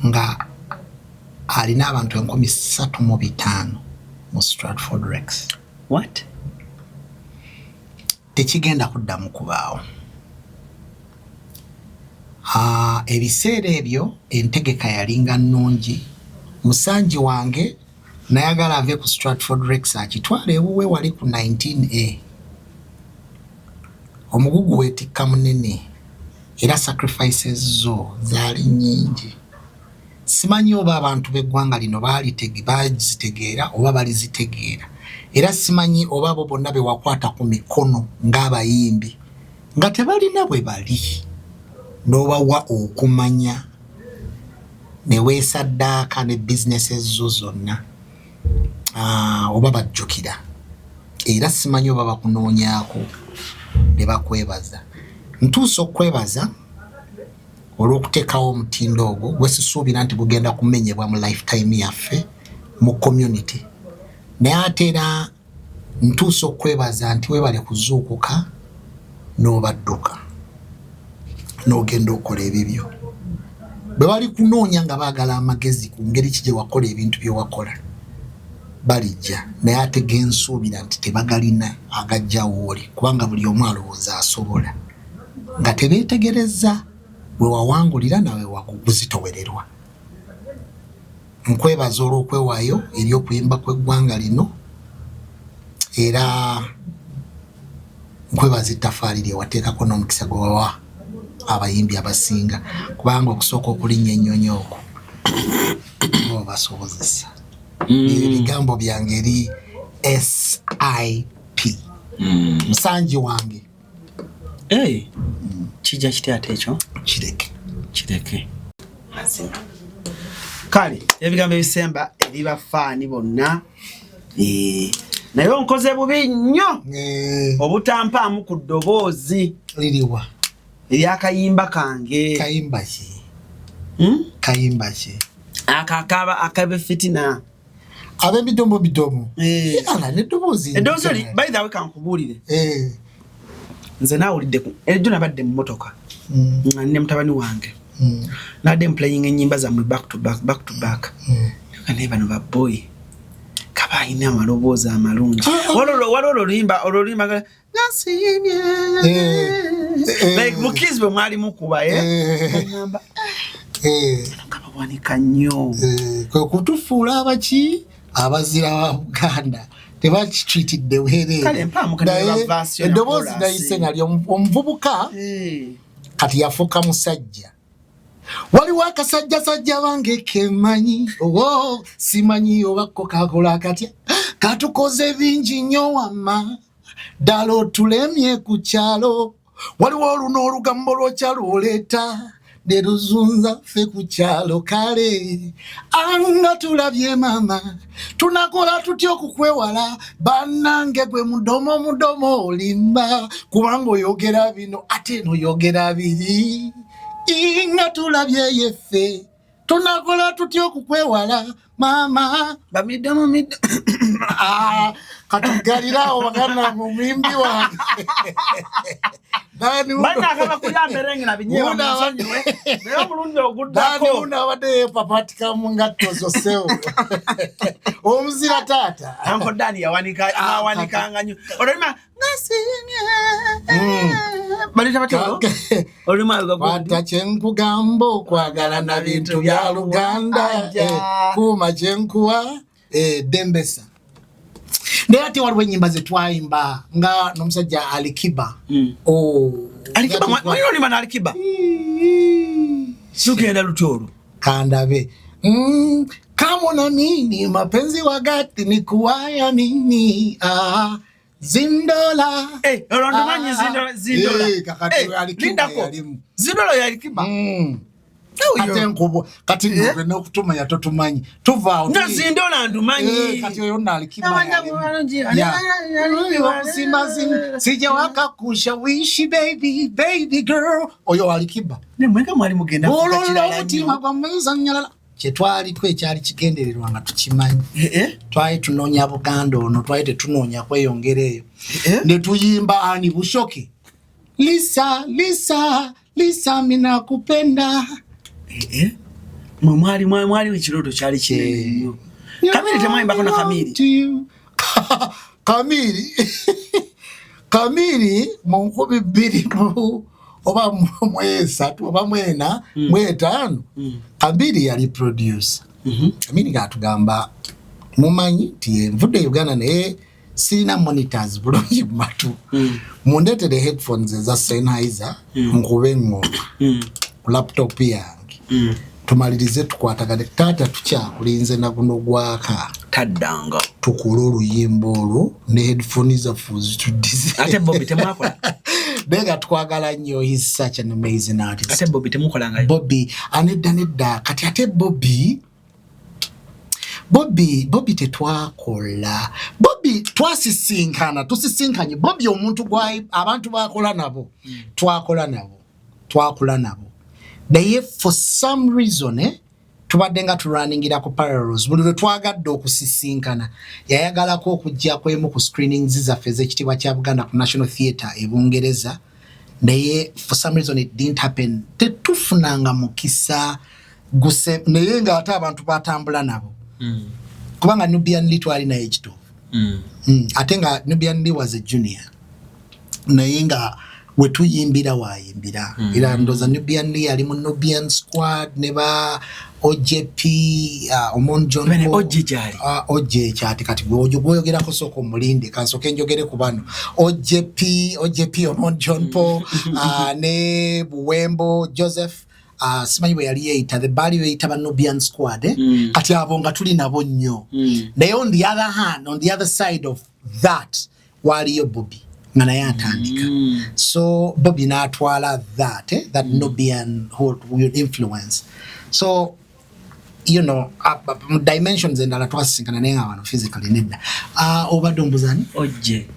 nga alina abantu 35,000 mu Stratford Rex. What? Tekigenda kuddamu kubaawo. Ah, ebiseera ebyo entegeka yalinga nnungi. Musanji wange nayagala ave ku Stratford Rex akitwala ewuwe wali ku 19A. Omugugu weetikka munene era sacrifices zo zaali nnyingi. Simanyi oba abantu b'eggwanga lino bazitegeera oba balizitegeera, era simanyi oba abo bonna be wakwata ku mikono ng'abayimbi nga tebalina bwe bali n'obawa okumanya ne weesaddaaka ne bizinesi zo zonna. Ah, oba bajjukira, era simanyi oba bakunoonyaako ne bakwebaza. Ntuusa okwebaza olw'okuteekawo omutindo ogwo gwesisuubira nti gugenda kumenyebwa mu lifetime yaffe mu community. Naye ate era ntuusa okwebaza nti weebale kuzuukuka n'obadduka n'ogenda okola ebibyo. Bwe bali kunoonya nga baagala amagezi ku ngeri ki gye wakola ebintu bye wakola, balijja, naye ate gensuubira nti tebagalina agajja wooli, kubanga buli omu alowooza asobola nga tebeetegereza we wawangulira nawe waguzitowererwa. Nkwebaza olw'okwewaayo eri okuyimba kw'eggwanga lino, era nkwebaza ettaffaali lye wateekako n'omukisa gwe wawa abayimbi abasinga, kubanga okusooka okulinnya ennyonyi okwo Obasobozesa. Ebigambo byange eri SIP. Musanji wange. Hey, kijja kitya ate ekyo? Kireke. Kireke. Mazima. Kale, ebigambo ebisemba eri bafaani bonna. Naye onkoze bubi nnyo. Obutampaamu ku ddoboozi. Liriwa? Eryakayimba kange. Kayimba ki? Kayimba ki? Akakaba akabefitina. Ab'emidomo midomo. Ala n'eddoboozi. Eddoboozi by the way kankubuulire. Nze naawulidde ejjo nabadde mu mmotoka. Nga ne mutabani wange. Nabadde mplayinga ennyimba zammwe back to back, back to back. Naye bano baboyi kaba alina amaloboozi amalungi. Waliwo oluyimba oluyimba nasiimye. Like mukizi bwe mwali mukuba ngamba kabawanika nnyo. Kwe kutufuula abaki abazira ba Buganda tebakitwitidde bwereere. Eddoboozi nayise nalyo omuvubuka kati yafuuka musajja. Waliwo akasajjasajja bange kemanyi owo simanyi oba ko kakola katya katukoze bingi nnyo wamma ddala otulemye ku kyalo. Waliwo oluno olugambo lw'okyalwoleeta ne luzunza ffe ku kyalo kale anga tulabye maama tunakola tutya okukwewala bannange gwe mudomo mudomo olimba kubanga oyogera bino ate noyogera biri nga tulabye yeffe tunakola tutya okukwewala maama bamidomo mido katugalirawo baganda mumwimbi wange. Abadde yepapatika mu ngatto zosewo omuzira taata. Uncle Dani yawanikanga nnyo. Olulima ngasimye. Balita batyo. Olulima kwata kyenkugamba okwagala na bintu bya Luganda. Kuuma kyenkuwa dembesa. Naye ate waliwo ennyimba ze twayimba nga n'omusajja Alikiba. Alikiba mwalina oluyimba n'Alikiba? Lugenda lutyo olwo. Kandabe. Kama na nini mapenzi wagati ni kuwaya nini Zindola. Olwo ndumanyi Zindola. Kakati Alikiba yalimu. Zindola ya Alikiba. Ate nkubo kati nwe n'okutumanya totumanyi tuvaawo. Nga Zindola ndumanyi. Kati oyo nno Alikiba yalimu. Sija wakakushawishi baby baby girl oyo Alikiba. Ne mwenga mwali mugenda ololo omutima gwamwezanyalala. Kyetwali twekyali kigendererwa nga tukimanyi. Twali tunoonya Buganda ono, twali tetunoonya kweyongera eyo. Ne tuyimba ani Bushoke. Lisa, Lisa, Lisa mina kupenda. Mwe mwali ekirooto kyali kinene nnyo. Kamiri temwayimbako na Kamiri? Kamiri. Kamiri mu 2000 oba 3 oba 4 5 Kamiri yali producer. Kamiri ng'atugamba mumanyi nti nvudde Uganda naye sirina monitors bulungi mu matu. Mundeetere headphones eza Sennheiser nkube engoma ku laptop yange. Tumalirize tukwatagane. Taata tukyakulinze na guno gwaka. Taddanga. Tukole oluyimba olwo ne headphones zaffe zituddize. Ate Bobby temwakola. Naye nga twagala nnyo, he's such an amazing artist. Ate Bobby temukolanga. Bobby anedda nedda kati ate Bobby tetwakola. Bobby twasisinkana, tusisinkanye. Bobby omuntu gwa abantu bakola nabo. Twakola nabo. Twakula nabo. Naye for some reason tubadde nga turaningira ku parallels. Buli lwe twagadde okusisinkana yayagalako okujja kwemu ku screenings zaffe ez'ekitiibwa kya Buganda ku National Theatre e Bungereza. Naye for some reason it didn't happen. Tetufunanga mukisa guse naye nga ate abantu batambula nabo. Kubanga Nubian Lee twali naye ekituufu. Ate nga Nubian Lee was a junior. Naye nga we tuyimbira wayimbira. Era ndoza Nubian Lee ali mu Nubian Squad ne ba OJP Omon John Paul. OJ gyali. OJ kyati kati gwoyogerako sooka omulinde kansooke njogere ku bano. OJP Omon John Paul ne Buwembo Joseph. Simanyi bwe yali yeeyita, the baali beeyita ba Nubian Squad, eh? Kati abo nga tuli nabo nnyo. Naye on the other hand, on the other side of that, waaliyo Bobby nga naye atandika. So Bobby n'atwala that, eh? That Nubian whole influence. So mu dimensions endala twasisinkana, naye nga wano physically nedda. Obadde ombuzani? Ojje.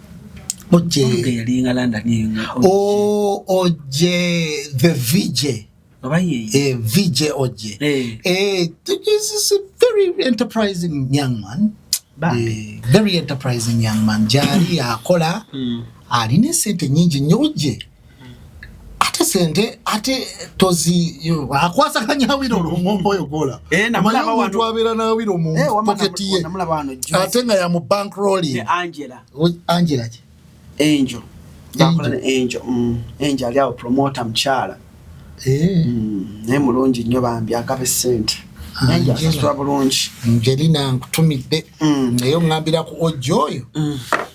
Ojje. Ojje yalinga London eyo nga Ojje. O Ojje the VJ. Oba ye. Eh, VJ Ojje. Eh. Eh, this is a very enterprising young man. Bambi. Eh, very enterprising young man. Gyali akola, alina esente nyingi nnyo Ojje. Ate sente ate tozi akwasaganya awiro olwomwombo oyo gwola. Eh, namulaba Omanyi omuntu wano. abeera n'awiro mu Eh, wamma pocket ye. namulaba wano juzi. Ate nga ya mu bankrolling. Ne Angela. Angela ki? Angel. Bakola ne Angel. Angel ali awo promoter mukyala. Eh. Naye mulungi nnyo bambi, agaba essente. Angel Angela. asasula bulungi. Angelina nkutumidde. Naye oŋŋambira ku Ojje oyo.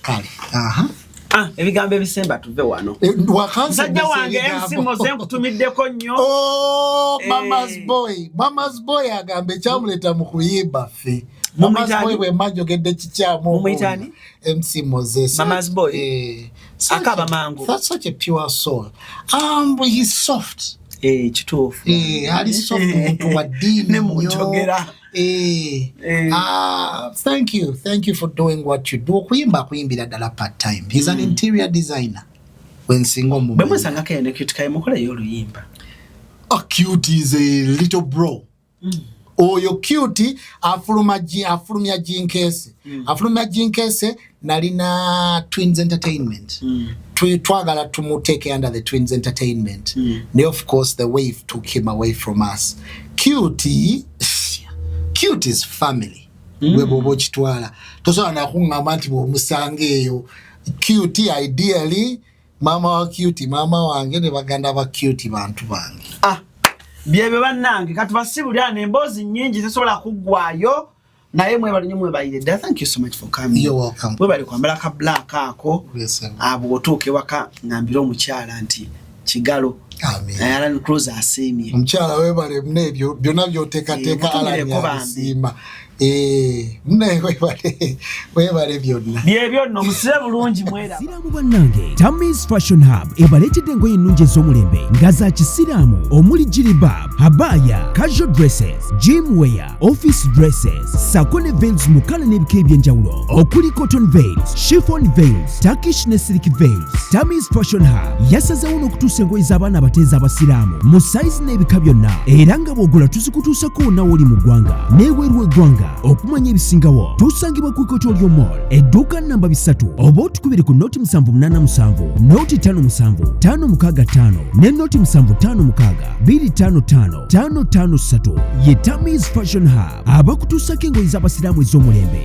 Kale. Aha. Ah, ebigambo ebisemba tuve wano. Eh, wakanse Musajja wange ebigambo. MC Moze, nkutumiddeko nnyo. Oh, Eh. mama's boy. Mama's boy agamba ekyamuleeta mu kuyimba ffe. Mama's Mumuyita boy ani? bwe mba njogedde kikyamu. Mumuyita ani? MC Moses. Mama's boy? Eh, Akaaba mangu. That's such a pure soul. He's soft. Eh, kituufu. Eh, ali soft, muntu wa ddiini Ne mu nnyo. njogera. Eh, Eh. ah, thank you. Thank you for doing what you do. Okuyimba akuyimbira ddala part time. He's an interior designer. Wensinga Bwe omumanyi. mwesangako eyo ne Cute Kaye, mukoleyo oluyimba. Oh, Cute is a little bro. Oyo Cute afuluma afulumya jinkese. Afulumya jinkese nalina Twins Entertainment. Twagala tumuteeke under the Twins Entertainment. Naye of course the wave took him away from us. Cute, Cute is family. Gwe bw'oba okitwala. Tosobola nakuŋŋamba nti bw'omusanga eyo. Cute ideally maama wa Cute maama wange ne baganda ba Cute bantu bange. Ah, byebyo bannange, katubasibulira emboozi nnyingi zisobola kuggwayo, naye mwebale nnyo, mwebalire ddala. Thank you so much for coming. You're welcome. Mwebale kwambala ka black ako. Yes, sir. Ah, bw'otuuka ewaka ngambire omukyala nti kigalo. Amen. Eh, Alan Cruz asiimye. Omukyala webale muna ebyo byonna byoteekateeka. Eh, Alan mutumireko bambi. yabisiima. Eh, muna webale, webale byonna. Byebyo nno, musire bulungi, mweraba. Siraamu bannange, Tamis Fashion Hub ebaleetedde engoye ennungi ez'omulembe nga za kisiraamu omuli jilbab, habaya, casual dresses, gym wear, office dresses sako ne veils mu color n'ebika ebyenjawulo okuli cotton veils, chiffon veils, Turkish ne silk veils. Tamis Fashion Hub yasazeewo n'okutuusa engoye z'abaana abateezi abasiraamu mu sayizi n'ebika byonna, era nga bw'ogula tuzikutuusako wonna w'oli mu ggwanga n'ebweru w'eggwanga. Okumanya ebisingawo tusangibwa ku Equatorial Mall, edduuka namba 3, oba otukubire ku 0787 057 565 ne 0756 255 553. Ye Tamis Fashion Hub abakutuusako engoye z'abasiraamu ez'omulembe.